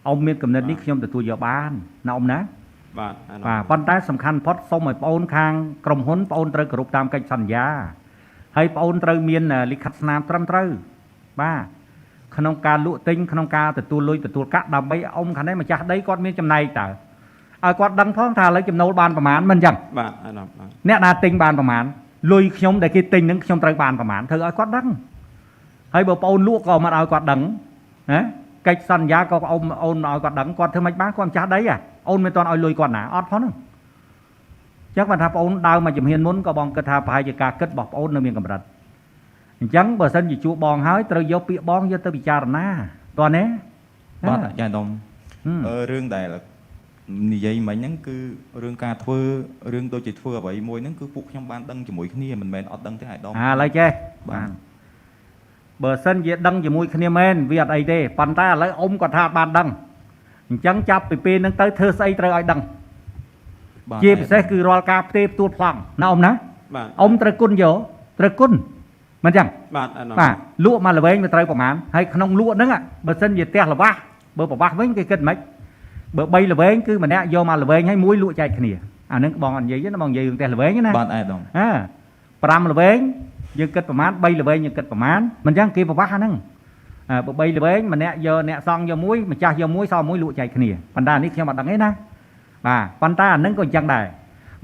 អ៊ំមានគំនិតនេះខ្ញុំទទួលយកបានណាអ៊ំណា បាទបាទប៉ុន្តែសំខាន់ផុតសូមឲ្យប្អូនខាងក្រុមហ៊ុនប្អូនត្រូវគោរពតាមកិច្ចសន្យាហើយប្អូនត្រូវមានលិខិតស្នាមត្រឹមត្រូវបាទក្នុងការលក់ទិញក្នុងការទទួលលុយទទួលកាក់ដើម្បីអ៊ំខាងនេះម្ចាស់ដីគាត់មានចំណែកតើឲ្យគាត់ដឹងផងថាឥឡូវចំណូលបានប្រមាណមិនអញ្ចឹង បាទអ្នកណាទិញបានប្រមាណលុយខ្ញុំដែលគេទិញនឹងខ្ញុំត្រូវបានប្រមាណធ្វើឲ្យគាត់ដឹងហើយបើប្អូនលក់ក៏មិនឲ្យគាត់ដឹងណាកិច្ចសន្យាក៏អូនអូនឲ្យគាត់ដឹងគាត់ធ្វើមិនបានគាត់ម្ចាស់ដីហ៎អូនមិនទាន់ឲ្យលុយគាត់ណាអត់ផងហ្នឹងអញ្ចឹងបានថាប្អូនដើរមកជំហានមុនក៏បងគិតថាប្រហែលជាការគិតរបស់ប្អូននៅមានកម្រិតអញ្ចឹងបើសិនជាជួបបងហើយត្រូវយកពាក្យបងយកទៅពិចារណាតោះណា បាទអាចារ្យដុំរឿងដែលនិយាយមិញហ្នឹងគឺរឿងការធ្វើរឿងដូចជាធ្វើអ្វីមួយហ្នឹងគឺពួកខ្ញុំបានដឹងជាមួយគ្នាមិនមែនអត់ដឹងទេអាយដុំ ឥឡូវចេះបាទបើសិនជាដឹងជាមួយគ្នាមែនវាអត់អីទេប៉ុន្តែឥឡូវអ៊ំគាត់ថាបានដឹងអញ្ចឹងចាប់ពីពេលហ្នឹងទៅធ្វើស្អីត្រូវឲ្យដឹងជាពិសេសគឺរាល់ការផ្ទេរផ្ទួលប្លង់ណាអ៊ំណា បាទ អ៊ំត្រូវគុណយកត្រូវគុណមិនចឹង បាទ បាទលក់មកល្វែងវាត្រូវប្រមាណហើយក្នុងលក់ហ្នឹងបើសិនជាផ្ទះល្វះបើប្រវាស់វិញគេគិតមិន បើ3ល្វែងគឺម្នាក់យកមកល្វែងហើយមួយលក់ចែកគ្នាអានឹងបងអត់និយាយទេណាបងនិយាយរឿងផ្ទះល្វែងណា បាទឯកឧត្តម អា5ល្វែងយើងគិតប្រមាណ3ល្វែងយើងគិតប្រមាណមិនចឹងគេប្រវាស់អាហ្នឹងអើបើ3ល្វែងម្នាក់យកអ្នកសង់យកមួយម្ចាស់យកមួយសល់មួយលក់ចែកគ្នាប៉ុន្តែអានេះខ្ញុំអត់ដឹងទេណាបាទប៉ុន្តែអាហ្នឹងក៏អញ្ចឹងដែរ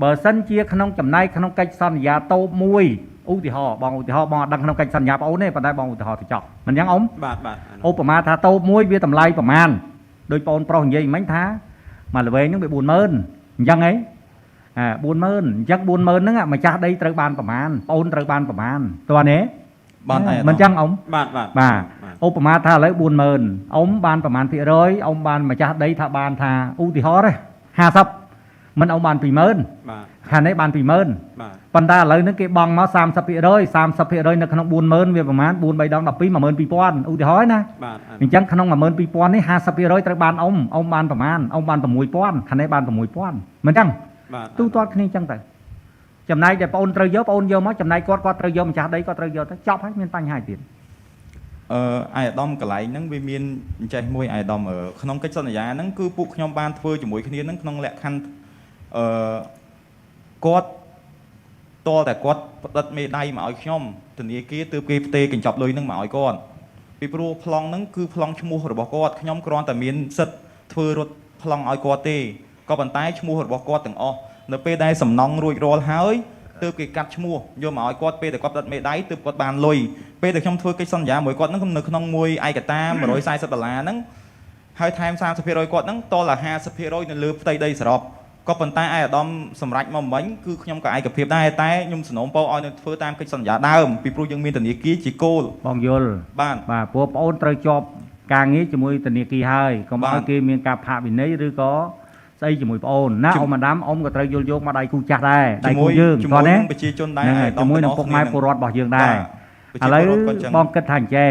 បើសិនជាក្នុងចំណែកក្នុងកិច្ចសន្យាតូបមួយឧទាហរណ៍បងឧទាហរណ៍បងអត់ដឹងក្នុងកិច្ចសន្យាប្អូនទេប៉ុន្តែបងឧទាហរណ៍ទៅចោះមិនអញ្ចឹងអ៊ំ បាទបាទ ឧបមាថាតូបមួយវាតម្លៃប្រមាណដោយបងប្រុសនិយាយមិញថាមួយល្វែងហ្នឹងវា40000អញ្ចឹងហីអា40000អញ្ចឹង40000ហ្នឹងម្ចាស់ដីត្រូវបានប្រមាណបងត្រូវបានប្រមាណតើនេះ បាទឯកឧត្តម មិនអញ្ចឹងអ៊ំ បាទបាទ បាទឧបមាថាឥឡូវ40000អ៊ំបានប្រមាណភាគរយអ៊ំបានម្ចាស់ដីថាបានថាឧទាហរណ៍ទេ50មិនអ៊ំបាន20000 បាទ ខាងនេះបាន20000 បាទ ប៉ុន្តែឥឡូវហ្នឹងគេបង់មក30% 30%នៅក្នុង40000វាប្រមាណ4 3ដង12 12000ឧទាហរណ៍ណា បាទ អញ្ចឹងក្នុង12000នេះ50%ត្រូវបានអ៊ំអ៊ំបានប្រមាណអ៊ំបាន6000ខាងនេះបាន6000មិនអញ្ចឹង បាទ ទូទាត់គ្នាអញ្ចឹងទៅចំណែកដែលបងអូនត្រូវយកបងអូនយកមកចំណែកគាត់គាត់ត្រូវយកម្ចាស់ដីគាត់ត្រូវយកទៅចប់ហើយមានបញ្ហាទៀត អឺឯកឧត្តមកន្លែងហ្នឹងវាមានអញ្ចេះមួយឯកឧត្តមអឺក្នុងកិច្ចសន្យាហ្នឹងគឺពួកខ្ញុំបានធ្វើជាមួយគ្នាហ្នឹងក្នុងលក្ខខណ្ឌអឺគាត់តតែគាត់ផ្ដិតមេដៃមកឲ្យខ្ញុំធនាគារទើបគេផ្ទេរកញ្ចប់លុយហ្នឹងមកឲ្យគាត់ពីព្រោះប្លង់ហ្នឹងគឺប្លង់ឈ្មោះរបស់គាត់ខ្ញុំគ្រាន់តែមានសិទ្ធិធ្វើរត់ប្លង់ឲ្យគាត់ទេក៏ប៉ុន្តែឈ្មោះរបស់គាត់ទាំងអស់នៅពេលដែលសំណង់រួចរាល់ហើយទើបគេកាត់ឈ្មោះយកមកឲ្យគាត់ពេលដែលគាត់ផ្ដិតមេដៃទើបគាត់បានលុយពេលដែលខ្ញុំធ្វើកិច្ចសន្យាមួយគាត់ហ្នឹងនៅក្នុងមួយឯកតា140ដុល្លារហ្នឹងហើយថែម30%គាត់ហ្នឹងតល់តែ50%នៅលើផ្ទៃដីសរុបក៏ប៉ុន្តែឯកឧត្តមសម្រេចមកមិញគឺខ្ញុំក៏ឯកភាពដែរតែខ្ញុំសំណូមពរឲ្យនឹងធ្វើតាមកិច្ចសន្យាដើមពីព្រោះយើងមានធនាគារជាគោល បងយល់ បាទ បាទព្រោះបងអូនត្រូវជាប់ការងារជាមួយធនាគារហើយកុំ បាទ ឲ្យគេមានការផាកវិន័យឬក៏ស្អីជាមួយបងអូនណា ជុ អ៊ំម៉ាដាមអ៊ំក៏ត្រូវយល់យោគមកដៃគូចាស់ដែរដៃ ជាមួយ គូយើង ជាមួយ គាត់ណា នឹងប្រជាជនដែរ ហ្នឹងហើយ ឯកឧត្តម ជាមួយនឹងពុកម៉ែ ទាំងអស់ ពលរដ្ឋរបស់យើងដែរ បាទ ឥឡូវ ប្រជាពលរដ្ឋក៏អញ្ចឹង បងគិតថាអញ្ចេះ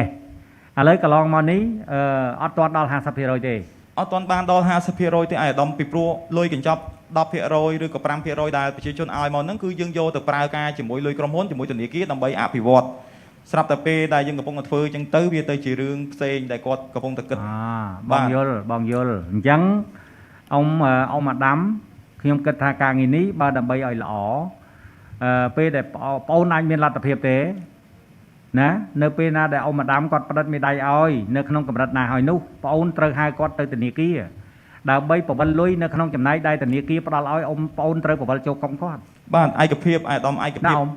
ឥឡូវកន្លងមកនេះអឺអត់ទាន់ដល់50%ទេ អត់ទាន់បានដល់50%ទេឯកឧត្តមពីព្រោះលុយកញ្ចប់10%ឬក៏5%ដែលប្រជាជនឲ្យមកហ្នឹងគឺយើងយកទៅប្រើការជាមួយលុយក្រុមហ៊ុនជាមួយធនាគារដើម្បីអភិវឌ្ឍស្រាប់តែពេលដែលយើងកំពុងតែធ្វើអញ្ចឹងទៅវាទៅជារឿងផ្សេងដែលគាត់កំពុងតែគិត អា បាទ បងយល់បងយល់អញ្ចឹងអ៊ំអឺអ៊ំអាដាមខ្ញុំគិតថាការងារនេះបើដើម្បីឲ្យល្អអឺពេលដែលប្អូប្អូនអាចមានលទ្ធភាពទេណានៅពេលណាដែលអ៊ំអាដាមគាត់ផ្ដិតមេដៃឲ្យនៅក្នុងកម្រិតណាហើយនោះប្អូនត្រូវហៅគាត់ទៅធនាគារដើម្បីបវិលលុយនៅក្នុងចំណែកដែលធនាគារផ្ដល់ឲ្យអ៊ំប្អូនត្រូវបវិលចូលកុងគាត់ បាទឯកភាពឯកឧត្តមឯកភាព ណាអ៊ំ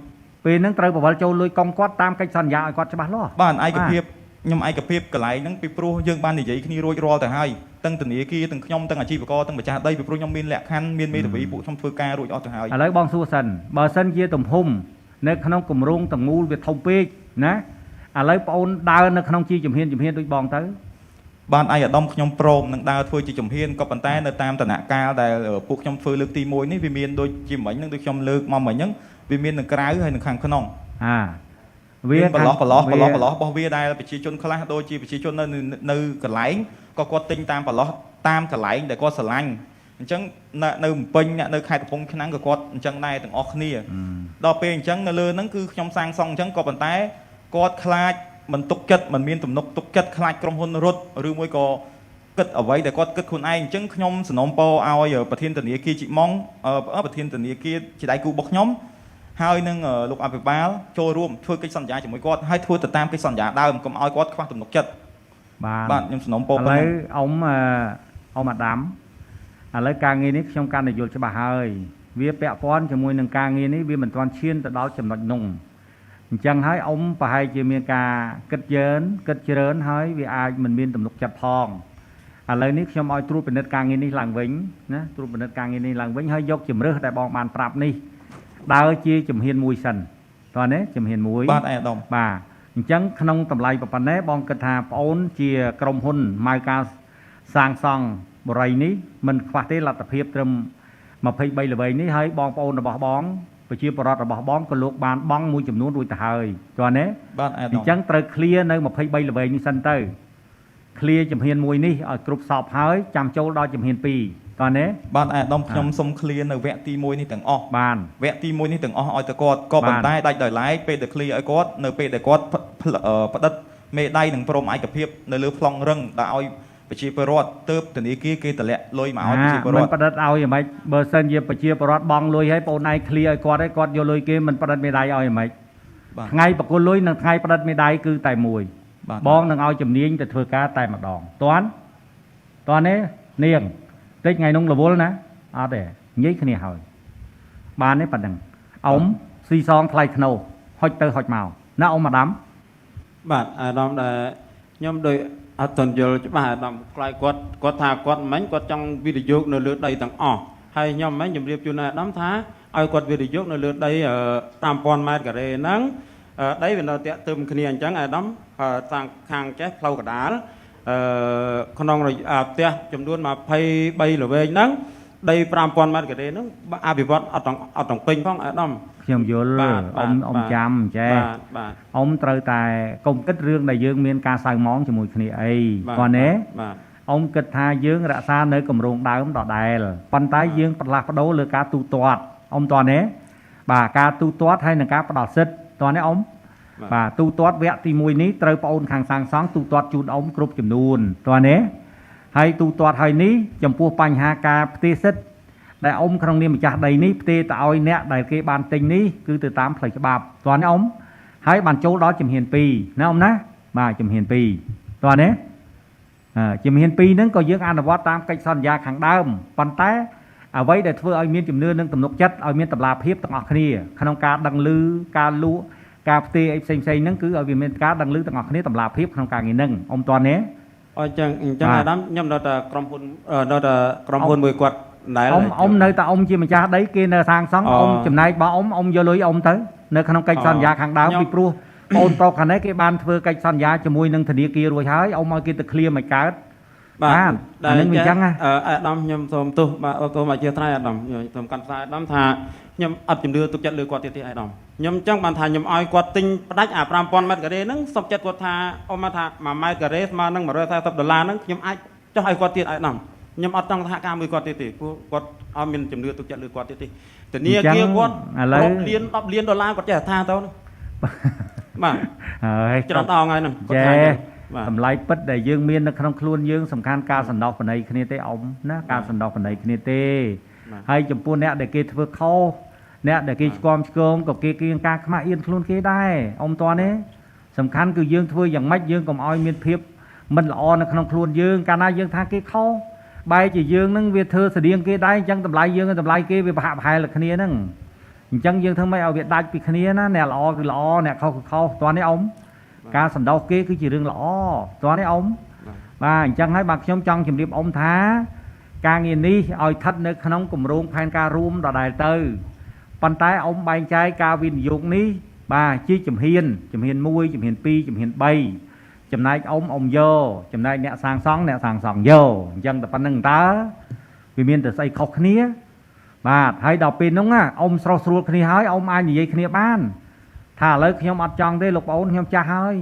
ពេលហ្នឹងត្រូវបវិលចូលលុយកុងគាត់តាមកិច្ចសន្យាឲ្យគាត់ច្បាស់លាស់ បាទឯកភាពខ្ញុំឯកភាពកន្លែងហ្នឹងពីព្រោះយើងបាននិយាយគ្នារួចរាល់ទៅហើយទាំងធនាគារទាំងខ្ញុំទាំងអាជីវករទាំងម្ចាស់ដីពីព្រោះខ្ញុំមានលក្ខខណ្ឌមានមេធាវីពួកខ្ញុំធ្វើការរួចអស់ទៅហើយ ឥឡូវបងសួរសិនបើសិនជាទំហំនៅក្នុងគម្រោងទាំងមូលវាធំពេកណាឥឡូវប្អូនដើរនៅក្នុងជាជំហានជំហានដូចបងទៅ បាទឯកឧត្តមខ្ញុំព្រមនឹងដើរធ្វើជាជំហានក៏ប៉ុន្តែនៅតាមដំណាក់កាលដែលពួកខ្ញុំធ្វើលើកទី1នេះវាមានដូចជាមិញហ្នឹងដូចខ្ញុំលើកមកមិញហ្នឹងវាមាននៅក្រៅហើយនៅខាងក្នុង អា វាប្រឡោះប្រឡោះប្រឡោះប្រ វា ឡោះរបស់វាដែលប្រជាជនខ្លះដូចជាប្រជាជននៅនៅកន្លែងក៏គាត់ទិញតាមប្រឡោះតាមកន្លែងដែលគាត់ស្រឡាញ់អញ្ចឹងនៅនៅភ្នំពេញអ្នកនៅខេត្តកំពង់ឆ្នាំងក៏គាត់អញ្ចឹងដែរទាំងអស់គ្នាដល់ពេលអញ្ចឹងនៅលើហ្នឹងគឺខ្ញុំសាងសង់អញ្ចឹងក៏ប៉ុន្តែគាត់ខ្លាចមិនទុកចិត្តមិនមានទំនុកទុកចិត្តខ្លាចក្រុមហ៊ុនរត់ឬមួយក៏គិតអ្វីដែលគាត់គិតខ្លួនឯងអញ្ចឹងខ្ញុំសំណូមពរឲ្យប្រធានធនាគារជីម៉ុងប្រធានធនាគារជាដៃគូរបស់ខ្ញុំហើយនឹងលោកអភិបាលចូលរួមធ្វើកិច្ចសន្យាជាមួយគាត់ហើយធ្វើទៅតាមកិច្ចសន្យាដើមកុំឲ្យគាត់ខ្វះទំនុកចិត្ត បាទ បាទខ្ញុំសំណូមពរ ឥឡូវ ប៉ុណ្ណឹង អ៊ំអឺអ៊ំអាដាមឥឡូវការងារនេះខ្ញុំកាន់តែយល់ច្បាស់ហើយវាពាក់ព័ន្ធជាមួយនឹងការងារនេះវាមិនទាន់ឈានទៅដល់ចំណុចនោះអញ្ចឹងហើយអ៊ំប្រហែលជាមានការគិតយឺនគិតច្រើនហើយវាអាចមិនមានទំនុកចិត្តផងឥឡូវនេះខ្ញុំឲ្យត្រួតពិនិត្យការងារនេះឡើងវិញណាត្រួតពិនិត្យការងារនេះឡើងវិញហើយយកជំរើសដែលបងបានប្រាប់នេះដើរជាជំហានមួយសិនតោះនេះជំហានមួយ បាទឯកឧត្តម បាទអញ្ចឹងក្នុងតម្លៃប៉ុណ្ណេះបងគិតថាប្អូនជាក្រុមហ៊ុនម៉ៅការសាងសង់បរិយនេះមិនខ្វះទេលទ្ធភាពត្រឹម23ល្វែងនេះហើយបងប្អូនរបស់បងប្រជាពលរដ្ឋរបស់បងក៏លោកបានបង់មួយចំនួនរួចទៅហើយតើណា បាទឯកឧត្តម អញ្ចឹងត្រូវ clear នៅ23ល្វែងនេះសិនទៅ clear ជំហានមួយនេះឲ្យគ្រប់សពហើយចាំចូលដល់ជំហាន2តើណា បាទឯកឧត្តមខ្ញុំសុំ clear នៅវគ្គទី1នេះទាំងអស់ បាន វគ្គទី1នេះទាំងអស់ឲ្យទៅគាត់ក៏ប៉ុន្តែដាច់ដោយឡែកពេលដែល clear ឲ្យគាត់នៅពេលដែលគាត់ផ្ដិតមេដៃនិងព្រមឯកភាពនៅលើប្លង់រឹងដែលឲ្យ ប្រជាពលរដ្ឋទៅធនាគារគេតម្លាក់លុយមកឲ្យប្រជាពលរដ្ឋ មិនផ្ដិតឲ្យយ៉ាងម៉េចបើសិនជាប្រជាពលរដ្ឋបង់លុយឲ្យបងឯងឃ្លៀឲ្យគាត់ឲ្យគាត់យកលុយគេមិនផ្ដិតមេដៃឲ្យយ៉ាងម៉េច បាទ ថ្ងៃបកគលលុយនិងថ្ងៃផ្ដិតមេដៃគឺតែមួយ បាទ បងនឹងឲ្យជំនាញទៅធ្វើការតែម្ដងតាន់តាន់ទេនាងតិចថ្ងៃនោះរវល់ណាអត់ទេនិយាយគ្នាហើយបានទេប៉ណ្ណឹងអ៊ំស៊ីសងថ្លៃធ្នូហុចទៅហុចមកណាអ៊ំម៉ាដាម បាទអាដាមដែលខ្ញុំដូចអត់ទាន់យល់ច្បាស់អាដាមខ្លាយគាត់គាត់ថាគាត់មិញគាត់ចង់វិនិយោគនៅលើដីទាំងអស់ហើយខ្ញុំមិញជម្រាបជូនអាដាមថាឲ្យគាត់វិនិយោគនៅលើដី5000ម៉ែត្រការ៉េហ្នឹងដីវានៅតាក់ទឹមគ្នាអញ្ចឹងអាដាមខាងខាងចេះផ្លូវកដាលអឺក្នុងរយៈផ្ទះចំនួន23ល្វែងហ្នឹងដី5000ម៉ែត្រការ៉េហ្នឹងអភិវឌ្ឍអត់ទាំងអត់ទាំងពេញផងអាដាម ខ្ញុំយល់ បាទ អ៊ំអ៊ំ បាទ ចាំចេះ បាទបាទ អ៊ំត្រូវតែកុំគិតរឿងដែលយើងមានការសៅម៉ងជាមួយគ្នាអី បាទ គាត់ណា បាទ អ៊ំគិតថាយើងរក្សានៅគម្រោងដើមដដែលប៉ុន្តែយើងផ្លាស់ប្ដូរលើការទូទាត់អ៊ំតើណាបាទការទូទាត់ហើយនឹងការផ្ដល់សិទ្ធិតើណាអ៊ំបាទទូទាត់វគ្គទី1នេះត្រូវប្អូនខាងសាងសង់ទូទាត់ជូនអ៊ំគ្រប់ចំនួនតើណាហើយទូទាត់ហើយនេះចំពោះបញ្ហាការផ្ទេរសិទ្ធិដែលអ៊ំក្នុងនាមម្ចាស់ដីនេះផ្ទេរទៅឲ្យអ្នកដែលគេបានទិញនេះគឺទៅតាមផ្លូវច្បាប់តើណាអ៊ំហើយបានចូលដល់ជំហាន2ណាអ៊ំណាបាទជំហាន2តើណា ជំហាន2ហ្នឹងក៏យើងអនុវត្តតាមកិច្ចសន្យាខាងដើមប៉ុន្តែអ្វីដែលធ្វើឲ្យមានជំនឿនិងទំនុកចិត្តឲ្យមានតម្លាភាពទាំងអស់គ្នាក្នុងការដឹងឮការលក់ការផ្ទេរអីផ្សេងៗហ្នឹងគឺឲ្យវាមានការដឹងឮទាំងអស់គ្នាតម្លាភាពក្នុងការងារហ្នឹងអ៊ំតន់ទេ អញ្ចឹងអញ្ចឹង បាទ អាដាមខ្ញុំនៅតែក្រុមហ៊ុននៅតែក្រុមហ៊ុនមួយគាត់ដែរ អ៊ំអ៊ំនៅតែអ៊ំជាម្ចាស់ដីគេនៅសាងសង់ អូ អ៊ំចំណែករបស់អ៊ំអ៊ំយកលុយអ៊ំទៅនៅក្នុងកិច្ចសន្យាខាងដើម ខ្ញុំ ពីព្រោះបងប្រុសខាងនេះគេបានធ្វើកិច្ចសន្យាជាមួយនឹងធនាគាររួចហើយអ៊ំឲ្យគេទៅឃ្លាមិនកើត បាទ អានឹងវាអញ្ចឹងណា អាដាមខ្ញុំសូមទោសបាទសូមអធិស្ឋានអាដាមខ្ញុំសូមកាន់ខ្សែអាដាមថាខ្ញុំអត់ជំនឿទុកចិត្តលើគាត់ទៀតទេអាដាមខ្ញុំអញ្ចឹងបានថាខ្ញុំឲ្យគាត់ទិញផ្ដាច់អា5000ម៉ែត្រការ៉េហ្នឹងសុខចិត្តគាត់ថាអ៊ំមកថា1ម៉ែត្រការ៉េស្មើនឹង140ដុល្លារហ្នឹងខ្ញុំអាចចោះឲ្យគាត់ទៀតអាដាមខ្ញុំអត់ចង់សហការមួយគាត់ទៀតទេព្រោះគាត់អត់មានជំនឿទុកចិត្តលើគាត់ទៀតទេធនាគារគាត់ ឥឡូវ រាប់លាន10លានដុល្លារគាត់ចេះថាទៅណាបាទ ហើយ ច្រើនដងហើយហ្នឹងគាត់ ចេ ថាអញ្ចឹងបាទ តម្លៃពិតដែលយើងមាននៅក្នុងខ្លួនយើងសំខាន់ការសន្តោសប្រណីគ្នាទេអ៊ំណាការសន្តោសប្រណីគ្នាទេ បាទ ហើយចំពោះអ្នកដែលគេធ្វើខុសអ្នកដែលគេឆ្គាំឆ្គងក៏គេគៀងការខ្មាស់អៀនខ្លួនគេដែរអ៊ំតើនេះសំខាន់គឺយើងធ្វើយ៉ាងម៉េចយើងកុំឲ្យមានភាពមិនល្អនៅក្នុងខ្លួនយើងកាលណាយើងថាគេខុសបែរជាយើងនឹងវាធ្វើស្តៀងគេដែរអញ្ចឹងតម្លៃយើងនិងតម្លៃគេវាប្រហាក់ប្រហែលគ្នាហ្នឹងអញ្ចឹងយើងធ្វើម៉េចឲ្យវាដាច់ពីគ្នាណាអ្នកល្អគឺល្អអ្នកខុសគឺខុសតើនេះអ៊ំការសន្តោសគេគឺជារឿងល្អតើនេះអ៊ំបាទអញ្ចឹងហើយបាទខ្ញុំចង់ជម្រាបអ៊ំថាការងារនេះឲ្យស្ថិតនៅក្នុងគម្រោងផែនការរួមដដែលទៅប៉ុន្តែអ៊ំបែងចែកការវិនិយោគនេះបាទជាជំហានជំហាន1ជំហាន2ជំហាន3ចំណែកអ៊ំអ៊ំយកចំណែកអ្នកសាងសង់អ្នកសាងសង់យកអញ្ចឹងតែប៉ុណ្្នឹងតើវាមានតែស្អីខុសគ្នាបាទហើយដល់ពេលហ្នឹងណាអ៊ំស្រោះស្រួលគ្នាហើយអ៊ំអាចនិយាយគ្នាបានថាឥឡូវខ្ញុំអត់ចង់ទេលោកប្អូនខ្ញុំចាស់ហើយ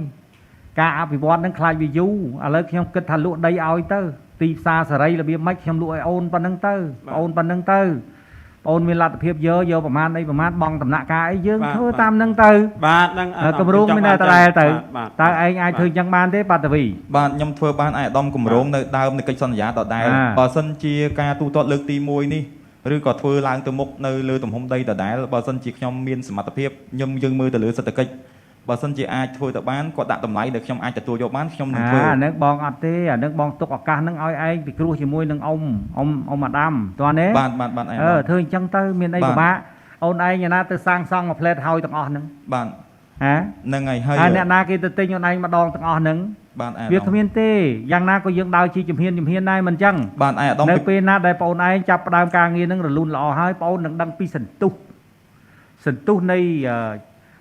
ការអភិវឌ្ឍហ្នឹងខ្លាចវាយូរឥឡូវខ្ញុំគិតថាលក់ដីឲ្យទៅទីផ្សារសេរីរបៀបម៉េចខ្ញុំលក់ឲ្យអូនប៉ុណ្្នឹងទៅ បាទ អូនប៉ុណ្្នឹងទៅបងអូនមានលទ្ធភាពយកយកប្រមាណអីប្រមាណបងតំណាក់ការអីយើង បាទ ធ្វើ បាទ តាមហ្នឹងទៅ បាទហ្នឹងអាដាម គម្រោងមានតែដដែលទៅ បាទ តើឯងអាចធ្វើអញ្ចឹងបានទេបាតវី បាទខ្ញុំធ្វើបានឯកឧត្តមគម្រោងនៅដើមនៃកិច្ចសន្យាដដែល អា បើសិនជាការទូទាត់លើកទី1នេះឬក៏ធ្វើឡើងទៅមុខនៅលើទំហំដីដដែលបើសិនជាខ្ញុំមានសមត្ថភាពខ្ញុំយើងមើលទៅលើសេដ្ឋកិច្ចបើសិនជាអាចធ្វើទៅបានគាត់ដាក់តម្លៃដែលខ្ញុំអាចទទួលយកបានខ្ញុំនឹងធ្វើ អាហ្នឹងបងអត់ទេអាហ្នឹងបងទុកឱកាសហ្នឹងឲ្យឯងពិគ្រោះជាមួយនឹងអ៊ំអ៊ំអ៊ំអាដាមតោះនេះ បាទបាទបាទឯកឧត្តម ធ្វើអញ្ចឹងទៅមានអី បាទ ពិបាកអូនឯងយ៉ាងណាទៅសាងសង់មួយផ្លែតហើយទាំងអស់ហ្នឹង បាទ ហ៎ ហ្នឹងហើយហើយ ហើយអ្នកណាគេទៅទិញអូនឯងម្ដងទាំងអស់ហ្នឹង បាទឯកឧ វា ត្តម គ្មានទេយ៉ាងណាក៏យើងដើរជាជំហានជំហានដែរមិនអញ្ចឹង បាទឯកឧត្តម នៅពេលណាដែលបងឯងចាប់ផ្ដើមការងារនឹងរលូនល្អហើយបងនឹងដឹងពីសន្ទុះសន្ទុះនៃ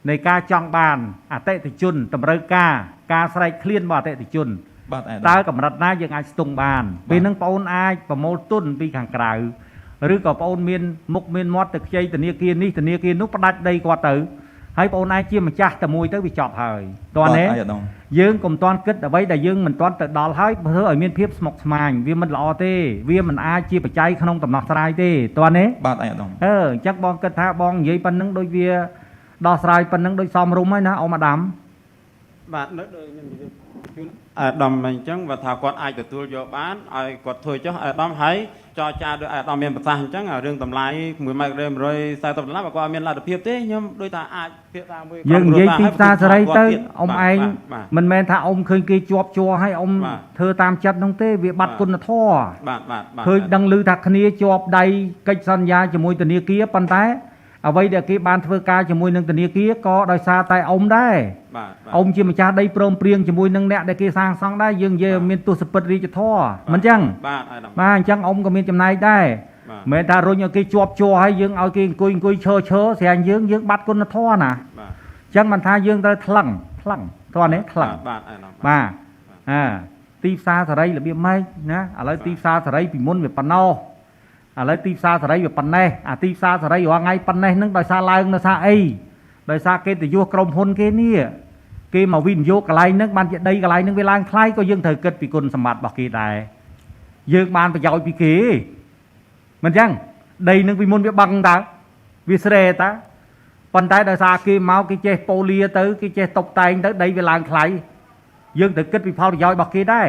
នៃការចង់បានអតិថិជនតម្រូវការការស្រែកឃ្លានរបស់អតិថិជន បាទឯកឧត្តម តើកម្រិតណាយើងអាចស្ទង់បានពេលហ្នឹងបងអាចប្រមូលទុនពីខាងក្រៅឬក៏បងមានមុខមានមាត់ទៅខ្ចីធនាគារនេះធនាគារនោះផ្ដាច់ដីគាត់ទៅហើយបងឯងជាម្ចាស់តែមួយទៅវាចប់ហើយតោះ បាទ នេះ ឯកឧត្តម យើងកុំទាន់គិតអ្វីដែលយើងមិនទាន់ទៅដល់ហើយធ្វើឲ្យមានភាពស្មុគស្មាញវាមិនល្អទេវាមិនអាចជាបច្ច័យក្នុងដំណោះស្រាយទេតោះនេះ បាទឯកឧត្តម អញ្ចឹងបងគិតថាបងនិយាយប៉ុណ្្នឹងដូចវាដោះស្រាយប៉ុណ្្នឹងដូចសមរម្យហើយណាអ៊ំអាដាម បាទនៅដូចខ្ញុំនិយាយជូនអាដាមអញ្ចឹងបើថាគាត់អាចទទួលយកបានឲ្យគាត់ធ្វើចុះអាដាមហើយចរចាដោយអាដាមមានប្រសាសន៍អញ្ចឹងអារឿងតម្លៃ1ម៉ែត្រ140ដុល្លារបើគាត់អត់មានលទ្ធភាពទេខ្ញុំដូចថាអាចភាសាមួយ យើងនិយាយទីផ្សារសេរីទៅអ៊ំឯង បាទ មិនមែនថាអ៊ំឃើញគេជាប់ជ័រឲ្យអ៊ំ បាទ ធ្វើតាមចិត្តនោះទេវាបាត់ បាទ គុណធម៌ បាទបាទបាទ ឃើញដឹងឮថាគ្នាជាប់ដៃកិច្ចសន្យាជាមួយធនាគារប៉ុន្តែអ្វីដែលគេបានធ្វើការជាមួយនឹងធនាគារក៏ដោយសារតែអ៊ំដែរ បាទបាទ អ៊ំជាម្ចាស់ដីព្រមព្រៀងជាមួយនឹងអ្នកដែលគេសាងសង់ដែរយើងនិយាយ បាទ ឲ្យមានទសពិតរាជធម៌មិនចឹង បាទអាដាម បាទអញ្ចឹងអ៊ំក៏មានចំណែកដែរ បាទ មិនមែនថារុញឲ្យគេជាប់ជ័រហើយយើងឲ្យគេអង្គុយអង្គុយឈរឈរស្រាញយើងយើងបាត់គុណធម៌ណា បាទ អញ្ចឹងមិនថាយើងត្រូវថ្លឹងថ្លឹងតោះនេះថ្លឹង បាទអាដាម បាទអាទីផ្សារសេរីរបៀបម៉េចណាឥឡូវទីផ្សារសេរីពីមុនវាប៉ុណ្ណោះឥឡូវទីផ្សារសេរីវាប៉ុណ្ណេះអាទីផ្សារសេរីរាល់ថ្ងៃប៉ុណ្ណេះហ្នឹងដោយសារឡើងដោយសារអីដោយសារគេទៅយោក្រុមហ៊ុនគេនេះគេមកវិនិយោគកន្លែងហ្នឹងបានជាដីកន្លែងហ្នឹងវាឡើងថ្លៃក៏យើងត្រូវគិតពីគុណសម្បត្តិរបស់គេដែរយើងបានប្រយោជន៍ពីគេមិនអញ្ចឹងដីហ្នឹងពីមុនវាបឹងតើវាស្រែតើប៉ុន្តែដោយសារគេមកគេចេះប៉ូលាទៅគេចេះតុបតែងទៅដីវាឡើងថ្លៃយើងត្រូវគិតពីផលប្រយោជន៍របស់គេដែរ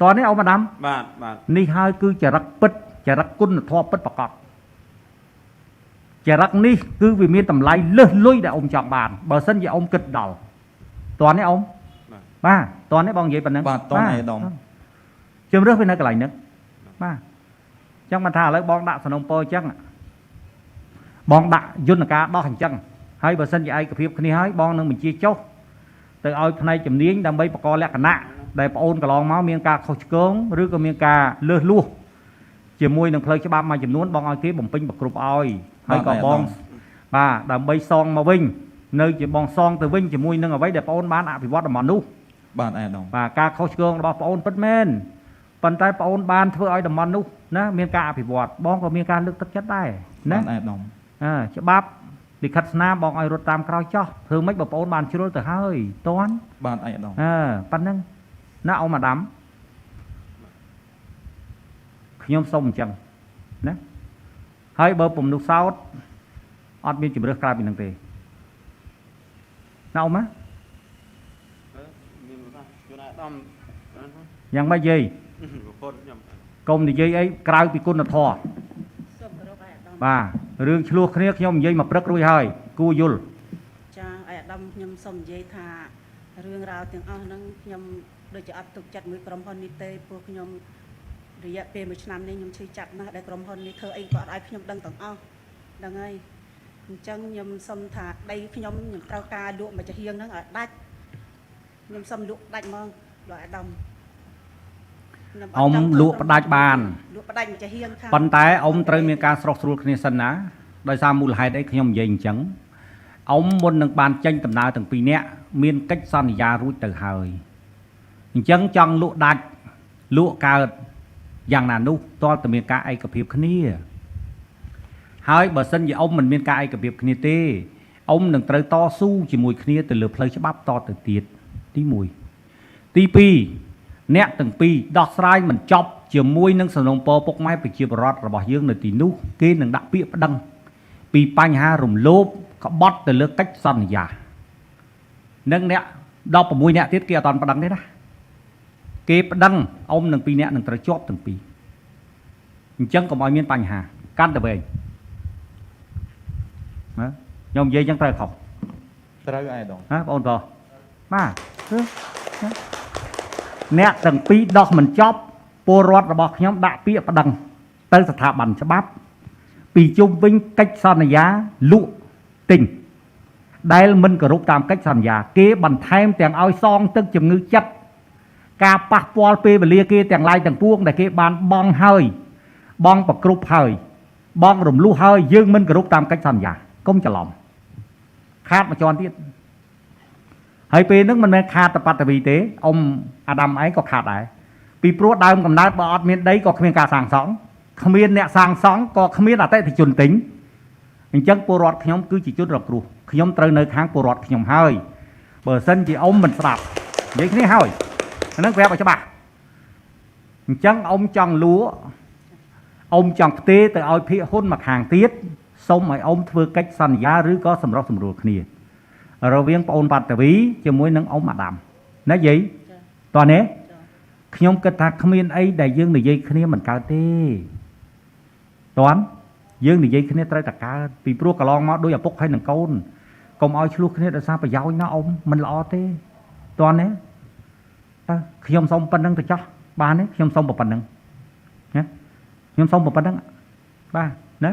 តោះនេះអ៊ំម៉ាដាម បាទបាទ នេះហើយគឺចរិតពិតចរិតគុណធម៌ពិតប្រាកដចរិតនេះគឺវាមានតម្លៃលើសលុយដែលអ៊ំចង់បានបើសិនជាអ៊ំគិតដល់តោះនេះអ៊ំ បាទ បាទតោះនេះបងនិយាយប៉ុណ្្នឹង បាទតោះនេះអាដាម ជំរឿសវានៅកន្លែងហ្នឹងបាទអញ្ចឹងបានថាឥឡូវបងដាក់សំណុំពរអញ្ចឹងបងដាក់យន្តការដោះអញ្ចឹងហើយបើសិនជាឯកភាពគ្នាហើយបងនឹងបញ្ជាចុះទៅឲ្យផ្នែកជំនាញដើម្បីបកលក្ខណៈដែលប្អូនកន្លងមកមានការខុសឆ្គងឬក៏មានការលើសលួសជាមួយនឹងផ្លូវច្បាប់មួយចំនួនបងឲ្យគេបំពេញប្រគ្រប់ឲ្យហើយក៏បងបាទដើម្បីសងមកវិញនៅជាបងសងទៅវិញជាមួយនឹងអ្វីដែលប្អូនបានអភិវឌ្ឍតំបន់នោះ បាទអាដាម បាទការខុសឆ្គងរបស់ប្អូនពិតមែនប៉ុន្តែប្អូនបានធ្វើឲ្យតំបន់នោះណាមានការអភិវឌ្ឍបងក៏មានការលើកទឹកចិត្តដែរណា បាទអាដាម អើច្បាប់លិខិតស្នាមបងឲ្យរត់តាមក្រោយចោះធ្វើម៉េចបើប្អូនបានជ្រុលទៅហើយតន់ បាទអាដាម អើប៉ណ្ណឹងណាអ៊ំអាដាមខ្ញុំសុំអញ្ចឹងណាហើយបើពំនុះសោតអត់មានជំរើសក្រៅពីនឹងទេណាអ៊ំណា មានប្រសាសន៍ជូនអាដាម យ៉ាងម៉េចយាយ ប្រពន្ធខ្ញុំ កុំនិយាយអីក្រៅពីគុណធម៌ សូមគោរពឯកឧត្តម បាទរឿងឆ្លោះគ្នាខ្ញុំនិយាយមកព្រឹករួចហើយគួរយល់ ចាឯកឧត្តមខ្ញុំសូមនិយាយថារឿងរ៉ាវទាំងអស់ហ្នឹងខ្ញុំដូចជាអត់ទុកចិត្តមួយក្រុមហ៊ុននេះទេព្រោះខ្ញុំរយៈពេលមួយឆ្នាំនេះខ្ញុំឈឺចាប់ណាស់ដែលក្រុមហ៊ុននេះធ្វើអីក៏អត់ឲ្យខ្ញុំដឹងទាំងអស់ហ្នឹងហើយអញ្ចឹងខ្ញុំសូមថាដីខ្ញុំខ្ញុំត្រូវការលក់មួយចាហៀងហ្នឹងឲ្យដាច់ខ្ញុំសូមលក់ដាច់ហ្មងលោកឯកឧត្តមខ្ញុំ អ៊ំ ចង់ធ្វើ លក់ផ្ដាច់បាន លក់ផ្ដាច់មួយចាហៀងខាង ប៉ុន្តែអ៊ំត្រូវមានការស្រុះស្រួលគ្នាសិនណាដោយសារមូលហេតុអីខ្ញុំនិយាយអញ្ចឹងអ៊ំមុននឹងបានចេញដំណើរទាំងពីរនាក់មានកិច្ចសន្យារួចទៅហើយអញ្ចឹងចង់លក់ដាច់លក់កើតយ៉ាងណានោះទាល់តែមានការឯកភាពគ្នាហើយបើសិនជាអ៊ំមិនមានការឯកភាពគ្នាទេអ៊ំនឹងត្រូវតស៊ូជាមួយគ្នាទៅលើផ្លូវច្បាប់តទៅទៀតទី1ទី2អ្នកទាំងពីរដោះស្រាយមិនចប់ជាមួយនឹងសំណុំពរពុកម៉ែប្រជាពលរដ្ឋរបស់យើងនៅទីនោះគេនឹងដាក់ពាក្យប្តឹងពីបញ្ហារំលោភក្បត់ទៅលើកិច្ចសន្យានិងអ្នក16អ្នកទៀតគេអត់ទាន់ប្តឹងទេណាគេប្តឹងអ៊ំនឹងពីរអ្នកនឹងត្រូវជាប់ទាំងពីរអញ្ចឹងកុំឲ្យមានបញ្ហាកាន់តែវែងណាខ្ញុំនិយាយអញ្ចឹងត្រូវខុស ត្រូវអាដាម ហ៎បងប្អូនប្រុសបាទគឺណាអ្នកទាំងពីរដោះមិនចប់ពលរដ្ឋរបស់ខ្ញុំដាក់ពាក្យប្តឹងទៅស្ថាប័នច្បាប់ ពីជុំវិញកិច្ចសន្យាលក់ទិញដែលមិនគោរពតាមកិច្ចសន្យា គេបន្ថែមទាំងឲ្យសងទឹកជំងឺចិត្តការប៉ះពាល់ពេលវេលាគេទាំងឡាយទាំងពួងដែលគេបានបង់ហើយបង់ប្រគ្រប់ហើយបង់រំលោះហើយយើងមិនគោរពតាមកិច្ចសន្យាកុំច្រឡំខាតមួយជាន់ទៀត ហើយពេលហ្នឹងមិនមែនខាតតបត្តវីទេអ៊ំអាដាមឯងក៏ខាតដែរពីព្រោះដើមកំណើតបើអត់មានដីក៏គ្មានការសាងសង់គ្មានអ្នកសាងសង់ក៏គ្មានអតិថិជនទិញអញ្ចឹងពលរដ្ឋខ្ញុំគឺជាជនរងគ្រោះខ្ញុំត្រូវនៅខាងពលរដ្ឋខ្ញុំហើយបើសិនជាអ៊ំមិនស្ដាប់និយាយគ្នាហើយអាហ្នឹងប្រាប់ឲ្យច្បាស់អញ្ចឹងអ៊ំចង់លក់អ៊ំចង់ផ្ទេរទៅឲ្យភាគហ៊ុនមកខាងទៀតសូមឲ្យអ៊ំធ្វើកិច្ចសន្យាឬក៏សម្រុះសម្រួលគ្នា រវាងប្អូនបាត់តាវីជាមួយនឹងអ៊ំអាដាម ណាយាយ ចា តោះនេះ ចា ខ្ញុំគិតថាគ្មានអីដែលយើងនិយាយគ្នាមិនកើតទេតន់យើងនិយាយគ្នាត្រូវតែកើតពីព្រោះកន្លងមកដូចឪពុកហើយនឹងកូនកុំឲ្យឆ្លោះគ្នាដោយសារប្រយោជន៍ណាអ៊ំមិនល្អទេតន់ទេតើខ្ញុំសុំប៉ុណ្្នឹងទៅចោះបានទេខ្ញុំសុំប៉ុណ្្នឹងណាខ្ញុំសុំប៉ុណ្្នឹងបាទណា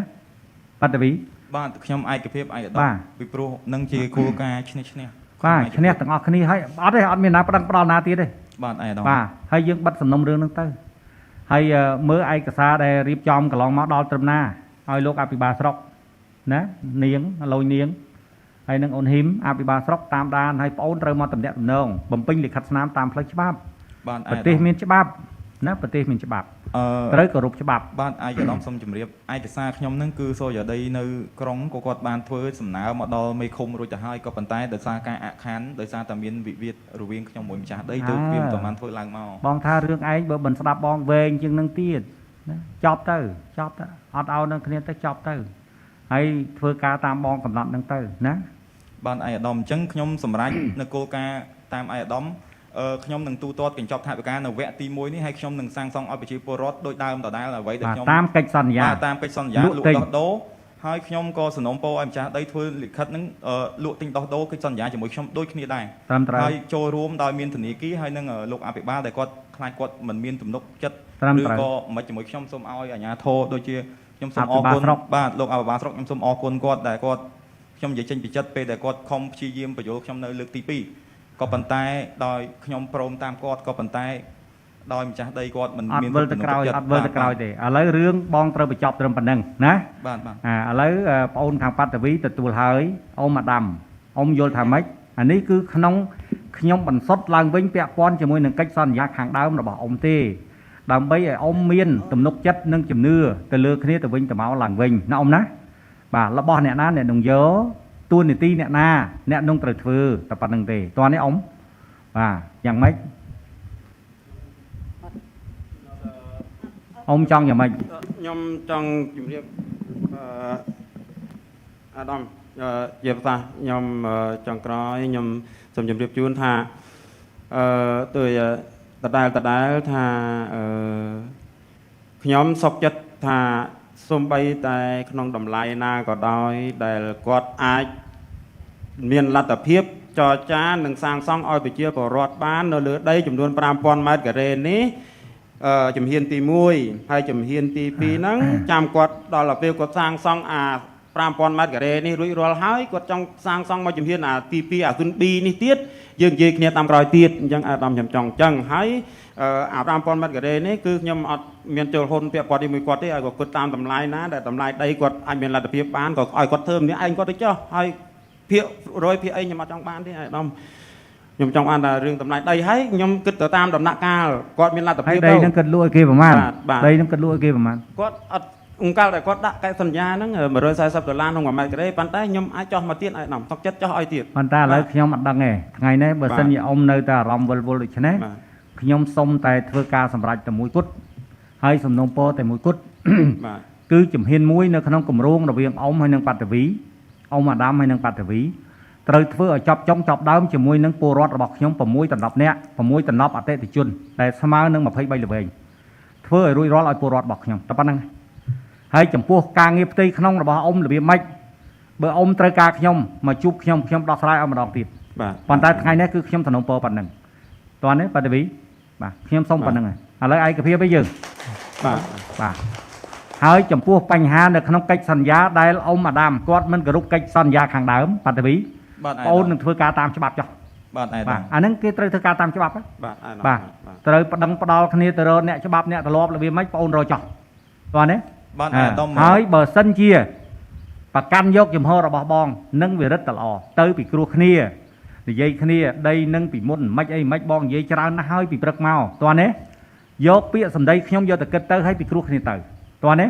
បាត់តវី បាទខ្ញុំឯកភាពឯកឧត្ត បាទ មពីព្រោះនឹងជាគោលការណ៍ឈ្នះឈ្នះ បាទឈ្នះទាំងអស់គ្នាហើយអត់ទេអត់មានណាប្តឹងផ្ដាល់ណាទៀតទេ បាទឯកឧត្តម បាទហើយយើងបិទសំណុំរឿងហ្នឹងទៅហើយមើលឯកសារដែលរៀបចំកន្លងមកដល់ត្រឹមណាឲ្យលោកអភិបាលស្រុកណានាងលយនាងហើយនឹងអូនហ៊ីមអភិបាលស្រុកតាមដានហើយប្អូនត្រូវមកតំណាក់តំណងបំពេញលិខិតស្នាមតាមផ្លូវច្បាប់ បាទឯក ប្រទេស ឧត្តម មានច្បាប់ណាប្រទេសមានច្បាប់ អឺ ត្រូវគោរពច្បាប់ បាទឯកឧត្តមសូមជម្រាបឯកសារខ្ញុំនឹងគឺសូរយ៉ាដីនៅក្រុងក៏គាត់បានធ្វើសំណើមកដល់មេឃុំរួចទៅហើយក៏ប៉ុន្តែដោយសារការអាក់ខានដោយសារតែមានវិវាទរវាងខ្ញុំមួយម្ចាស់ដីទើបវាមិនទាន់បានធ្វើឡើងមក បងថារឿងឯងបើមិនស្ដាប់បងវែងជាងនឹងទៀតណាចប់ទៅចប់ទៅអត់ឲ្យនឹងគ្នាទៅចប់ទៅហើយធ្វើការតាមបងកំណត់នឹងទៅណា បាទឯកឧត្តមអញ្ចឹងខ្ញុំសម្រេច នៅគោលការណ៍តាមឯកឧត្តមខ្ញុំនឹងទូទាត់កញ្ចប់ថវិកានៅវគ្គទី1នេះហើយខ្ញុំនឹងសាងសង់ឲ្យប្រជាពលរដ្ឋដូចដើមដដែលអ្វីដែលខ្ញុំ បាទតាមកិច្ចសន្យា បាទតាមកិច្ចសន្យា លក់ទិញ លក់ដោះដូរហើយខ្ញុំក៏សំណូមពរឲ្យម្ចាស់ដីធ្វើលិខិតហ្នឹងលក់ទិញដោះដូរកិច្ចសន្យាជាមួយខ្ញុំដូចគ្នាដែរ ត្រឹមត្រូវ ហើយចូលរួមដោយមានធនាគារហើយនឹងលោកអភិបាលដែលគាត់ខ្លាចគាត់មិនមានទំនុកចិត្ត ត្រឹមត្រូវ ឬក៏មិនជាមួយខ្ញុំសូមឲ្យអាជ្ញាធរដូចជាខ្ញុំសូម អ អរគុណ ភិបាលស្រុក បាទលោកអភិបាលស្រុកខ្ញុំសូមអរគុណគាត់ដែលគាត់ខ្ញុំនិយាយចេញពីចិត្តពេលដែលគាត់ខំព្យាយាមបញ្យល់ខ្ញុំនៅលើកទី2ក៏ប៉ុន្តែដោយខ្ញុំព្រមតាមគាត់ក៏ប៉ុន្តែដោយម្ចាស់ដីគាត់មិន អត់ មាន វិលទៅក្រោយ ទំនុកចិត្ត អត់វិលទៅក្រោយទេឥឡូវរឿងបងត្រូវបញ្ចប់ត្រឹមប៉ុណ្្នឹងណា បាទបាទ អាឥឡូវប្អូនខាងបាត់តាវីទទួលហើយអ៊ំអាដាមអ៊ំយល់ថាម៉េចអានេះគឺក្នុងខ្ញុំបន្សុទ្ធឡើងវិញពាក់ព័ន្ធជាមួយនឹងកិច្ចសន្យាខាងដើមរបស់អ៊ំទេដើម្បីឲ្យអ៊ំមានទំនុកចិត្តនិងជំនឿទៅលើគ្នាទៅវិញទៅមកឡើងវិញណាអ៊ំណាបាទរបស់អ្នកណាអ្នកនឹងយកតួនាទីអ្នកណាអ្នកនឹងត្រូវធ្វើតែប៉ុណ្្នឹងទេតោះនេះអ៊ំបាទយ៉ាងម៉េចអ៊ំចង់យ៉ាងម៉េច ខ្ញុំចង់ជម្រាបអឺអាដាមជាប្រសាសន៍ខ្ញុំចង់ក្រោយខ្ញុំសូមជម្រាបជូនថាអឺដោយដដែលដដែលថាអឺខ្ញុំសុខចិត្តថាសំបីតែក្នុងតម្លៃណាក៏ដោយដែលគាត់អាចមានលទ្ធភាពចរចានិងសាងសង់ឲ្យប្រជាពលរដ្ឋបាននៅលើដីចំនួន5000ម៉ែត្រការ៉េនេះ ជំហានទី1ហើយជំហានទី2ហ្នឹងចាំគាត់ដល់ទៅពេលគាត់សាងសង់អា5000ម៉ែត្រការ៉េនេះរួចរាល់ហើយគាត់ចង់សាងសង់មកជំហានអាទី2អាទុន B នេះទៀតយើងនិយាយគ្នាតាមក្រោយទៀតអញ្ចឹងអាដាមខ្ញុំចង់អញ្ចឹងហើយអា5000ម៉ែត្រការ៉េនេះគឺខ្ញុំអត់មានចូលហ៊ុនពាក់ព័ន្ធជាមួយគាត់ទេឲ្យគាត់គិតតាមតម្លៃណាដែលតម្លៃដីគាត់អាចមានលទ្ធភាពបានក៏ឲ្យគាត់ធ្វើម្នាក់ឯងគាត់ទៅចុះហើយភាគរយភាគអីខ្ញុំអត់ចង់បានទេអាដាមខ្ញុំចង់បានតែរឿងតម្លៃដីហើយខ្ញុំគិតទៅតាមដំណាក់កាលគាត់មានលទ្ធ ហើយដី ភាពទៅ ហ្នឹងគិតលក់ឲ្យគេប្រមាណ បាទបាទ ដីហ្នឹងគិតលក់ឲ្យគេប្រមាណ គាត់អត់អង្កលតែគាត់ដាក់កែសន្យាហ្នឹង140ដុល្លារក្នុង1ម៉ែត្រការ៉េប៉ុន្តែខ្ញុំអាចចោះមកទៀតឲ្យដំសុកចិត្តចោះឲ្យទៀត ប៉ុន្តែឥឡូវខ្ញុំអត់ដឹងទេថ្ងៃនេះបើ បាទ សិនជាអ៊ំនៅតែអារម្មណ៍វិលវល់ដូច្នេះ បាទ ខ្ញុំសុំតែធ្វើការសម្រេចតែមួយគត់ហើយសំណូមពរតែមួយគត់ បាទ គឺជំហានមួយនៅក្នុងគម្រោងរវាងអ៊ំហើយនិងបាត់តាវីអ៊ំអាដាមហើយនិងបាត់តាវីត្រូវធ្វើឲ្យចប់ចុងចប់ដើមជាមួយនឹងពលរដ្ឋរបស់ខ្ញុំ6ដណ្ដប់នាក់6ដណ្ដប់អតិថិជនដែលស្មើនឹង23ល្វែងធ្វើឲ្យរួចរាល់ឲ្យពលរដ្ឋរបស់ខ្ញុំតែប៉ុណ្្នឹងហើយចំពោះការងារផ្ទៃក្នុងរបស់អ៊ំរបៀបម៉េចបើអ៊ំត្រូវការខ្ញុំមកជួបខ្ញុំខ្ញុំដោះស្រាយឲ្យម្ដងទៀត បាទ ប៉ុន្តែថ្ងៃនេះគឺខ្ញុំសំណូមពរប៉ុណ្្នឹងតោះនេះបាត់តាវីបាទខ្ញុំសុំប៉ុណ្្នឹងហើយឥឡូវឯកភាពឯយើង បាទ បាទហើយចំពោះបញ្ហានៅក្នុងកិច្ចសន្យាដែលអ៊ំអាដាមគាត់មិនគោរពកិច្ចសន្យាខាងដើមបាត់តាវី បាទ បងអូននឹងធ្វើការតាមច្បាប់ចុះ បាទឯកឧ បាទ ត្តម អាហ្នឹងគេត្រូវធ្វើការតាមច្បាប់ហ៎ បាទអាដាម បាទត្រូវប្តឹងផ្ដាល់គ្នាទៅរកអ្នកច្បាប់អ្នកទម្លាប់របៀបម៉េចបងអូនរកចុះតោះនេះ បាទឯកឧត្តម ហើយបើសិនជាប្រកាន់យកជំហររបស់បងនឹងវិរិទ្ធតល្អទៅពីគ្រោះគ្នានិយាយគ្នាដីនឹងពីមុនមិនអីមិនបងនិយាយច្រើនណាស់ហើយពីព្រឹកមកតោះនេះយកពាក្យសម្ដីខ្ញុំយកទៅគិតទៅហើយពីគ្រោះគ្នាទៅតោះនេះ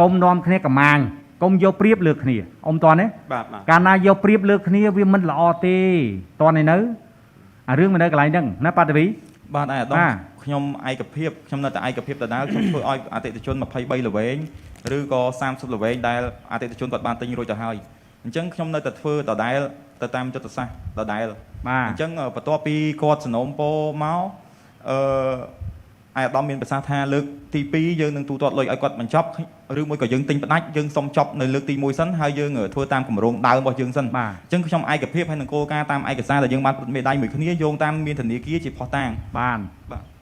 កុំនាំគ្នាកម្មាងកុំយកព្រៀបលើគ្នាអ៊ំតោះនេះ បាទបាទ កាលណាយកព្រៀបលើគ្នាវាមិនល្អទេតោះនេះនៅអារឿងមិននៅកន្លែងហ្នឹងណាបាតវី បាទឯកឧត្តម បាទ ខ្ញុំឯកភាពខ្ញុំនៅតែឯកភាពដដែលខ្ញុំធ្វើឲ្យអតិថិជន23ល្វែងឬក៏30ល្វែងដែលអតិថិជនគាត់បានទិញរួចទៅហើយអញ្ចឹងខ្ញុំនៅតែធ្វើដដែល ទៅតាមយុទ្ធសាស្ត្រដដែល បាទ អញ្ចឹងបន្ទាប់ពីគាត់សំណូមពរមកអឺអាយដាមមានប្រសាសន៍ថាលើកទី2យើងនឹងទូទាត់លុយឲ្យគាត់បញ្ចប់ឬមួយក៏យើងទិញផ្ដាច់យើងសុំចប់នៅលើកទី1សិនហើយយើងធ្វើតាមគម្រោងដើមរបស់យើងសិន បាទ អញ្ចឹងខ្ញុំឯកភាពហើយនឹងគោលការណ៍តាមឯកសារដែលយើងបានផ្ដិតមេដៃមួយគ្នាយោងតាមមានធនាគារជាភស្តុតាង បាន បាទ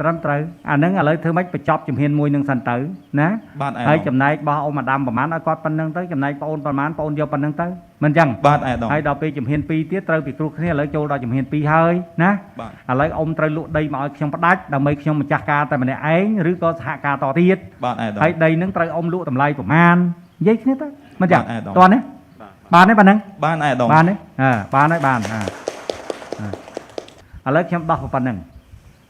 ត្រឹមត្រូវអាហ្នឹងឥឡូវធ្វើម៉េចបញ្ចប់ជំហានមួយនឹងសិនទៅណា បាទឯ ហើយចំណែករបស់អ៊ំអាដាមប្រហែលឲ្យគាត់ប៉ុណ្្នឹងទៅចំណែកប្អូនប្រហែលប្អូនយកប៉ុណ្្នឹងទៅមិនអញ្ចឹង បាទឯដង ហើយដល់ពេលជំហាន2ទៀតត្រូវពិគ្រោះគ្នាឥឡូវចូលដល់ជំហាន2ហើយណា បាទ ឥឡូវអ៊ំត្រូវលក់ដីមកឲ្យខ្ញុំផ្ដាច់ដើម្បីខ្ញុំម្ចាស់ការតែម្នាក់ឯងឬក៏សហការតទៀត បាទឯដង ហើយដីនឹងត្រូវអ៊ំលក់តម្លៃប្រមាណនិយាយគ្នាទៅមិនចឹង បាទឯកឧត្តម តោះនេះ បាទ បានទេប៉ណ្ណឹង បានឯដង បានទេអើបានហើយបានអើឥឡូវខ្ញុំដោះប៉ុណ្្នឹង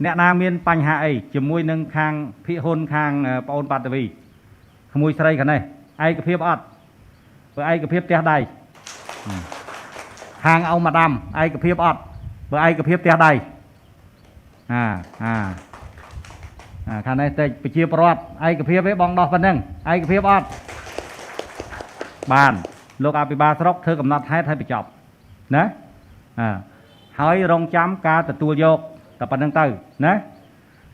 អ្នកណាមានបញ្ហាអីជាមួយនឹងខាងភិហ៊ុនខាងប្អូនបាតវីក្មួយស្រីខាងនេះឯកភាពអត់បើឯកភាពផ្ទះដៃខាងអ៊ំម៉ាដាមឯកភាពអត់បើឯកភាពផ្ទះដៃអាអាអាខាងនេះតិចប្រជាពលរដ្ឋឯកភាពទេបងដោះប៉ុណ្្នឹងឯកភាពអត់បានលោកអភិបាលស្រុកធ្វើកំណត់ហេតុឲ្យបញ្ចប់ណាអើហើយរងចាំការទទួលយកតែប៉ុណ្្នឹងទៅណា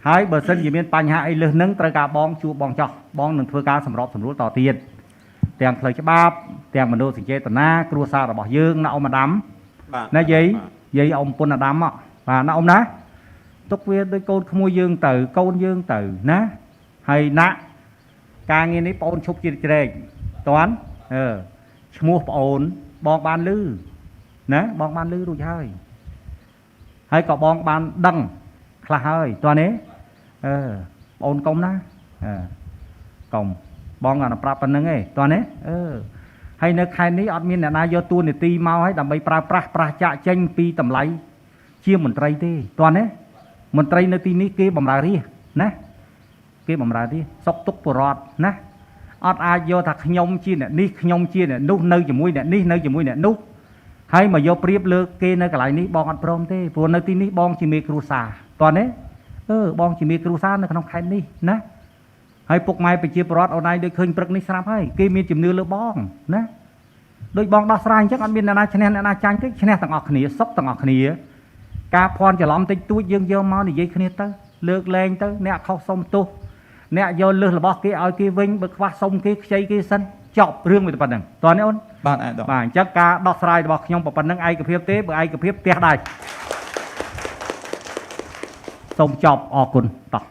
ហើយបើសិនជាមានបញ្ហាអីលើសនឹងត្រូវការបងជួបបងចោះបងនឹងធ្វើការសម្របសម្រួលតទៀតទាំងផ្លូវច្បាប់ទាំងមនោសញ្ចេតនាគ្រួសាររបស់យើងណាអ៊ំអាដាម បាទ ណាយាយយាយអ៊ំពុនអាដាមមកបាទណាអ៊ំណាទុកវាដូចកូនក្មួយយើងទៅកូនយើងទៅណាហើយណាក់ការងារនេះប្អូនឈប់ជ្រៀតជ្រែកតាន់អឺឈ្មោះប្អូនបងបានលឺណាបងបានលឺរួចហើយហើយក៏បងបានដឹងខ្លះហើយតាន់ទេអឺប្អូនកុំណាអឺកុំបងគាត់ប្រាប់ប៉ុណ្្នឹងឯងតាន់ទេអឺហើយនៅខែនេះអត់មានអ្នកណាយកតួនាទីមកឲ្យដើម្បីប្រើប្រាស់ប្រាស់ចាក់ចេញពីតម្លៃជាមន្ត្រីទេតាន់ទេមន្ត្រីនៅទីនេះគេបំរើរាស្ត្រណាគេបំរើរាស្ត្រសុកទុកពលរដ្ឋណាអត់អាចយកថាខ្ញុំជាអ្នកនេះខ្ញុំជាអ្នកនោះនៅជាមួយអ្នកនេះនៅជាមួយអ្នកនោះហើយមកយកប្រៀបលើកគេនៅកន្លែងនេះបងអត់ព្រមទេព្រោះនៅទីនេះបងជាមេគ្រួសារតាន់ទេអឺបងជាមេគ្រួសារនៅក្នុងខេត្តនេះណាហើយពុកម៉ែប្រជាពលរដ្ឋអូនឯងដូចឃើញព្រឹកនេះស្រាប់ហើយគេមានជំនឿលើបងណាដូចបងដោះស្រាយអញ្ចឹងអត់មានអ្នកណាឈ្នះអ្នកណាចាញ់ទេឈ្នះទាំងអស់គ្នាសុខទាំងអស់គ្នាការភ័ន្តច្រឡំតិចតួចយើងយកមកនិយាយគ្នាទៅលើកលែងទៅអ្នកខុសសុំទោសអ្នកយកលឹះរបស់គេឲ្យគេវិញបើខ្វះសុំគេខ្ចីគេសិនចប់រឿងវាតែប៉ុណ្្នឹងតោះនេះអូន បាទឯដង បាទអញ្ចឹងការដោះស្រាយរបស់ខ្ញុំប៉ុណ្្នឹងឯកភាពទេបើឯកភាពផ្ទះដៃសូមចប់អរគុណតោះ